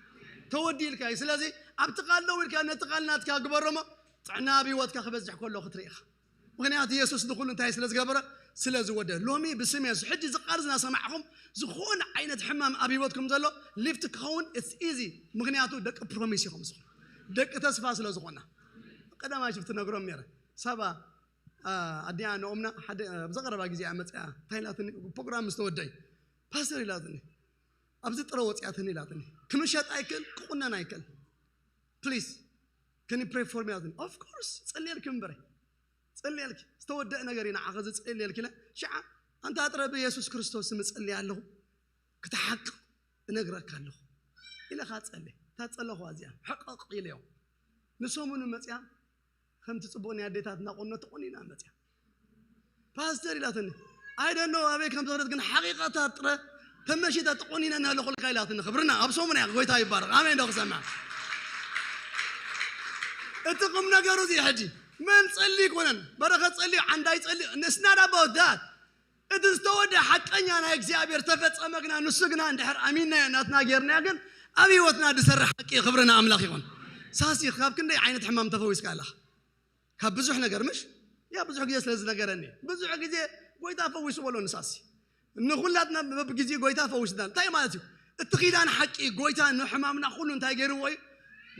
ተወዲልካ እዩ። ስለዚ ኣብቲ ቃል ደው ኢልካ ነቲ ቃል ናትካ ግበሮሞ ጥዕና ኣብ ህይወትካ ክበዝሕ ከሎ ክትርኢ ኢኻ። ምክንያቱ የሱስ ንኩሉ እንታይ ስለ ዝገበረ? ስለ ዝወደ። ሎሚ ብስም የሱስ ሕጂ እዚ ቃል ዝናሰማዕኹም ዝኾነ ዓይነት ሕማም ኣብ ህይወትኩም ዘሎ ሊፍት ክኸውን it's easy። ምክንያቱ ደቂ ፕሮሚስ ኢኹም ዝኾኑ ደቂ ተስፋ ስለ ዝኾና። ቀዳማይ ሽፍቲ ነግሮም ነረ ሳባ ኣዲያ ነኦምና ሓደ ኣብዚ ቀረባ ግዜ እያ መፅያ እንታይ ኢላትኒ ፕሮግራም ምስ ተወደይ ፓስተር ኢላትኒ ኣብዚ ጥረ ወፅያትኒ ኢላትኒ ክምሸጥ ኣይክእል ክቁነን ኣይክእል please can you pray for me ኢላትኒ of course ፀልየልኪ እምበረ ጸልየልኪ ዝተወደእ ነገር ኢና ዓኸ ዝጸልየልኪ ኢለ ሽዓ ኣንታ ጥረ ብየሱስ ክርስቶስ ምጸልየ ኣለኹ ክትሓቅቕ እነግረካ ኣለኹ ኢለ ካ ጸልየ እታ ጸለኹዋ እዚኣ ሕቐቕ ኢለዮ ንሰሙኑ መጽያ ከምቲ ጽቡቕ ናይ ኣዴታትና ቁኖ ተቆኒና መጽያ ፓስተር ኢላትኒ ኣይደኖ ኣበይ ከም ዝኸደት ግን ሓቂቐታ ጥረ ተመሺታ ተቆኒነና ኣለኹልካ ኢላትኒ ክብርና ኣብ ሰሙን እያ ጎይታ ይባረክ ኣሜን ዶ ክሰምዕ እቲ ቁም ነገሩ እዚ ሕጂ መን ጸሊ ይኮነን በረኸት ጸሊ ዓንዳይ ጸሊ it's not about that እቲ ዝተወደ ሓቀኛ ናይ እግዚኣብሔር ተፈጸመ ግና ንሱ ግና እንድሕር ኣሚንናዮ ናትና ጌርናዮ ግን ኣብ ህይወትና ዝሰርሕ ሓቂ ክብሪ ንኣምላኽ ይኹን ሳሲ ካብ ክንደይ ዓይነት ሕማም ተፈዊስካ ኣለኻ ካብ ብዙሕ ነገር ምሽ ያ ብዙሕ ግዜ ስለ ዝነገረኒ ብዙሕ ግዜ ጎይታ ፈዊሱ በሎ ንሳሲ ንኹላትና በብግዜ ጎይታ ፈዊስና እንታይ ማለት እዩ እቲ ኪዳን ሓቂ ጎይታ ንሕማምና ኩሉ እንታይ ገይርዎ እዩ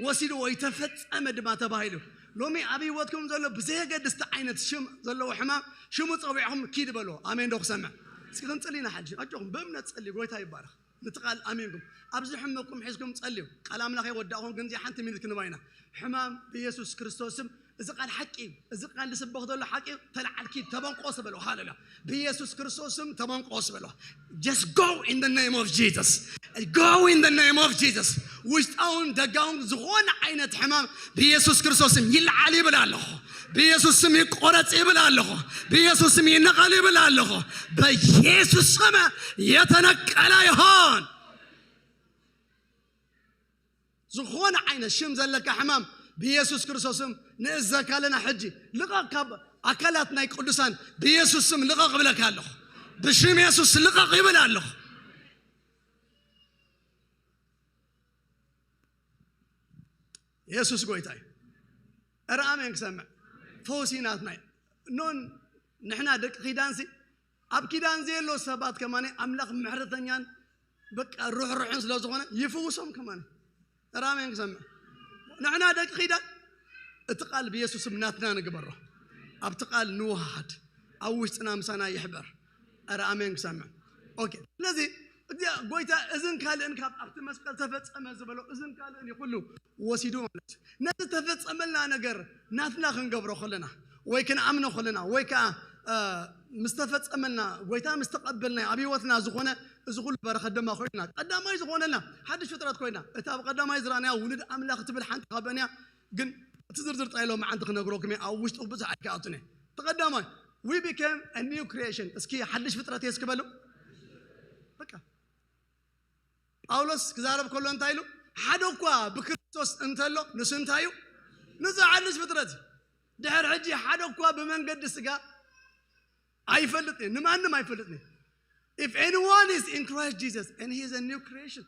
ወሲድዎ እዩ ተፈጸመ ድማ ተባሂሉ ሎሚ ኣብ ህይወትኩም ዘሎ ብዘየገድስቲ ዓይነት ሽም ዘለዎ ሕማም ሽሙ ጸዊዕኹም ኪድ በሎ ኣሜን ዶ ክሰምዕ እስኪ ክንጽሊ ኢና ሓጂ ኣጆኹም ብእምነት ጸሊ ጎይታ ይባረኽ ነቲ ቃል ኣሚንኩም ኣብ ዝሕመኩም ሒዝኩም ጸልዩ ቃል ኣምላኽ የወዳእኹም ግን እዚኣ ሓንቲ ሚኒት ክንባ ኢና ሕማም ብየሱስ ክርስቶስ ስም እዚ ቃል ሓቂ እዩ እዚ ቃል ዝስበኽ ዘሎ ሓቂ እዩ ተለዓልኪ ተበንቆስ በሎ ሃሌሉያ ብየሱስ ክርስቶስ ስም ተበንቆስ በሎ just go in the name of Jesus go in the name of Jesus ውሽጣውን ደጋውን ዝኾነ ዓይነት ሕማም ብየሱስ ክርስቶስ ስም ይለዓል ይብል ኣለኹ ብኢየሱስ ስም ይቆረጽ ይብል ኣለኹ። ብኢየሱስ ስም ይነቐል ይብል ኣለኹ። በኢየሱስ ስም የተነቀለ ይሆን። ዝኾነ ዓይነት ሽም ዘለካ ሕማም ብኢየሱስ ክርስቶስ ስም ንእዘካ ኣለና። ሕጂ ልቐቕ ካብ ኣካላት ናይ ቅዱሳን ብኢየሱስ ስም ልቐቕ እብለካ ኣለኹ። ብሽም ኢየሱስ ልቐቕ ይብል ኣለኹ። የሱስ ጎይታ እዩ። እረ ኣሜን ክሰምዕ ፈውሲ ናትና እዩ። ኖን ንሕና ደቂ ኪዳንሲ ኣብ ኪዳን ዘየሎ ሰባት ከማኒ ኣምላኽ ምሕረተኛን በቃ ርሕሩሕን ስለ ዝኾነ ይፍውሶም ከማኒ። እረ ኣሜን ክሰምዕ ንሕና ደቂ ኪዳን እቲ ቃል ብየሱስም ናትና ንግበሮ። ኣብቲ ቃል ንወሃሃድ ኣብ ውሽጥና ምሳና ይሕበር። እረ ኣሜን ክሰምዕ ኦኬ። ስለዚ እዚኣ ጎይታ እዝን ካልእን ካብ ኣብቲ መስቀል ተፈጸመ ዝበሎ እዝን ካልእን ይኹሉ ወሲዱ ማለት እዩ። ነዚ ተፈጸመልና ነገር ናትና ክንገብሮ ከለና ወይ ክንኣምኖ ከለና ወይ ከዓ ምስ ተፈጸመልና ጎይታ ምስ ተቐበልና ኣብ ህይወትና ዝኾነ እዚ ኩሉ በረኸት ድማ ኮይና ቀዳማይ ዝኾነልና ሓድሽ ፍጥረት ኮይና እታ ኣብ ቀዳማይ ዝረኣናያ ውሉድ ኣምላኽ ትብል ሓንቲ ካብአንያ ግን እቲ ዝርዝር ጣይሎ መዓንቲ ክነግረኩም እየ። ኣብ ውሽጡ ብዙሕ ኣይከኣቱን እየ። ተቐዳማይ we became a new creation እስኪ ሓድሽ ፍጥረት እየ እስኪ በሉ። በቃ ጳውሎስ ክዛረብ ከሎ እንታይ ኢሉ ሓደ እኳ ብክርስቶስ እንተሎ ንሱ እንታይ እዩ ንሱ ሓድሽ ፍጥረት እዩ። ድሕር ሕጂ ሓደ እኳ ብመንገዲ ስጋ ኣይፈልጥን ንማንም ኣይፈልጥን። If anyone is in Christ Jesus and he is a new creation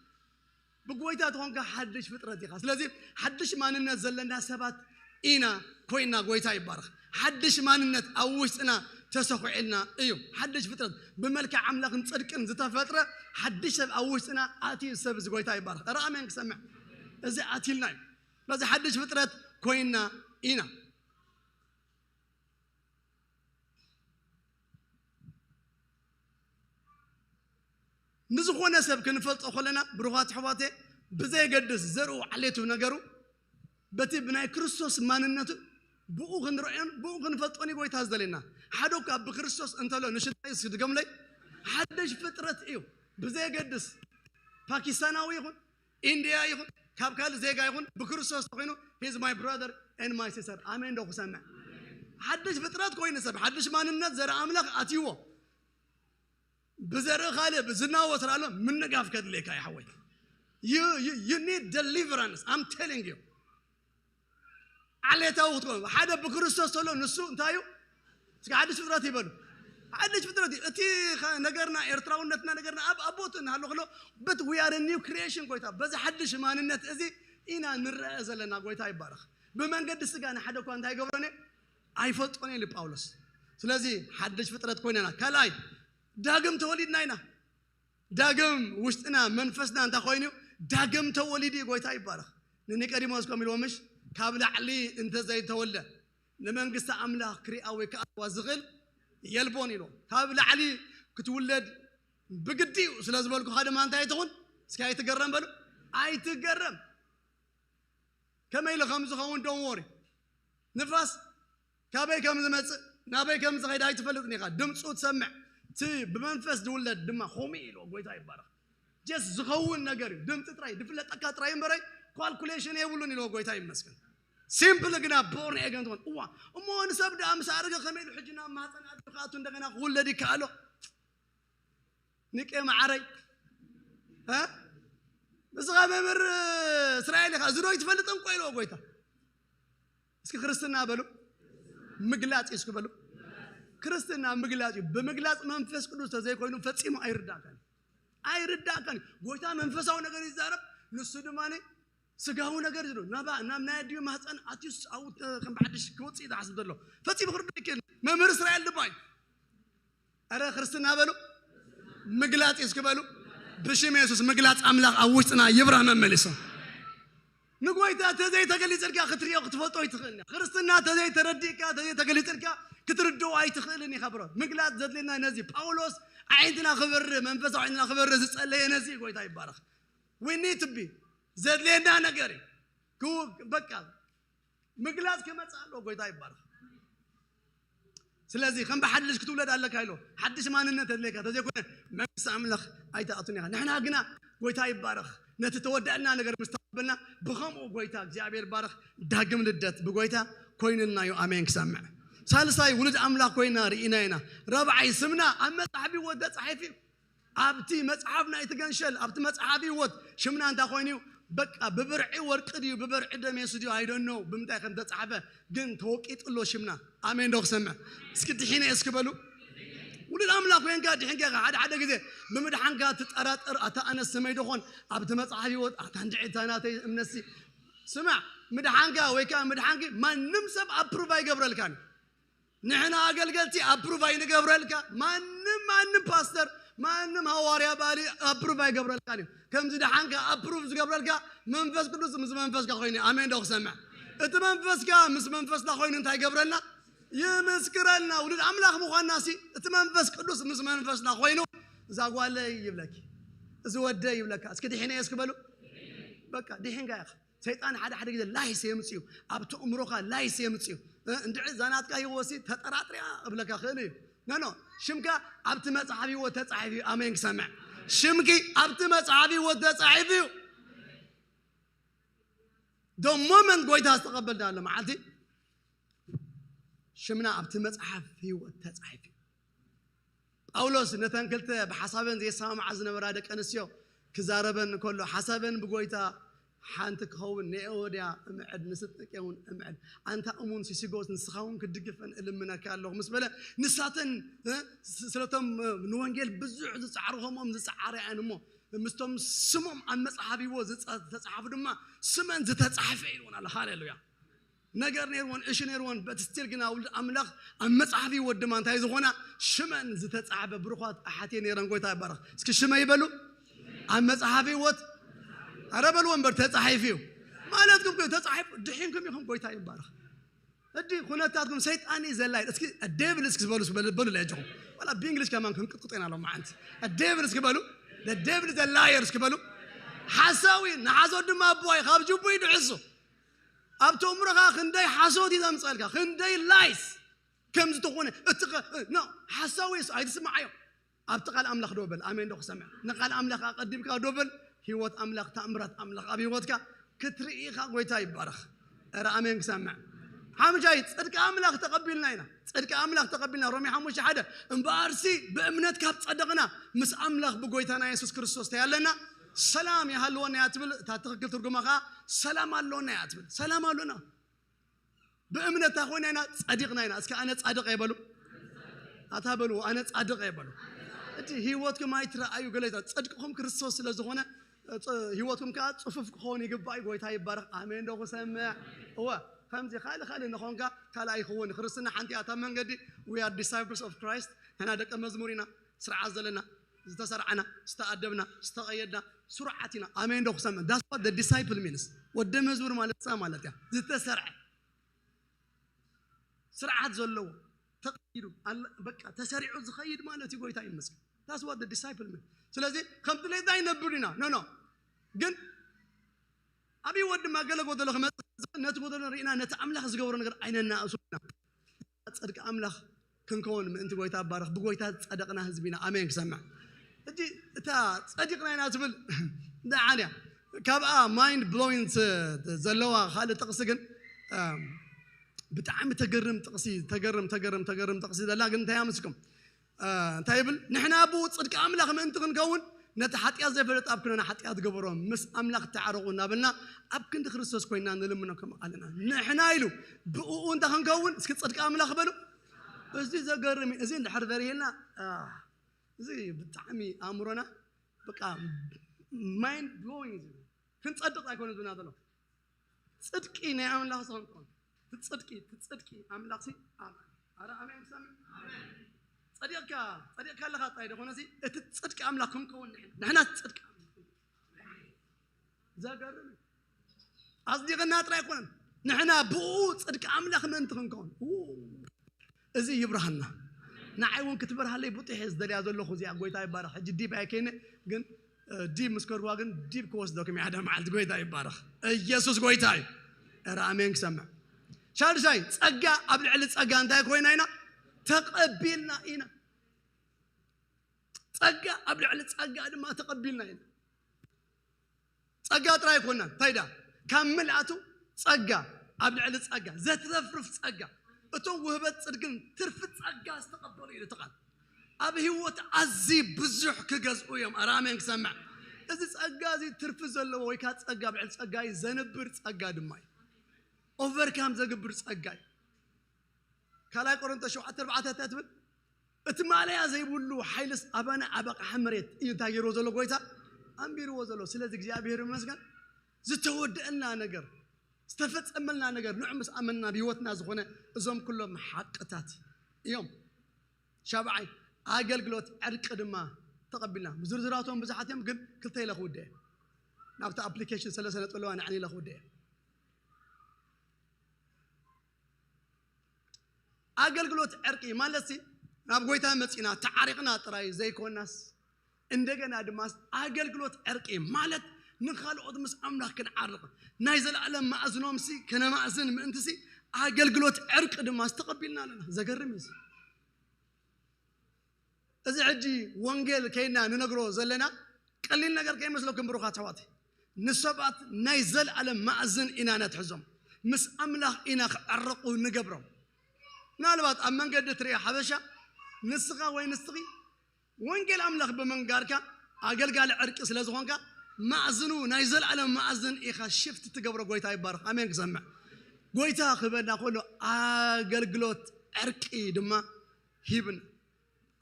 ብጎይታ ተኾንካ ሓድሽ ፍጥረት ኢኻ። ስለዚ ሓድሽ ማንነት ዘለና ሰባት ኢና ኮይና ጎይታ ይባረኽ። ሓድሽ ማንነት ኣብ ውሽጥና ተሰኹዕልና እዩ። ሓድሽ ፍጥረት ብመልክዕ ኣምላኽን ጽድቅን ዝተፈጥረ ሓድሽ ሰብ ኣብ ውሽጥና ኣትዩ። ሰብ እዚ ጎይታ ይባረኽ። ኧረ ኣሜን ክሰምዕ። እዚ ኣትዩልና እዩ። በዚ ሓድሽ ፍጥረት ኮይንና ኢና። ንዝኾነ ሰብ ክንፈልጦ ከለና ብሩኻት ኣሕዋቴ፣ ብዘየገድስ ዘርኡ ዓሌቱ ነገሩ በቲ ብናይ ክርስቶስ ማንነቱ ብኡ ክንርእዮን ብኡ ክንፈልጦን እዩ ጎይታ ዝደልየና። ሓደ እኳ ብክርስቶስ እንተሎ ንሽታይ ስድገምለይ ሓደሽ ፍጥረት እዩ። ብዘየገድስ ፓኪስታናዊ ይኹን ኢንድያ ይኹን ካብ ካልእ ዜጋ ይኹን ብክርስቶስ ተኮይኑ he's my brother and my sister። ኣሜን ዶ ክሰምዕ? ሓድሽ ፍጥረት ኮይኑ ሰብ ሓድሽ ማንነት ዘርኢ ኣምላኽ ኣትይዎ። ብዘርኢ ካልእ ብዝናወ ስለ ኣሎ ምንጋፍ ከድልየካ እዩ ሓወይ። You, you, you need deliverance. I'm telling you. ዓሌታዊ ክትኮን ሓደ ብክርስቶስ ተሎ ንሱ እንታይ እዩ? እስኪ ሓድሽ ፍጥረት ይበሉ። ሓድሽ ፍጥረት እዩ። እቲ ኸ-፣ ነገርና ኤርትራውነትና ነገርና ኣብ ኣቦት እናሃሎ ከሎ but we are a new creation ጎይታ። በዚ ሓድሽ ማንነት እዚ ኢና ንረአ ዘለና። ጎይታ ይባረኽ። ብመንገዲ ስጋ ንሓደ እኳ እንታይ ይገብሮን እየ? ኣይፈልጦን እየ ኢሉ ጳውሎስ። ስለዚ ሓድሽ ፍጥረት ኮይነና። ካልኣይ ዳግም ተወሊድና ኢና። ዳግም ውሽጥና መንፈስና እንታይ ኮይኑ ዳግም ተወሊዱ እዩ። ጎይታ ይባረኽ። ንኒቆዲሞስ ከም ኢልዎ ምሽ ካብ ላዕሊ እንተዘይተወልደ ንመንግስቲ ኣምላኽ ክሪኣ ወይ ክኣትዋ ዝኽእል የልቦን ኢልዎ። ካብ ላዕሊ ክትውለድ ብግዲ እዩ ስለ ዝበልኩኻ ድማ እንታይ ኣይትኹን? እስኪ ኣይትገረም በሉ። ኣይትገረም። ከመይ ኢሉ ከም ዝኸውን don't worry። ንፋስ ካበይ ከም ዝመጽእ ናበይ ከም ዝኸይድ ኣይትፈልጥን ኢኻ። ድምፁ ትሰምዕ። እቲ ብመንፈስ ዝውለድ ድማ ከምኡ ኢልዎ። ጎይታ ይባረኽ። ጀስ ዝኸውን ነገር እዩ። ድምፂ ጥራይ ድፍለጠካ ጥራይ እምበረይ ካልኩሌሽን የብሉን ኢልዎ። ጎይታ ይመስገን። ሲምፕል ግና ቦርን ኤገን ትኾን እዋ እሞ ንሰብ ደኣ ምስ ኣረገ ከመይ ኢሉ ሕጂ ናብ ማህፀን ኣድሪ ክኣቱ እንደገና ክውለድ ይከኣሎ? ንቄ መዓረይ እ? ንስኻ መምህር እስራኤል ኢኻ። እዚ ዶ ይትፈልጥ እንቆ ኢልዎ ጎይታ። እስኪ ክርስትና በሉ። ምግላጽ እዩ እስኪ በሉ። ክርስትና ምግላጽ እዩ። ብምግላጽ መንፈስ ቅዱስ ተዘይኮይኑ ፈጺሙ ኣይርዳእካን። ኣይርዳእካን። ጎይታ መንፈሳዊ ነገር ይዛረብ፣ ንሱ ድማ ስጋዊ ነገር እዩ። ናባ ናብ ናይ ኣዲኡ ማህፀን ኣትዩስ ኣብኡ ከም ብሓድሽ ክወፅእ እዩ ዝሓስብ ዘሎ። ፈጺሙ ክርዳእ ይክእል። መምህር እስራኤል ድማ እዩ። ኣረ ክርስትና በሉ። ምግላጽ እዩ እስኪ በሉ። ብሽም የሱስ ምግላጽ ኣምላኽ ኣብ ውሽጥና ይብራህ መመሊሱ። ንጎይታ ተዘይተገሊጽልካ ክትሪኦ ክትፈልጦ ኣይትኽእልን ኢኻ። ክርስትና ተዘይተረዲእካ ተዘይተገሊጽልካ ክትርድኦ ኣይትኽእልን ኢኻ ብሮ። ምግላጽ ዘድልየና ነዚ ጳውሎስ ኣዒንትና ክበርህ መንፈሳዊ ኣዒንትና ክበርህ ዝጸለየ ነዚ እዩ። ጎይታ ይባረኽ። We need to be ዘድልየና ነገር እዩ። ክው-፣ በቃ ምግላጽ ክመጽእ ኣለዎ። ጎይታ ይባረኽ። ስለዚ ከም ብሓድሽ ክትውለድ ኣለካ ኢሎ ሓድሽ ማንነት ኣድልየካ ተዘይኮነ መንግስቲ ኣምላኽ ኣይትኣቱን ኢኻ። ንሕና ግና ጎይታ ይባረኽ ነቲ ተወዳእልና ነገር ምስ ተቐበልና ብኸምኡ ጎይታ እግዚኣብሔር ይባረኽ ዳግም ልደት ብጎይታ ኮይንልና እዩ። ኣሜን ክሰምዕ ሳልሳይ ውሉድ ኣምላኽ ኮይና ርኢና ኢና። ራብዓይ ስምና ኣብ መጽሓፍ ህይወት ተጻሒፉ እዩ። ኣብቲ መጽሓፍ ናይቲ ገንሸል ኣብቲ መጽሓፍ ህይወት ሽምና እንታይ ኮይኑ እዩ? በቃ ብብርዒ ወርቂ ድዩ ብብርዒ ደሜሱ ድዩ ኣይደኖ ብምንታይ ከም ተጻሕፈ ግን ተወቂጡ ኣሎ ሽምና። ኣሜን ዶ ክሰምዕ? እስኪ ድሒነ እስኪ በሉ። ውሉድ ኣምላኽ ኮይንካ ድሒንካ ኢኻ። ሓደ ሓደ ግዜ ብምድሓንካ ትጠራጠር። ኣታ ኣነስ ስመይ ዶ ኾን ኣብቲ መጽሓፍ ህይወት ኣታ እንድዒ እታ ናተይ እምነትሲ ስማዕ ምድሓንካ ወይ ከዓ ምድሓንኪ ማንም ሰብ ኣፕሩቭ ኣይገብረልካን። ንሕና ኣገልገልቲ ኣፕሩቭ ኣይንገብረልካ። ማንም ማንም ፓስተር ማንም ሃዋርያ ባሊ ኣፕሩቭ ኣይገብረልካን እዩ። ከምዚ ደሓንካ ኣፕሩቭ ዝገብረልካ መንፈስ ቅዱስ ምስ መንፈስካ ኮይኑ። ኣሜን ዶ ክሰምዕ? እቲ መንፈስካ ምስ መንፈስና ኮይኑ እንታይ ይገብረልና? ይምስክረልና ውሉድ ኣምላኽ ምዃንና ሲ እቲ መንፈስ ቅዱስ ምስ መንፈስና ኮይኑ እዛ ጓለይ ይብለኪ እዚ ወደይ ይብለካ። እስኪ ድሒነ እስኪ በሉ። በቃ ድሒንካ ኢኻ። ሰይጣን ሓደ ሓደ ግዜ ላይስ የምጽእ እዩ። ኣብቲ እምሮኻ ላይስ የምጽእ እዩ። እ፣ እንድዒ እዛ ናትካ ህይወትሲ ተጠራጥርያ እብለካ ክእል እዩ። ኖ ኖ፣ ሽምካ ኣብቲ መጽሓፍ ህይወት ተጻሒፉ እዩ። ኣሜን ክሰምዕ። ሽምኪ ኣብቲ መጽሓፍ ህይወት ተጻሒፉ እዩ። ዶ ሞመንት ጎይታ ዝተቐበልና ኣሎ መዓልቲ ሽምና ኣብቲ መጽሓፍ ህይወት ተጻሒፉ እዩ። ጳውሎስ ነተን ክልተ ብሓሳበን ዘይሰማምዓ ዝነበራ ደቂ ኣንስትዮ ክዛረበን እንከሎ ሓሳበን ብጎይታ ሓንቲ ክኸውን ንኤዎድያ እምዕድ ንስንጥቄ እውን እምዕድ ኣንታ እሙን ሲሲጎስ ንስኻ እውን ክትድግፈን እልምነካ ኣለኹ ምስ በለ ንሳተን እ፣ ስ- ስለቶም እ፣ ንወንጌል ብዙሕ ዝጸዓሩ ከምኦም ዝጸዓራ እየን እሞ ምስቶም ስሞም ኣብ መጽሓፍ ህይወት ዝጸ- ዝተጻሓፉ ድማ ስመን ዝተጻሕፈ ኢልዎን ኣሎ። ሃሌሉያ። ነገር ነይርዎን እሺ ነይርዎን በትስቲል ግና ውሉድ ኣምላኽ ኣብ መጽሓፍ ህይወት ድማ እንታይ ዝኾና ሽመን ዝተጻሕፈ ብሩኻት ኣሓትየ ነይረን። ጎይታ ይባረኽ። እስኪ ሽመ ይበሉ። ኣብ መጽሓፍ ህይወት ኣረ በልዎ እምበር ተጻሒፉ እዩ ማለት ግን ተጻሒፉ ድሒንኩም ኢኹም። ጎይታ ይባረኽ። እዲ ኩነታትኩም ሰይጣን እዩ ዘላይ እስኪ ዴብል እስኪ ዝበሉ በሉ ለያጀኹም ዋላ ብእንግሊሽ ከማን ክንቅጥቅጥ ኢና ሎም መዓንቲ ዴብል እስኪ በሉ። ዴብል ዘላየር እስኪ በሉ። ሓሳዊ ንሓሶት ድማ ኣቦዋይ ካብ ጅቡ ይድሕሱ። ኣብቲ እምሮኻ ክንደይ ሓሶት እዩ ዘምፀልካ ክንደይ ላይስ ከም ዝተኾነ እቲ ሓሳዊ ኣይትስምዓዮ። ኣብቲ ቃል ኣምላኽ ዶ በል ኣሜን ዶ ክሰምዕ ንቃል ኣምላኽ ኣቀዲምካ ዶ በል። ህይወት ኣምላኽ ተኣምራት ኣምላኽ ኣብ ህይወትካ ክትርኢ ኢኻ። ጎይታ ይባረኽ። ኧረ ኣሜን ክሰምዕ። ሓምሻይ ጽድቂ ኣምላኽ ተቐቢልና ኢና። ጽድቂ ኣምላኽ ተቐቢልና ሮሜ ሓሙሽተ ሓደ እምበኣርሲ ብእምነት ካብ ጸደቕና ምስ ኣምላኽ ብጎይታና የሱስ ክርስቶስ ተያለና ሰላም ይሃልወና እያ ትብል። እታ ትኽክል ትርጉማ ኸዓ ሰላም ኣለወና እያ ትብል። ሰላም ኣለና። ብእምነታ ኮይና ኢና ጸዲቕና ኢና። እስኪ ኣነ ጻድቕ እየ በሉ። ኣታ በሉ ኣነ ጻድቕ እየ በሉ። እቲ ህይወትኩም ኣይትረኣዩ ገለ ይታ ጽድቅኹም ክርስቶስ ስለ ዝኾነ ህይወትኩም ከዓ ጽፉፍ ክኸውን ይግባእ። ጎይታ ይባረኽ። ኣሜን ዶ ክሰምዕ? እወ ከምዚ ካልእ ካልእ ንኾንካ ካልእ ኣይኸውን። ክርስትና ሓንቲ ኣታ መንገዲ we are disciples of Christ። ንሕና ደቀ መዝሙር ኢና። ስርዓት ዘለና ዝተሰርዓና ዝተኣደብና ዝተቐየድና ስሩዓት ኢና። ኣሜን ዶ ክሰምዕ? That's what the disciple means። ወደ መዝሙር ማለት ሳ ማለት እያ ዝተሰርዐ ስርዓት ዘለዎ ተቐይዱ በቃ ተሰሪዑ ዝኸይድ ማለት እዩ። ጎይታ ይመስገን። That's what the disciple mean። ስለዚ ከም ድሌትና ይነብር ኢና ኖ ኖ ግን ኣብ ህይወት ድማ ገለ ጎደሎ ክመፅእ ነቲ ጎደሎ ርኢና ነቲ ኣምላኽ ዝገበሮ ነገር ኣይነናእሱ ኢና። ፅድቂ ኣምላኽ ክንከውን ምእንቲ ጎይታ ባረኽ ብጎይታ ዝፀደቕና ህዝቢ ኢና። ኣሜን ክሰምዕ። ሕጂ እታ ፀዲቕና ኢና ትብል ደዓል እያ። ካብኣ ማይንድ ብሎዊንግ ዘለዋ ካልእ ጥቕሲ ግን ብጣዕሚ ተገርም ጥቕሲ ተገርም ተገርም ተገርም ጥቕሲ ዘላ ግን እንታይ ኣምስኩም እንታይ ይብል ንሕና ብኡ ፅድቂ ኣምላኽ ምእንቲ ክንከውን ነቲ ሓጢኣት ዘይፈለጥ ኣብ ክንና ሓጢኣት ገበሮ ምስ ኣምላኽ ተዓረቑ እናበልና ኣብ ክንዲ ክርስቶስ ኮይና ንልምነኩም ኣለና። ንሕና ኢሉ ብእኡ እንተ ክንከውን እስኪ ፅድቂ ኣምላኽ በሉ። እዚ ዘገርም እዚ እንድሕር በሪህልና እዚ ብጣዕሚ ኣእምሮና በቃ ማይንድ ብሎዊንግ ክንፀድቕ ኣይኮነ ዝና ዘሎ ፅድቂ ናይ ኣምላኽ ዝኸውን ትፅድቂ ትፅድቂ ኣምላኽ ሲ ኣረ ኣሜን ትሰምዕ ጸዲቕካ ጸዲቕካ ኣለኻ ጣይ ደኾነ ሲ እቲ ፅድቂ ኣምላኽ ክንከውን ንሕና ንሕና ፅድቂ ዘገርም ኣጽዲቕና ጥራይ ኣይኮነን ንሕና ብኡ ፅድቂ ኣምላኽ ምእንቲ ክንከውን እዚ ይብርሃና። ንዓይ እውን ክትበርሃለይ ብጡሕ እየ ዝደልያ ዘለኹ። እዚኣ ጎይታ ይባረኽ። ሕጂ ዲብ ኣይከይነ ግን ዲብ ምስ ከድዋ ግን ዲብ ክወስደኩም ሓደ መዓልቲ። ጎይታ ይባረኽ። ኢየሱስ ጎይታ እዩ። ኧረ ኣሜን ክሰምዕ። ሻድሻይ ጸጋ ኣብ ልዕሊ ጸጋ እንታይ ኮይና ኢና? ተቐቢልና ኢና። ጸጋ ኣብ ልዕሊ ጸጋ ድማ ተቐቢልና ኢና። ጸጋ ጥራይ ኣይኮናን እንታይ ዳ ካብ ምልኣቱ ጸጋ ኣብ ልዕሊ ጸጋ ዘትረፍርፍ ጸጋ እቶም ውህበት ጽድቅን ትርፊ ጸጋ ዝተቐበሉ እዩ እቲ ቃል ኣብ ህይወት ኣዝዩ ብዙሕ ክገዝኡ እዮም ኣራሜን ክሰምዕ እዚ ጸጋ እዚ ትርፊ ዘለዎ ወይ ከዓ ጸጋ ኣብ ልዕሊ ጸጋ እዩ ዘንብር ጸጋ ድማ እዩ ኦቨርካም ዘግብር ጸጋ እዩ ካልኣይ ቆሮንቶስ ሸውዓተ ኣርባዕተ እንታይ ትብል እቲ ማለያ ዘይብሉ ሓይልስ ኣባና ኣብ ኣቕሓ መሬት እዩ እንታይ ገይርዎ ዘሎ ጎይታ ኣንቢርዎ ዘሎ ስለዚ እግዚኣብሔር ይመስገን ዝተወደአልና ነገር ዝተፈጸመልና ነገር ንዑ ምስ ኣመንና ብህይወትና ዝኾነ እዞም ኩሎም ሓቅታት እዮም ሻብዓይ ኣገልግሎት ዕርቂ ድማ ተቐቢልና ዝርዝራቶም ብዙሓት እዮም ግን ክልተ ኢለ ክውደ ናብቲ ኣፕሊኬሽን ሰለስተ ነጥቢ ኣለዋ ንዕን ኢለ ክውደ ኣገልግሎት ዕርቂ ማለት ናብ ጎይታ መፂና ተዓሪቕና ጥራይ ዘይኮናስ እንደገና ድማ ኣገልግሎት ዕርቂ ማለት ንካልኦት ምስ ኣምላኽ ክንዓርቕ ናይ ዘለኣለም ማእዝኖምሲ ከነማእዝን ምእንትሲ ኣገልግሎት ዕርቂ ድማ ዝተቐቢልና ኣለና ዘገርም እዩ እዚ ሕጂ ወንጌል ከይና ንነግሮ ዘለና ቀሊል ነገር ከይመስለኩም ብሩኻት ኣሕዋት ንሰባት ናይ ዘልኣለም ማእዝን ኢና ነትሕዞም ምስ ኣምላኽ ኢና ክዕረቑ ንገብሮም ምናልባት ኣብ መንገዲ ትሪኦ ሓበሻ ንስኻ ወይ ንስኺ ወንጌል ኣምላኽ ብምንጋርካ ኣገልጋሊ ዕርቂ ስለ ዝኾንካ ማእዝኑ ናይ ዘልኣለም ማእዝን ኢኻ ሽፍት ትገብሮ ጎይታ ይባርኽ ኣሜን ክሰምዕ ጎይታ ክበና ከሎ ኣገልግሎት ዕርቂ ድማ ሂብና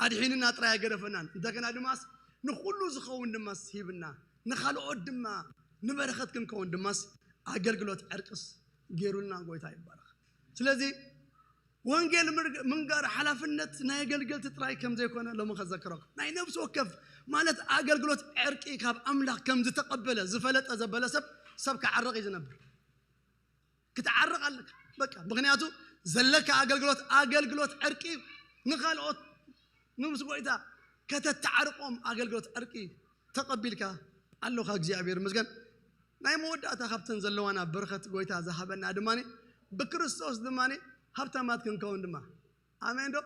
ኣድሒንና ጥራይ ኣይገደፈናን እንደገና ድማስ ንኹሉ ዝኸውን ድማስ ሂብና ንኻልኦት ድማ ንበረኸት ክንከውን ድማስ ኣገልግሎት ዕርቅስ ገይሩልና። ጎይታ ይባረኽ። ስለዚ ወንጌል ምርግ- ምንጋር ሓላፍነት ናይ ኣገልገልቲ ጥራይ ከም ዘይኮነ ሎሚ ከዘክረኩም። ናይ ነብሲ ወከፍ ማለት ኣገልግሎት ዕርቂ ካብ ኣምላኽ ከም ዝተቐበለ ዝፈለጠ ዘበለ ሰብ ሰብ ክዓርቕ እዩ ዝነብር። ክትዓርቕ ኣለካ በቃ። ምክንያቱ ዘለካ ኣገልግሎት ኣገልግሎት ዕርቂ እዩ። ንኻልኦት ንምስ ጎይታ ከተተዓርቆም ኣገልግሎት ዕርቂ ተቐቢልካ ኣለኻ። እግዚኣብሔር ይመስገን። ናይ መወዳእታ ካብተን ዘለዋና በረኸት ጎይታ ዝሃበና ድማ ብክርስቶስ ድማ ሃብታማት ክንከውን ድማ። ኣሜን ዶ?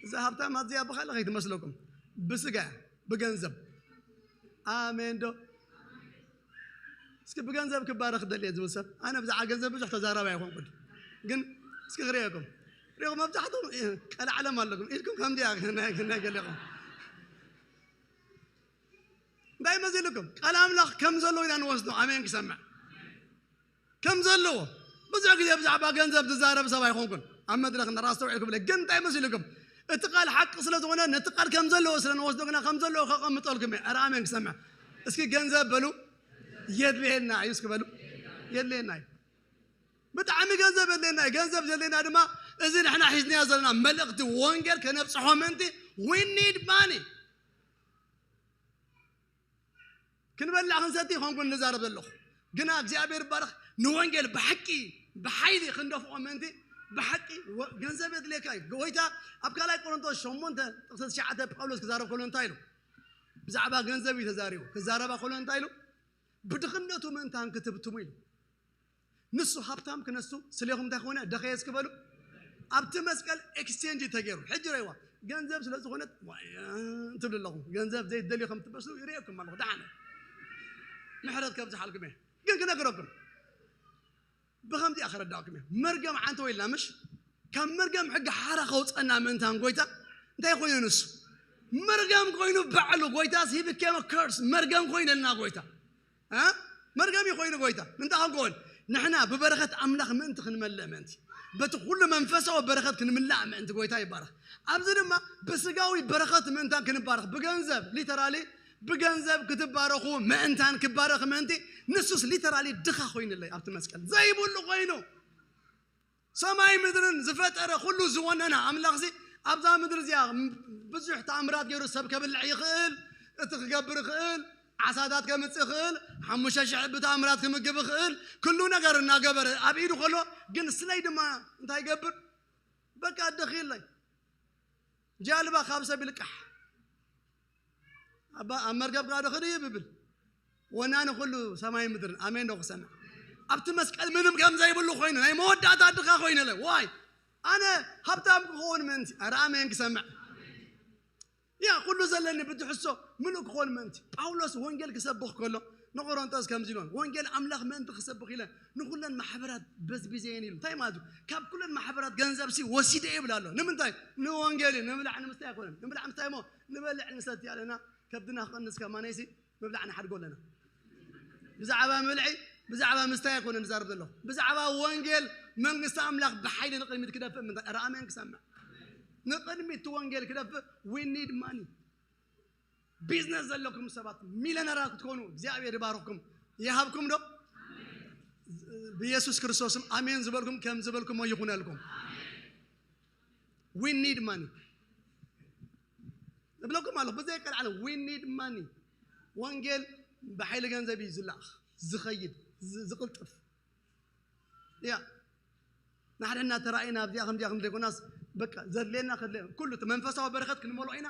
እዛ ሃብታማት እዚኣ ብኻልእ ከይትመስለኩም፣ ብስጋ እያ፣ ብገንዘብ። ኣሜን ዶ? እስኪ ብገንዘብ ክባረኽ ደልየ ዝብል ሰብ፣ ኣነ ብዛዕባ ገንዘብ ብዙሕ ተዛራቢ ኣይኮንኩን፣ ግን እስኪ ክርእየኩም ሪኹም መብዛሕትኹም ቀልዓለም ኣለኩም ኢድኩም ከምዚኣ ናይ ገሊኹም እንታይ መሲልኩም? ቃል ኣምላኽ ከም ዘለዎ ኢና ንወስዶ። ኣሜን ክሰምዕ ከም ዘለዎ። ብዙሕ ግዜ ብዛዕባ ገንዘብ ዝዛረብ ሰብ ኣይኮንኩን ኣብ መድረኽ ንራስተውዒል ክብለ፣ ግን እንታይ መሲልኩም? እቲ ቃል ሓቂ ስለ ዝኾነ ነቲ ቃል ከም ዘለዎ ስለ ንወስዶ ግና ከም ዘለዎ ከቐምጠልኩም እየ። ኣረ ኣሜን ክሰምዕ። እስኪ ገንዘብ በሉ የድልየና እዩ እስኪ በሉ። የድልየና እዩ። ብጣዕሚ ገንዘብ የድልየና እዩ። ገንዘብ ዘድልየና ድማ እዚ ንሕና ሒዝናዮ ዘለና መልእኽቲ ወንጌል ከነብፅሖ ምእንቲ we need money። ክንበላዕ ክንሰቲ ይኾንኩን ንዛረብ ዘለኹ፣ ግና እግዚኣብሔር ይባረኽ። ንወንጌል ብሓቂ ብሓይሊ ክንደፍኦ ምእንቲ ብሓቂ ወ- ገንዘብ የድልየካ እዩ። ጎይታ ኣብ ካልኣይ ቆሮንቶስ ሸሞንተ ጥቕሲ ትሽዓተ ጳውሎስ ክዛረብ ከሎ እንታይ ኢሉ? ብዛዕባ ገንዘብ እዩ ተዛሪቡ። ክዛረባ ከሎ እንታይ ኢሉ? ብድኽነቱ ምእንታን ክትብትሙ ኢሉ። ንሱ ሃብታም ክነሱ ስሌኹም እንታይ ኮነ ደኸየ እስኪ በሉ። ኣብቲ መስቀል ኤክስቼንጅ ተገይሩ። ሕጂ ረይዋ ገንዘብ ስለ ዝኾነት ዋይ፣ እ፣ ትብሉ ኣለኹም። ገንዘብ ዘይትደልዩ ከም ትመስሉ ይርእየኩም ኣለኹ። ደሓነ ምሕረት ከብዝሓልኩም እየ። ግን ክነግረኩም ብኸምዚ እያ ከረዳእኩም እየ። መርገም ዓንተወ ኢልና ምሽ ካብ መርገም ሕጊ ሓራ ከውፀና ምእንታን ጎይታ እንታይ ኮይኑ ንሱ መርገም ኮይኑ ባዕሉ ጎይታስ he became a curse መርገም ኮይነልና ጎይታ እ? መርገም እዩ ኮይኑ ጎይታ ምንታይ ክንከውን ንሕና ብበረኸት ኣምላኽ ምእንቲ ክንመልእ ምእንቲ በቲ ኩሉ መንፈሳዊ በረኸት ክንምላእ ምእንቲ ጎይታ ይባረኽ። ኣብዚ ድማ ብስጋዊ በረኸት ምእንታን ክንባረኽ ብገንዘብ ሊተራሊ ብገንዘብ ክትባረኹ ምእንታን ክባረኽ ምእንቲ ንሱስ ሊተራሊ ድኻ ኮይኑለይ ኣብቲ መስቀል ዘይብሉ ኮይኑ ሰማይ ምድርን ዝፈጠረ ኩሉ ዝወነነ ኣምላኽዚ ኣብዛ ምድሪ እዚኣ ብዙሕ ተኣምራት ገይሩ ሰብ ከብልዕ ይኽእል፣ እቲ ክገብር ይኽእል፣ ዓሳታት ከምጽእ ይኽእል፣ ሓሙሽተ ሽሕ ብተኣምራት ክምግብ ይኽእል፣ ኩሉ ነገር እናገበረ ኣብ ኢዱ ከሎ ግን ስለይ ድማ እንታይ ይገብር? በቃ ደኺለይ ጃልባ ካብ ሰብ ይልቃሕ ኣባ ኣብ መርከብ ጋዶ ክድይብ ይብል ወናኒ ኩሉ ሰማይ ምድርን ኣሜን ዶ ክሰምዕ ኣብቲ መስቀል ምንም ከም ዘይብሉ ኮይኑ ናይ መወዳእታ ድኻ ኮይኑ ለ ዋይ ኣነ ሃብታም ክኸውን ምእንቲ ኣረ ኣሜን ክሰምዕ ያ ኩሉ ዘለኒ ብትሕሶ ምሉእ ክኾን ምእንቲ ጳውሎስ ወንጌል ክሰብኽ ከሎ ንቆሮንጦስ ከምዚ ኢሎም ወንጌል ኣምላኽ ምእንቲ ክሰብኽ ኢለ ንኩለን ማሕበራት በዝቢዘየን ኢሉ እንታይ ማለት እዩ ካብ ኩለን ማሕበራት ገንዘብ ሲ ወሲደ ይብል ኣሎ ንምንታይ ንወንጌል እዩ ንምብላዕ ንምስታይ ኣይኮነን ንምብላዕ ምስታይ ሞ ንበልዕ ንሰቲ ኣለና ከብድና ክቐንስ ከማነይሲ ምብላዕ ንሓድጎ ኣለና ብዛዕባ ምብልዒ ብዛዕባ ምስታይ ኣይኮነ ንዛረብ ዘለኹ ብዛዕባ ወንጌል መንግስቲ ኣምላኽ ብሓይሊ ንቅድሚት ክደፍእ ምንታይ ራእመን ክሰምዕ ንቅድሚት እቲ ወንጌል ክደፍእ we need money ቢዝነስ ዘለኩም ሰባት ሚሊዮነራት ክትኮኑ እግዚኣብሔር ይባርኩም ይሃብኩም ዶ ብኢየሱስ ክርስቶስም ኣሜን ዝበልኩም ከም ዝበልኩሞ ይኹነልኩም we need money እብለኩም ኣለኹ ብዘይ ቀልዓለ we need money ወንጌል ብሓይሊ ገንዘብ እዩ ዝለኣኽ ዝኸይድ ዝቕልጥፍ ያ ንሓደ እናተራእየና ኣብዚኣ ከምዚኣ ከም ዘይኮናስ በቃ ዘድልየና ከድለ ኩሉ እቲ መንፈሳዊ በረኸት ክንመልኦ ኢና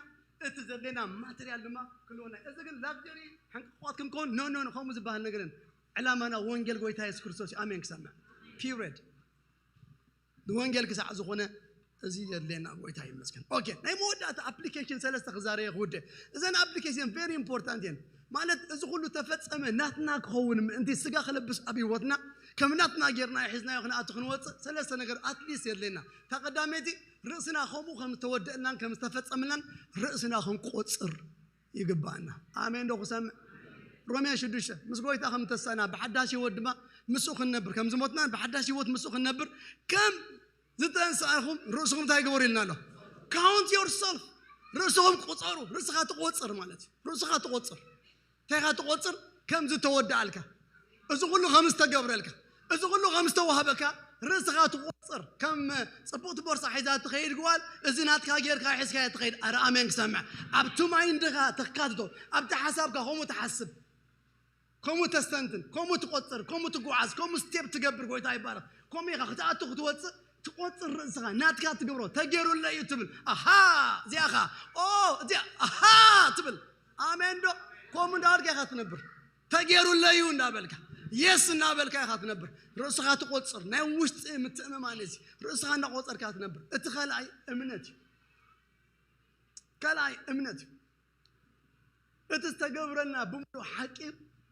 እቲ ዘድልየና ማተርያል ድማ ክንወና እዚ ግን ላግጀሪ ሕንቅቋት ክንከውን ኖ ኖ ከምኡ ዝበሃል ነገርን ዕላማና ወንጌል ጎይታ የሱስ ክርስቶስ እዩ ኣሜን ክሰምዕ ፒሪድ ንወንጌል ክሳዕ ዝኾነ እዚ የድልየና ጎይታ ይመስገን ኦኬ ናይ መወዳእታ ኣፕሊኬሽን ሰለስተ ክዛረየ ክውደ እዘን ኣፕሊኬሽን ቨሪ ኢምፖርታንት እየን ማለት እዚ ኩሉ ተፈጸመ ናትና ክኸውን ምእንቲ ስጋ ክለብስ ኣብ ህይወትና ከም ናትና ጌርና ሒዝናዮ ክንኣቱ ክንወፅእ ሰለስተ ነገር ኣትሊስት የድልየና እታ ቀዳመይቲ ርእስና ከምኡ ከም ዝተወደእናን ከም ዝተፈጸምናን ርእስና ክንቆፅር ይግባኣና ኣሜን ዶ ክሰምዕ ሮሜ ሽዱሽተ ምስ ጎይታ ከም ተሳና ብሓዳሽ ህይወት ድማ ምስኡ ክንነብር ከም ዝሞትናን ብሓዳሽ ህይወት ምስኡ ክንነብር ከም ዝተንስኣኹም ርእስኹም እንታይ ግበሩ ኢልና ኣሎ count yourself ርእስኹም ቁፀሩ ርእስኻ ትቆፅር ማለት እዩ ርእስኻ ትቆፅር እንታይ ኻ ትቆፅር ከም ዝተወደኣልካ እዚ ኩሉ ከም ዝተገብረልካ እዚ ኩሉ ከም ዝተዋህበካ ርእስኻ ትቆጽር፣ ከም ጽቡቕቲ ቦርሳ ሒዛ ትኸይድ ጓል፣ እዚ ናትካ ጌርካ ሒዝካዮ ትኸይድ። ኣረ ኣሜን ክሰምዕ። ኣብቲ ማይንድኻ ተካትቶ፣ ኣብቲ ሓሳብካ ከምኡ ትሓስብ፣ ከምኡ ተስተንትን፣ ከምኡ ትቆጽር፣ ከምኡ ትጓዓዝ፣ ከምኡ ስቴፕ ትገብር። ጎይታ ይባረኽ። ከምኡ ኢኻ ክትኣቱ ክትወጽእ ትቆጽር። ርእስኻ ናትካ ትገብሮ፣ ተጌሩለይ እዩ ትብል። ኣሃ እዚኣ ኻ ኦ እዚኣ ኣሃ ትብል። ኣሜን ዶ? ከምኡ እንዳበልካ ኢኻ ትነብር። ተጌሩለይ እዩ እንዳበልካ፣ የስ እናበልካ ኢኻ ትነብር። ርእስኻ ትቆጽር። ናይ ውሽጢ ምትእምማን እዚ ርእስኻ እናቆጸርካ ትነብር። እቲ ካልኣይ እምነት እዩ። ካልኣይ እምነት እዩ። እቲ ዝተገብረልና ብምሉእ ሓቂ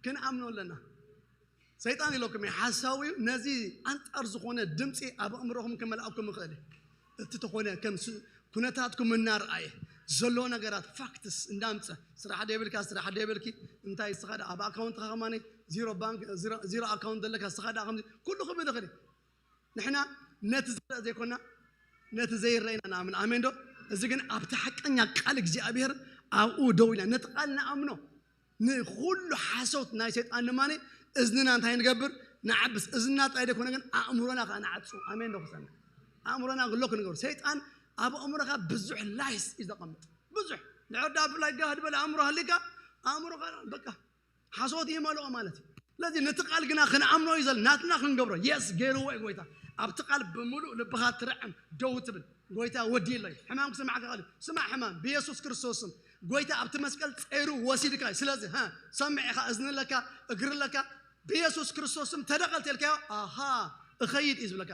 ክንኣምኖ ኣለና። ሰይጣን ኢለኩም እዩ፣ ሓሳዊ እዩ። ነዚ ኣንጻር ዝኾነ ድምፂ ኣብ ኣእምሮኹም ክመልኣኩም ይኽእል እዩ። እቲ ተኾነ ከም ስ-፣ ኩነታትኩም እናርኣየ ዘሎ ነገራት ፋክትስ እንዳምፀ፣ ስራሕ ደይብልካ፣ ስራሕ ደይብልኪ፣ እንታይ ንስኻ ደኣ ኣብ ኣካውንትኻ ከማኒ ዚሮ ባንክ፣ ዚሮ፣ ዚሮ ኣካውንት ዘለካ ንስኻ ደኣ ከምዚ ኩሉ ክብል ይኽእል እዩ። ንሕና ነቲ ዝረአ ዘይኮና ነቲ ዘይረአ ኢና ንኣምን። ኣሜን ዶ? እዚ ግን ኣብቲ ሓቀኛ ቃል እግዚኣብሔር ኣብኡ ደው ኢልና ነቲ ቃል ንኣምኖ። ንኹሉ ሓሶት ናይ ሰይጣን ድማ እዝንና እንታይ ንገብር? ንዓብስ። እዝንና ጥራይ ዘይኮነ ግን ኣእምሮና ከዓ ንዓጹ። ኣሜን ዶ ክሰምዕ? ኣእምሮና ግሎ ክንገብር። ሰይጣን ኣብ ኣእምሮኻ ብዙሕ ላይስ እዩ ዘቐምጥ። ብዙሕ። ንዕዳ ብፍላይ ጋህድ በለ ኣእምሮ ሃሊካ፣ ኣእምሮኻ በቃ ሓሶት ይመልኦ ማለት እዩ። ስለዚ ነቲ ቃል ግና ክንኣምኖ እዩ ዘለና፣ ናትና ክንገብሮ። የስ፣ ገይርዎ እዩ ጎይታ። ኣብቲ ቃል ብምሉእ ልብኻ ትርዕም ደው ትብል። ጎይታ ወዲእሎ እዩ። ሕማም ክስማዕካ ይኽእል እዩ። ስማዕ ሕማም ብየሱስ ክርስቶስ ስም። ጎይታ ኣብቲ መስቀል ጸይሩ ወሲድካ እዩ። ስለዚ፣ ሃ፣ ሰምዕ ኢኻ፣ እዝኒ ኣለካ፣ እግሪ ኣለካ፣ ብየሱስ ክርስቶስ ስም ተደቐል ተልካዮ፣ ኣሃ፣ እኸይድ እዩ ዝብለካ።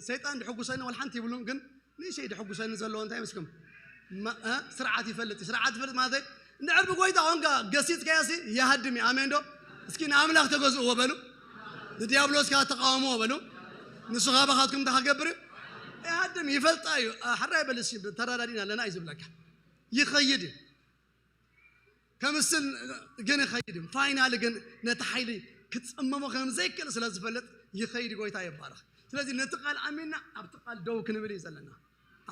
ሰይጣን ድሕጉሰኒ ወላ ሓንቲ ይብሉን፣ ግን ንእሽተይ ድሕጉሰኒ ዘለዎ እንታይ መስኩም? ማ-፣ እ? ስርዓት ይፈልጥ። ስርዓት ይፈልጥ ማለት እንድሕር ብጎይታ ኾንካ ገሲጽካዮሲ ይሃድም እዩ። ኣሜን ዶ? እስኪ ንኣምላኽ ተገዝእዎ በሉ። ንዲያብሎስ ከዓ ተቃወምዎ በሉ። ንሱ ካባኻትኩም እንታይ ክገብር እዩ? ይሃድም፣ ይፈልጣ እዩ። እ፣ ሕራይ በል እስኪ፣ ተረዳዲእና ኣለና እዩ ዝብለካ። ይኸይድ እዩ። ከምስል ግን ይኸይድ እዩ። ፋይናል ግን ነቲ ሓይሊ ክጽመሞ ከም ዘይክእል ስለ ዝፈልጥ ይኸይድ። ጎይታ ይባረኽ። ስለዚ ነቲ ቃል ኣሚንና ኣብቲ ቃል ደው ክንብል እዩ ዘለና።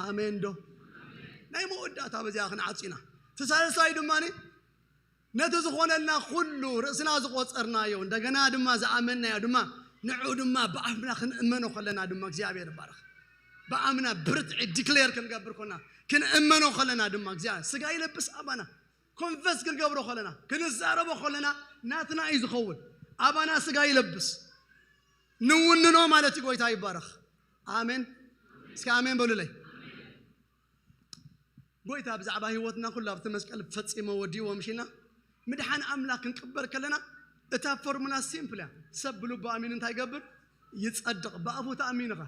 ኣሜን ዶ? ናይ መወዳእታ በዚኣ ክንዓጽ ኢና። እቲ ሳልሳይ ድማ ነቲ ዝኾነልና ኩሉ ርእስና ዝቆጸርናዮ እንደገና ድማ ዝኣመንናዮ ድማ ንዑ ድማ ብኣፍና ክንእመኖ ከለና ድማ እግዚኣብሔር ይባረኽ። ብኣምና ብርትዒ ዲክሌር ክንገብር ኮና ክንእመኖ ከለና ድማ እግዚኣብሔር ስጋ ይለብስ ኣባና ኮንፈስ ክንገብሮ ከለና ክንዛረቦ ከለና ናትና እዩ ዝኸውን። ኣባና ስጋ ይለብስ ንውንኖ ማለት እዩ። ጎይታ ይባረኽ። ኣሜን። እስኪ ኣሜን በሉለይ። ጎይታ ብዛዕባ ህይወትና ኩሉ ኣብቲ መስቀል ፈጺሞ ወዲእዎ ምሽና ምድሓን ኣምላኽ ክንቅበል ከለና እታ ፎርሙላ ሲምፕል እያ። ሰብ ብልቡ ኣሚኑ እንታይ ይገብር? ይጸድቕ። ብኣፉ ተኣሚንኻ።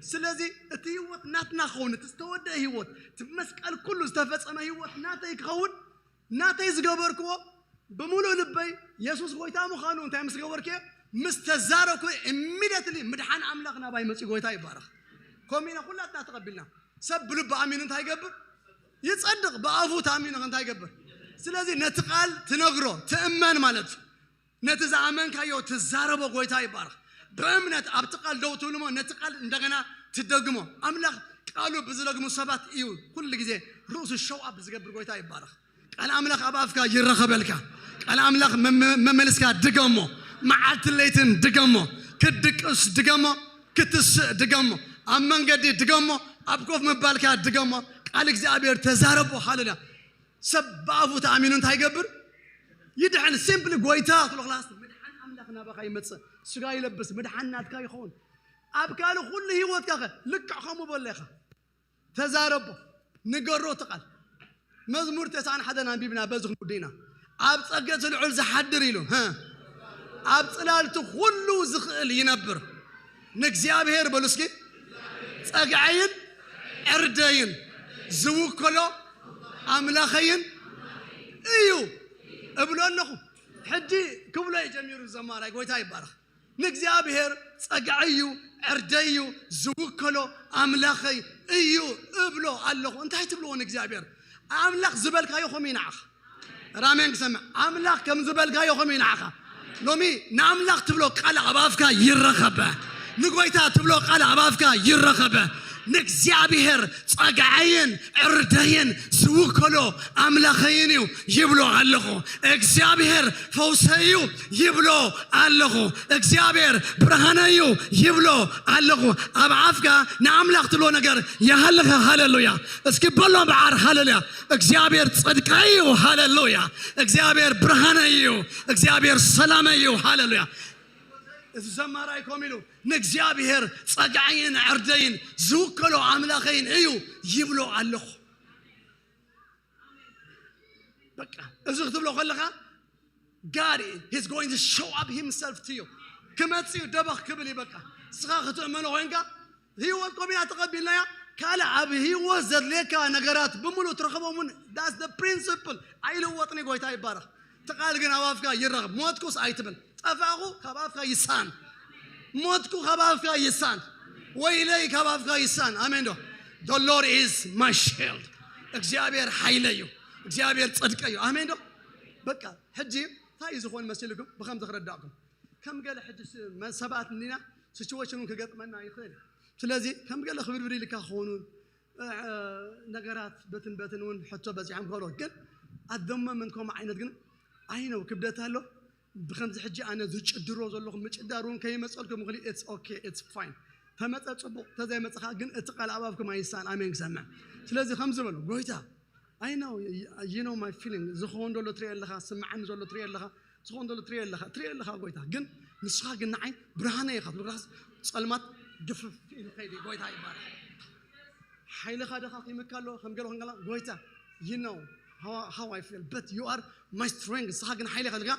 ስለዚ እቲ ህይወት ናትና ክኸውን፣ እቲ ዝተወደአ ህይወት፣ እቲ መስቀል ኩሉ ዝተፈጸመ ህይወት ናተይ ክኸውን፣ ናተይ ዝገበርክዎ ብምሉእ ልበይ የሱስ ጎይታ ምዃኑ እንታይ ምስ ገበርክዮ? ምስ ተዛረብኩ ኢሚድየትሊ ምድሓን ኣምላኽ ናባይ መጺኡ። ጎይታ ይባረኽ። ከምኡ ኢና ኩላትና ተቐቢልና። ሰብ ብልቡ ኣሚኑ እንታይ ይገብር? ይጸድቕ። ብኣፉ ተኣሚኑ እንታይ ይገብር? ስለዚ ነቲ ቃል ትነግሮ፣ ትእመን ማለት እዩ። ነቲ ዝኣመንካዮ ትዛረቦ። ጎይታ ይባረኽ። ብእምነት ኣብቲ ቃል ደው ትብልሞ፣ ነቲ ቃል እንደገና ትደግሞ። ኣምላኽ ቃሉ ብዝደግሙ ሰባት እዩ ኩሉ ግዜ ርእሱ ሸው ኣፕ ዝገብር። ጎይታ ይባረኽ። ቃል ኣምላኽ ኣብ ኣፍካ ይረኸበልካ። ቃል ኣምላኽ መመ-፣ መመልስካ ድገሞ። መዓልትን ለይትን ድገሞ። ክትድቅስ ድገሞ። ክትስእ ድገሞ። ኣብ መንገዲ ድገሞ። ኣብ ኮፍ ምባልካ ድገሞ። ቃል እግዚኣብሔር ተዛረቦ። ሃሌሉያ። ሰብ ብኣፉ ተኣሚኑ እንታይ ይገብር? ይድሕን። ሲምፕሊ ጎይታ ክትብሎ ክላስ ምድሓን ኣምላኽ ናባኻ ይመጽእ። ስጋ ይለብስ፣ ምድሓን ናትካ ይኸውን። ኣብ ካልእ ኩሉ ህይወትካ ኸ ልክዕ ከምኡ በሎ ኢኻ። ተዛረቦ፣ ንገሮ እቲ ቃል። መዝሙር ተስዓን ሓደን ኣንቢብና በዚ ክንውድእ ኢና። ኣብ ጸገ እቲ ልዑል ዝሓድር ኢሉ፣ ሀ፣ ኣብ ጽላልቲ ኩሉ ዝኽእል ይነብር። ንእግዚኣብሔር በሉ እስኪ፣ ጸግዐይን ዕርደይን ዝውከሎ ኣምላኸይን እዩ እብሎ ኣለኹ። ሕጂ ክብሎ እዩ ጀሚሩ ዘማራይ። ጎይታ ይባረኽ። ንእግዚኣብሔር ጸግዐይ እዩ፣ ዕርደይ እዩ፣ ዝውከሎ ኣምላኸይ እዩ እብሎ ኣለኹ። እንታይ ትብልዎ ንእግዚኣብሔር? ኣምላኽ ዝበልካዮ ከምኡ እዩ ንዓኻ። ራሜን ክሰምዕ። ኣምላኽ ከም ዝበልካዮ ከምኡ እዩ ንዓኻ። ሎሚ ንኣምላኽ ትብሎ ቃል ኣብ ኣፍካ ይረኸበ። ንጎይታ ትብሎ ቃል ኣብ ኣፍካ ይረኸበ። ንእግዚኣብሔር ጸግዓይን ዕርደይን ዝውከሎ ኣምላኸይን እዩ ይብሎ ኣለኹ። እግዚኣብሔር ፈውሰይ እዩ ይብሎ ኣለኹ። እግዚኣብሔር ብርሃነይ እዩ ይብሎ ኣለኹ። ኣብ ኣፍካ ንኣምላኽ ትብሎ ነገር ይሃልኸ። ሃሌሉያ! እስኪ በሎ በዓር ሃሌሉያ! እግዚኣብሔር ጽድቀይ እዩ። ሃሌሉያ! እግዚኣብሔር ብርሃነይ እዩ። እግዚኣብሔር ሰላመይ እዩ። ሃሌሉያ! እዚ ዘማራይ ኮም ኢሉ ንእግዚኣብሔር ጸግዓይን ዕርደይን ዝውከሎ ኣምላኸይን እዩ ይብሎ ኣለኹ። በቃ እዚ ክትብሎ ከለኻ God is going to show up himself to you። ክመጽእ እዩ ደበኽ ክብል እዩ። በቃ ንስኻ ክትእመኖ ኮይንካ ህይወት ኮሚና ተቐቢልናያ። ካልእ ኣብ ህይወት ዘድልየካ ነገራት ብምሉእ ትረኽቦም እውን that's the principle። ኣይልወጥን እዩ። ጎይታ ይባረኽ። እቲ ቃል ግን ኣብ ኣፍካ ይረኸብ። ሞትኩስ ኣይትብል። ጠፋእኹ ካብ ኣፍካ ይሳን። ሞትኩ ካብ ኣፍካ ይሳን። ወይለይ ካብ ኣፍካ ይሳን። ኣሜን ዶ? The Lord is my shield። እግዚኣብሔር ሓይለይ እዩ። እግዚኣብሔር ጽድቀይ እዩ። ኣሜን ዶ? በቃ ሕጂ እንታይ እዩ ዝኾን መሲልኩም ብኸምዚ ክረዳእኩም? ከም ገለ ሕጂ ስ- መ- ሰባት እንዲና ሲቹዌሽን እውን ክገጥመና ይኽእል እዩ። ስለዚ ከም ገለ ክብድብድ ኢልካ ክኸውን እውን እ፣ ነገራት በትን በትን እውን ሕቶ በዚሖም ከሎ ግን ኣደመመን ከምኡ ዓይነት ግን ኣይነው ክብደት ኣሎ። ብከምዚ ሕጂ ኣነ ዝጭድሮ ዘለኹ ምጭዳር እውን ከይመፀልኩም ይኽእል እዩ። It's okay, it's fine። ተመፀ ፅቡቕ፣ ተዘይመፅኻ ግን እቲ ቃል ኣብ ኣፍኩም ኣይሳን። ኣሜን ክሰምዕ። ስለዚ ከምዚ በሉ፣ ጎይታ I know, you know my feeling። ዝኸውን ዘሎ ትሪኦ ኣለኻ፣ ስምዓኒ ዘሎ ትሪኦ ኣለኻ፣ ዝኸውን ዘሎ ትሪኦ ኣለኻ፣ ትሪኦ ኣለኻ ጎይታ። ግን ንስኻ ግን ንዓይ ብርሃነ ኢኻ ትብል። ጸልማት ግፍፍ ኢሉ ከይዲ። ጎይታ ይባረክ። ሓይልኻ ደኻኺምካ ኣሎ፣ ከም ገለ ኮንካ ጎይታ you know how, how I feel, but you are my strength። ንስኻ ግን ሓይሊ ከልካ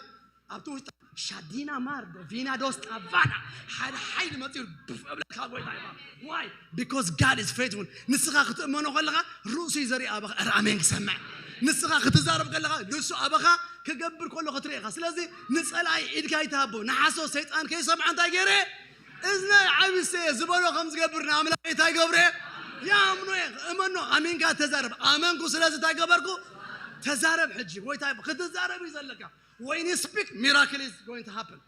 ኣብቲ ውሽጢ ሻዲና ማርዶ ቪናዶስ ጣቫና ሓደ ሓይሊ መፂኡ ብፍ እብለካ ጎይታ ይባረክ። Why? Because God is faithful። ንስኻ ክትእመኖ ከለኻ ርእሱ እዩ ዘርኢ ኣበኻ። ኧረ ኣሜን ክሰምዕ። ንስኻ ክትዛረብ ከለኻ ንሱ ኣበኻ ክገብር ከሎ ክትርኢ ኢኻ። ስለዚ ንጸላኢ ኢድካ ይትሃቦ፣ ንሓሶ ሰይጣን ከይሰምዖ እንታይ ገይረ? እዝናይ ዓብሰ ዝበሎ ከም ዝገብር ንኣምላኽ እንታይ ገብረ? ይኣምኖ እየ። እመኖ፣ ኣሚንካ ተዛረብ። ኣመንኩ፣ ስለዚ እንታይ ገበርኩ? ተዛረብ። ሕጂ ጎይታ ይብ- ክትዛረብ እዩ ዘለካ። When you speak, miracle is going to happen።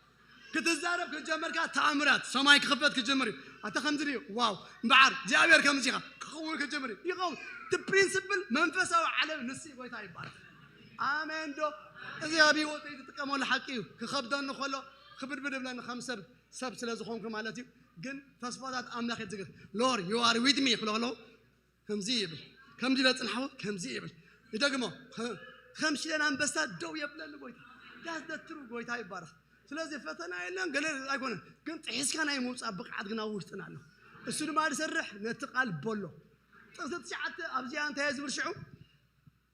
ክትዛረብ ክጀመርካ ተኣምራት ሰማይ ክኽፈት ክጀምር እዩ። ኣታ ከምዚ ድዩ? ዋው፣ እምበዓር እግዚኣብሔር ከምዚ ኢኻ ክኸውን ክጀምር እዩ። ይኸውን። እቲ ፕሪንስፕል መንፈሳዊ ዓለም ንሱ እዩ። ጎይታ ይባረክ። ኣሜን ዶ? እዚ ኣብ ህይወተይ ዝጥቀመሉ ሓቂ እዩ። ክኸብደኒ ከሎ፣ ክብድብድ እብለኒ ከም ሰብ፣ ሰብ ስለ ዝኾንኩ ማለት እዩ። ግን ተስፋታት ኣምላኽ እየ ዝግር። Lord, you are with me ክብሎ ከለኹ ከምዚ ይብል። ከምዚ ኢለ ጽንሓዎ ከምዚ ይብል። ይደግሞ። ከም ሽደን ኣንበሳ ደው የብለኒ ጎይታ። That's the true። ጎይታ ይባረክ። ስለዚ ፈተና የለን ገለ ኣይኮነን። ግን ጥሒስካ ናይ ምውጻእ ብቕዓት ግን ኣብ ውሽጥና ኣሎ። እሱ ድማ ዝሰርሕ ነቲ ቃል በሎ። ጥቕሲ ትሽዓተ ኣብዚኣ እንታይ እየ ዝብል ሽዑ?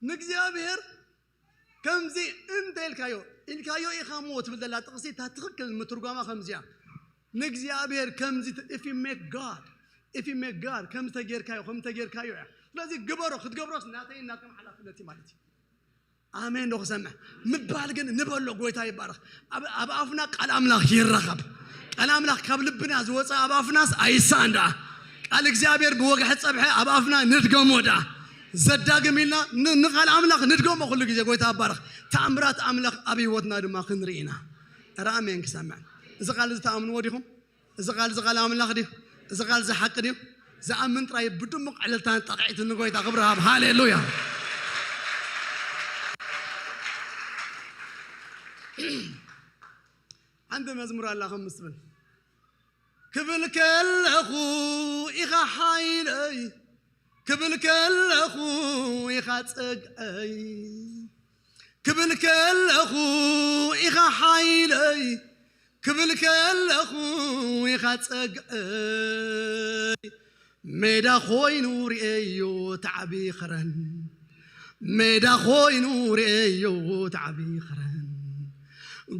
ንእግዚኣብሔር ከምዚ እንተ ኢልካዮ፣ ኢልካዮ ኢኻ እሞ ትብል ዘላ ጥቕሲ እታ ትኽክል ምትርጓማ ከምዚያ። ንእግዚኣብሔር ከምዚ ተ- if you make God, if you make God ከምዚ ተጌርካዮ፣ ከምዚ ተጌርካዮ እያ። ስለዚ ግበሮ፣ ክትገብሮስ ናተይን ናትኩም ሓላፍነት እዩ ማለት እዩ። ኣሜን ዶ ክሰምዕ ምባል ግን ንበሎ። ጎይታ ይባረክ። ኣብ ኣብ ኣፍና ቃል ኣምላኽ ይረኸብ። ቃል ኣምላኽ ካብ ልብና ዝወፀ ኣብ ኣፍናስ ኣይሳን ደኣ። ቃል እግዚኣብሔር ብወግሐ ጸብሐ ኣብ ኣፍና ንድገሞ ደኣ። ዘዳግም ኢልና ን- ንቃል ኣምላኽ ንድገሞ ኩሉ ግዜ። ጎይታ ይባረክ። ተኣምራት ኣምላኽ ኣብ ህይወትና ድማ ክንርኢ ኢና። ኧረ ኣሜን ክሰምዕ። እዚ ቃል እዚ ተኣምንዎ ዲኹም? እዚ ቃል እዚ ቃል ኣምላኽ ድዩ? እዚ ቃል እዚ ሓቂ ድዩ? ዝኣምን ጥራይ ብድሙቕ ዕልልታን ጣቕዒትን ንጎይታ ክብሪ ሃብ። ሃሌሉያ። ሓንቲ መዝሙር ኣላ ከም ምስ ትብል ክብል ከለኹ ኢኻ ሓይለይ ክብል ከለኹ ኢኻ ጸግዐይ ክብል ከለኹ ኢኻ ሓይለይ ክብል ከለኹ ኢኻ ጸግዐይ ሜዳ ኮይኑ ርእየዮ ተዓቢ ኸረን ሜዳ ኮይኑ ርእየዮ ተዓቢ ኸረን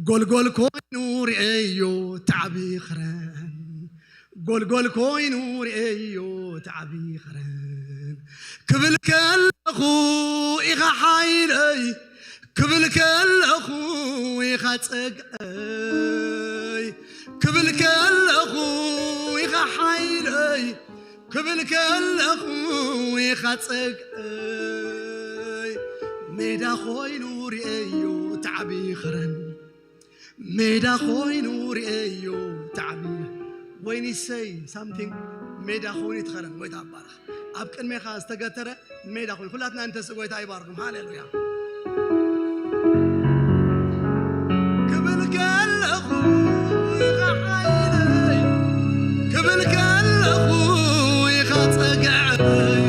ጎልጎል ኮይኑ ርእየዮ ተዓቢ ኸረን ጎልጎል ኮይኑ ርእየዮ ተዓቢ ኸረን ክብል ከለኹ ኢኻ ሓይለይ ክብል ከለኹ ኢኻ ጸግዐይ ክብል ከለኹ ኢኻ ሓይለይ ክብል ከለኹ ኢኻ ጸግዐይ ሜዳ ኮይኑ ርእየዮ ተዓቢ ኸረን ሜዳ ኮይኑ ርእየዮ ተዓቢ When you say something ሜዳ ክኸውን እዩ ትኸረን። ጎይታ ይባረኽ። ኣብ ቅድሜኻ ዝተገተረ ሜዳ ኮይኑ ኩላትና እንተስ ጎይታ ይባርኩም። ሃሌሉያ። ክብል ከለኹ ኢኻ ሓይለይ፣ ክብል ከለኹ ኢኻ ጸግዐይ፣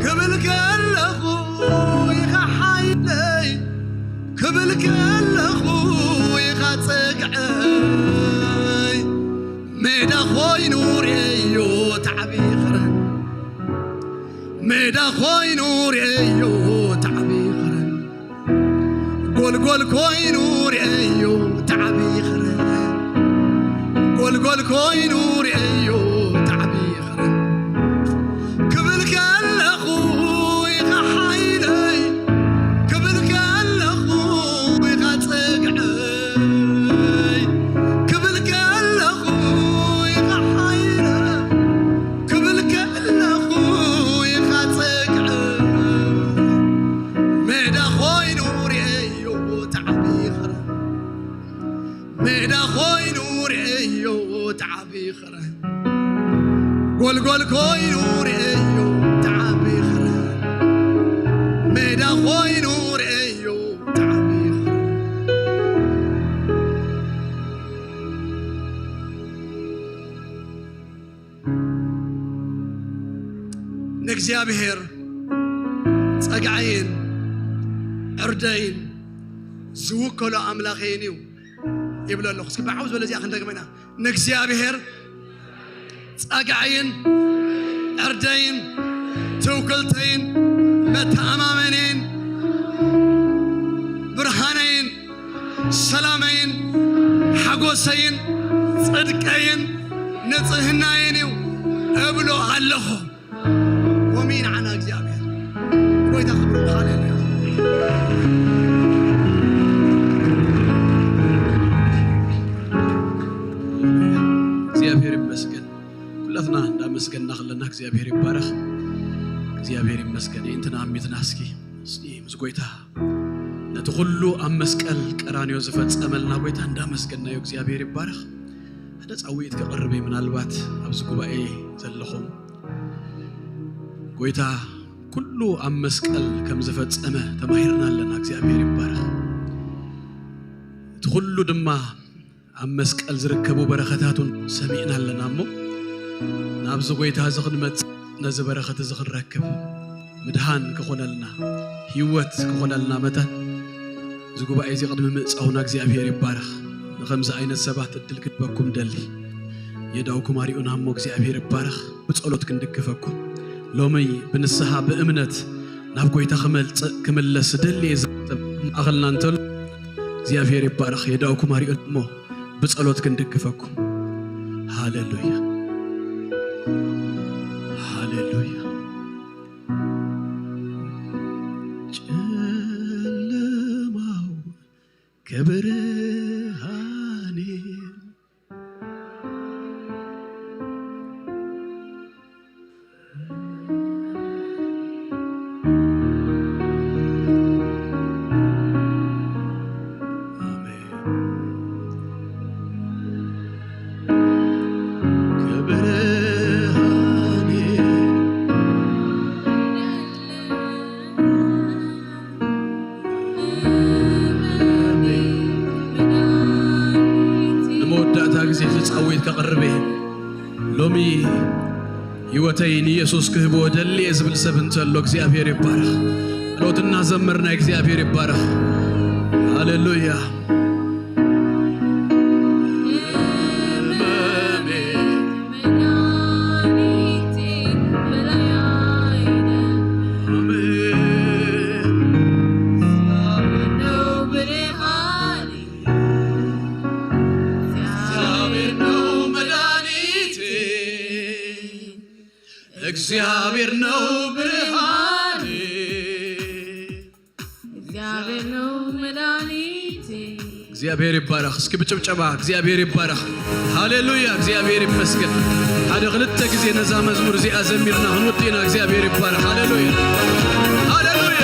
ክብል ከለኹ ኢኻ ሓይለይ፣ ክብል ከለኹ ኢኻ ጸግዐይ። ሜዳ ኮይኑ ርእዮ ተዓቢ ኽረን፣ ሜዳ ኮይኑ ርእዮ ተዓቢ ኽረን፣ ጎልጎል ኮይኑ ርእዮ ተዓቢ ኽረን፣ ጎልጎል ኮይኑ ርእዮ ተዓቢ ኽረን። ክብል ከለኹ ኢኻ ሓይለይ፣ ክብል ከለኹ ኢኻ ጸግዐይ፣ ክብል ከለኹ ኢኻ ሓይለይ፣ ክብል ከለኹ ኢኻ ጸግዐይ። ሜዳ ኮይኑ ርእዮ ተዓቢ ኽረን፣ ሜዳ ኮይኑ ርእዮ ተዓቢ ኽረን፣ ጎልጎል ኮይኑ ርእዮ ተዓቢ ኽረን፣ ሜዳ ኮይኑ ርእዮ ተዓቢ ኽረን። ንእግዚኣብሔር ጸግዐይን ዕርደይን ዝውከሎ ኣምላኸይን እዩ ይብሎ ኣለኹ። እስኪ ብዓው ዝበለ እዚኣ ክንደግመ ኢና። ንእግዚኣብሔር ጸግዐይን ዕርደይን ትውክልተይን መተኣማመነይን ብርሃነይን ሰላመይን ሓጎሰይን ጽድቀይን ንጽህናይን እዩ እብሎ ኣለኹ። ከምኡ ንዓና እግዚኣብሔር ጎይታ ክብሩ። ሃሌሉያ። እግዚኣብሔር ይመስገን። ኩላትና እንዳመስገንና ከለና እግዚኣብሔር ይባረኽ። እግዚኣብሔር ይመስገን። የእንትና ኣሚትና እስኪ፣ እስኪ ምስ ጎይታ ነቲ ኩሉ ኣብ መስቀል ቀራንዮ ዝፈጸመልና ጎይታ እንዳመስገናዮ እግዚኣብሔር ይባረኽ። ሓደ ጻውዒት ከቕርብ እየ፣ ምናልባት ኣብዚ ጉባኤ ዘለኹም ጎይታ ኩሉ ኣብ መስቀል ከም ዝፈጸመ ተማሂርና ኣለና። እግዚኣብሔር ይባረኽ። እቲ ኩሉ ድማ ኣብ መስቀል ዝርከቡ በረኸታቱን ሰሚዕና ኣለና እሞ፣ ናብዚ ጎይታ እዚ ክንመጽእ፣ ነዚ በረኸት እዚ ክንረክብ፣ ምድሃን ክኾነልና፣ ህይወት ክኾነልና መታን፣ እዚ ጉባኤ እዚ ቅድሚ ምእጻውና እግዚኣብሔር ይባረኽ። ንኸምዚ ዓይነት ሰባት ዕድል ክህበኩም ደሊ። የእዳውኩም ኣርዩና እሞ እግዚኣብሔር ይባረኽ። ብጸሎት ክንድግፈኩም። ሎሚ ብንስሓ ብእምነት ናብ ጎይታ ክመልጽእ ክምለስ ደሊ እየ ዝብል ሰብ ማእኸልና እንተሎ እግዚኣብሔር ይባረኽ። የእዳውኩም ኣርዩና እሞ ብጸሎት ክንድግፈኩም። ሃሌሉያ፣ ሃሌሉያ። ጨለማው ከብርሃኔ ንመወዳእታ ግዜ እዚ ጻዊት ከቕርብ እየ። ሎሚ ህይወተይ ንየሱስ ክህቦ ደልየ ዝብል ሰብ እንተሎ እግዚኣብሔር ይባረኽ። ጸሎት እናዘመርና እግዚኣብሔር ይባረኽ። ሃሌሉያ። እግዚአብሔር ነው ብርሃኔ። እግዚአብሔር ነው መድኃኒቴ። እግዚኣብሔር ይባረኽ። እስኪ ብጭብጨባ እግዚኣብሔር ይባረኽ። ሃሌሉያ፣ እግዚኣብሔር ይመስገን። ሓደ ክልተ ግዜ ነዛ መዝሙር እዚኣ ዘሚርና ክንውድእ ኢና። እግዚኣብሔር ይባረኽ። ሃሌሉያ፣ ሃሌሉያ።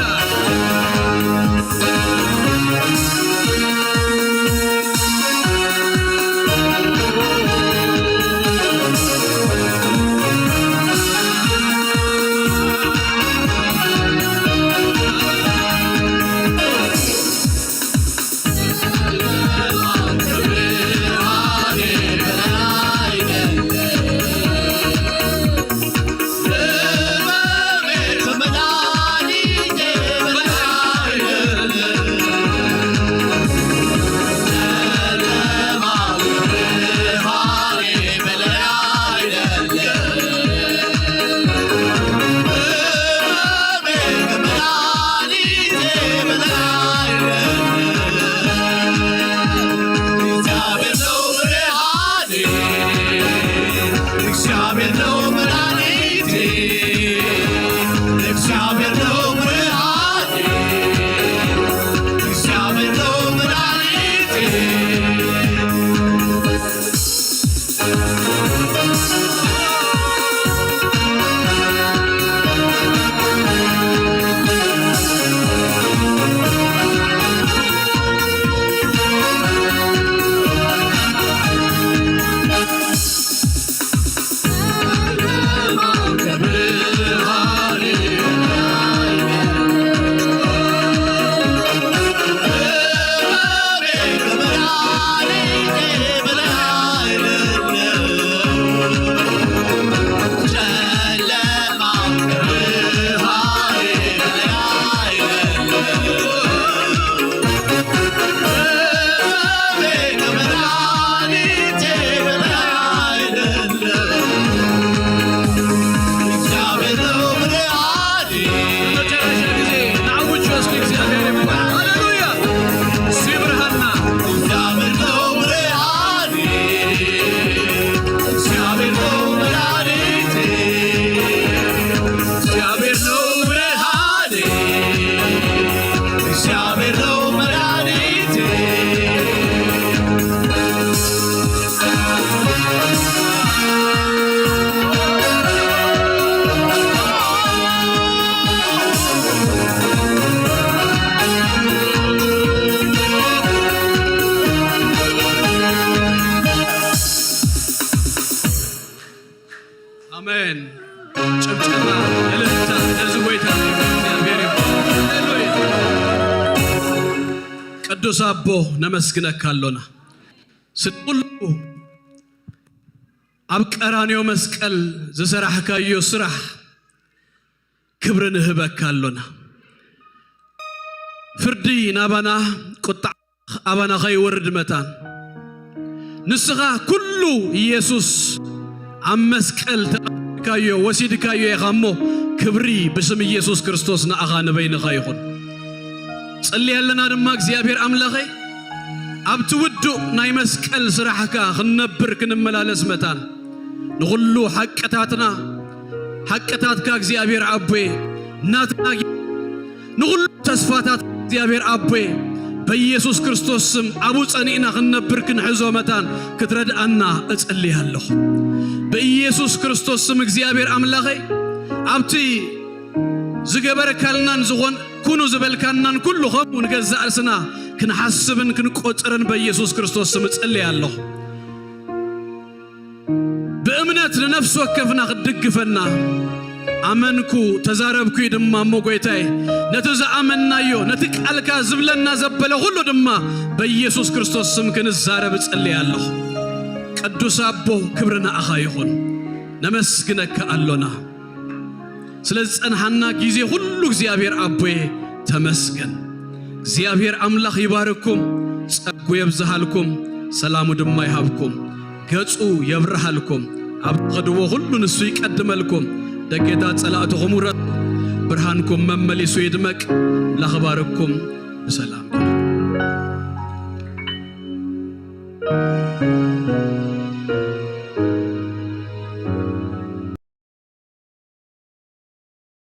ኣሜን። ጭብጨባ፣ እልልታ ነዚ ጎይታ እግዚኣብሔር ይኹን። ሃሌሉያ። ቅዱስ ኣቦ፣ ነመስግነካ ኣሎና። ስለ ኩሉ ኣብ ቀራንዮ መስቀል ዝሰራሕካዮ ስራሕ ክብሪ ንህበካ ኣሎና። ፍርዲ ናባና፣ ቁጣዕ ኣባና ከይወርድ መታን፣ ንስኻ ኩሉ ኢየሱስ ኣብ መስቀል ተቐቢልካዮ፣ ወሲድካዮ ኢኻ እሞ፣ ክብሪ ብስም ኢየሱስ ክርስቶስ ንኣኻ ንበይንኻ ይኹን። ጽሊ ኣለና ድማ እግዚኣብሔር ኣምላኸይ፣ ኣብቲ ውዱእ ናይ መስቀል ስራሕካ ክንነብር ክንመላለስ መታን፣ ንኹሉ ሓቅታትና፣ ሓቅታትካ እግዚኣብሔር ኣቦየ፣ ናትና ጌ-፣ ንኹሉ ተስፋታት እግዚኣብሔር ኣቦየ፣ በኢየሱስ ክርስቶስ ስም ኣብኡ ጸኒዕና ክንነብር ክንሕዞ መታን ክትረድኣና እጽሊ ኣለኹ። ብኢየሱስ ክርስቶስ ስም እግዚኣብሔር ኣምላኸይ፣ ኣብቲ ዝገበርካልናን ዝኾን ኩኑ ዝበልካናን ኩሉ ከምኡ ንገዛእ ርእስና ክንሓስብን ክንቆጽርን በኢየሱስ ክርስቶስ ስም እጽሊ ኣለኹ። ብእምነት ንነፍሲ ወከፍና ክትድግፈና ኣመንኩ፣ ተዛረብኩ ድማ እሞ ጎይታይ፣ ነቲ ዝኣመንናዮ፣ ነቲ ቃልካ ዝብለና ዘበለ ኩሉ ድማ በኢየሱስ ክርስቶስ ስም ክንዛረብ እጽሊ ኣለኹ። ቅዱስ ኣቦ፣ ክብሪ ንኣኻ ይኹን። ነመስግነካ ኣሎና። ስለ ዝጸንሓና ግዜ ኩሉ እግዚኣብሔር ኣቦየ ተመስገን። እግዚኣብሔር ኣምላኽ ይባርኩም፣ ጸጉ የብዝሃልኩም፣ ሰላሙ ድማ ይሃብኩም፣ ገጹ የብርሃልኩም፣ ኣብ ትኸድዎ ኩሉ ንሱ ይቀድመልኩም፣ ደጌታት ጸላእትኹም ውረሱ፣ ብርሃንኩም መመሊሱ ይድመቅ። ኣምላኽ ይባርኩም። ብሰላም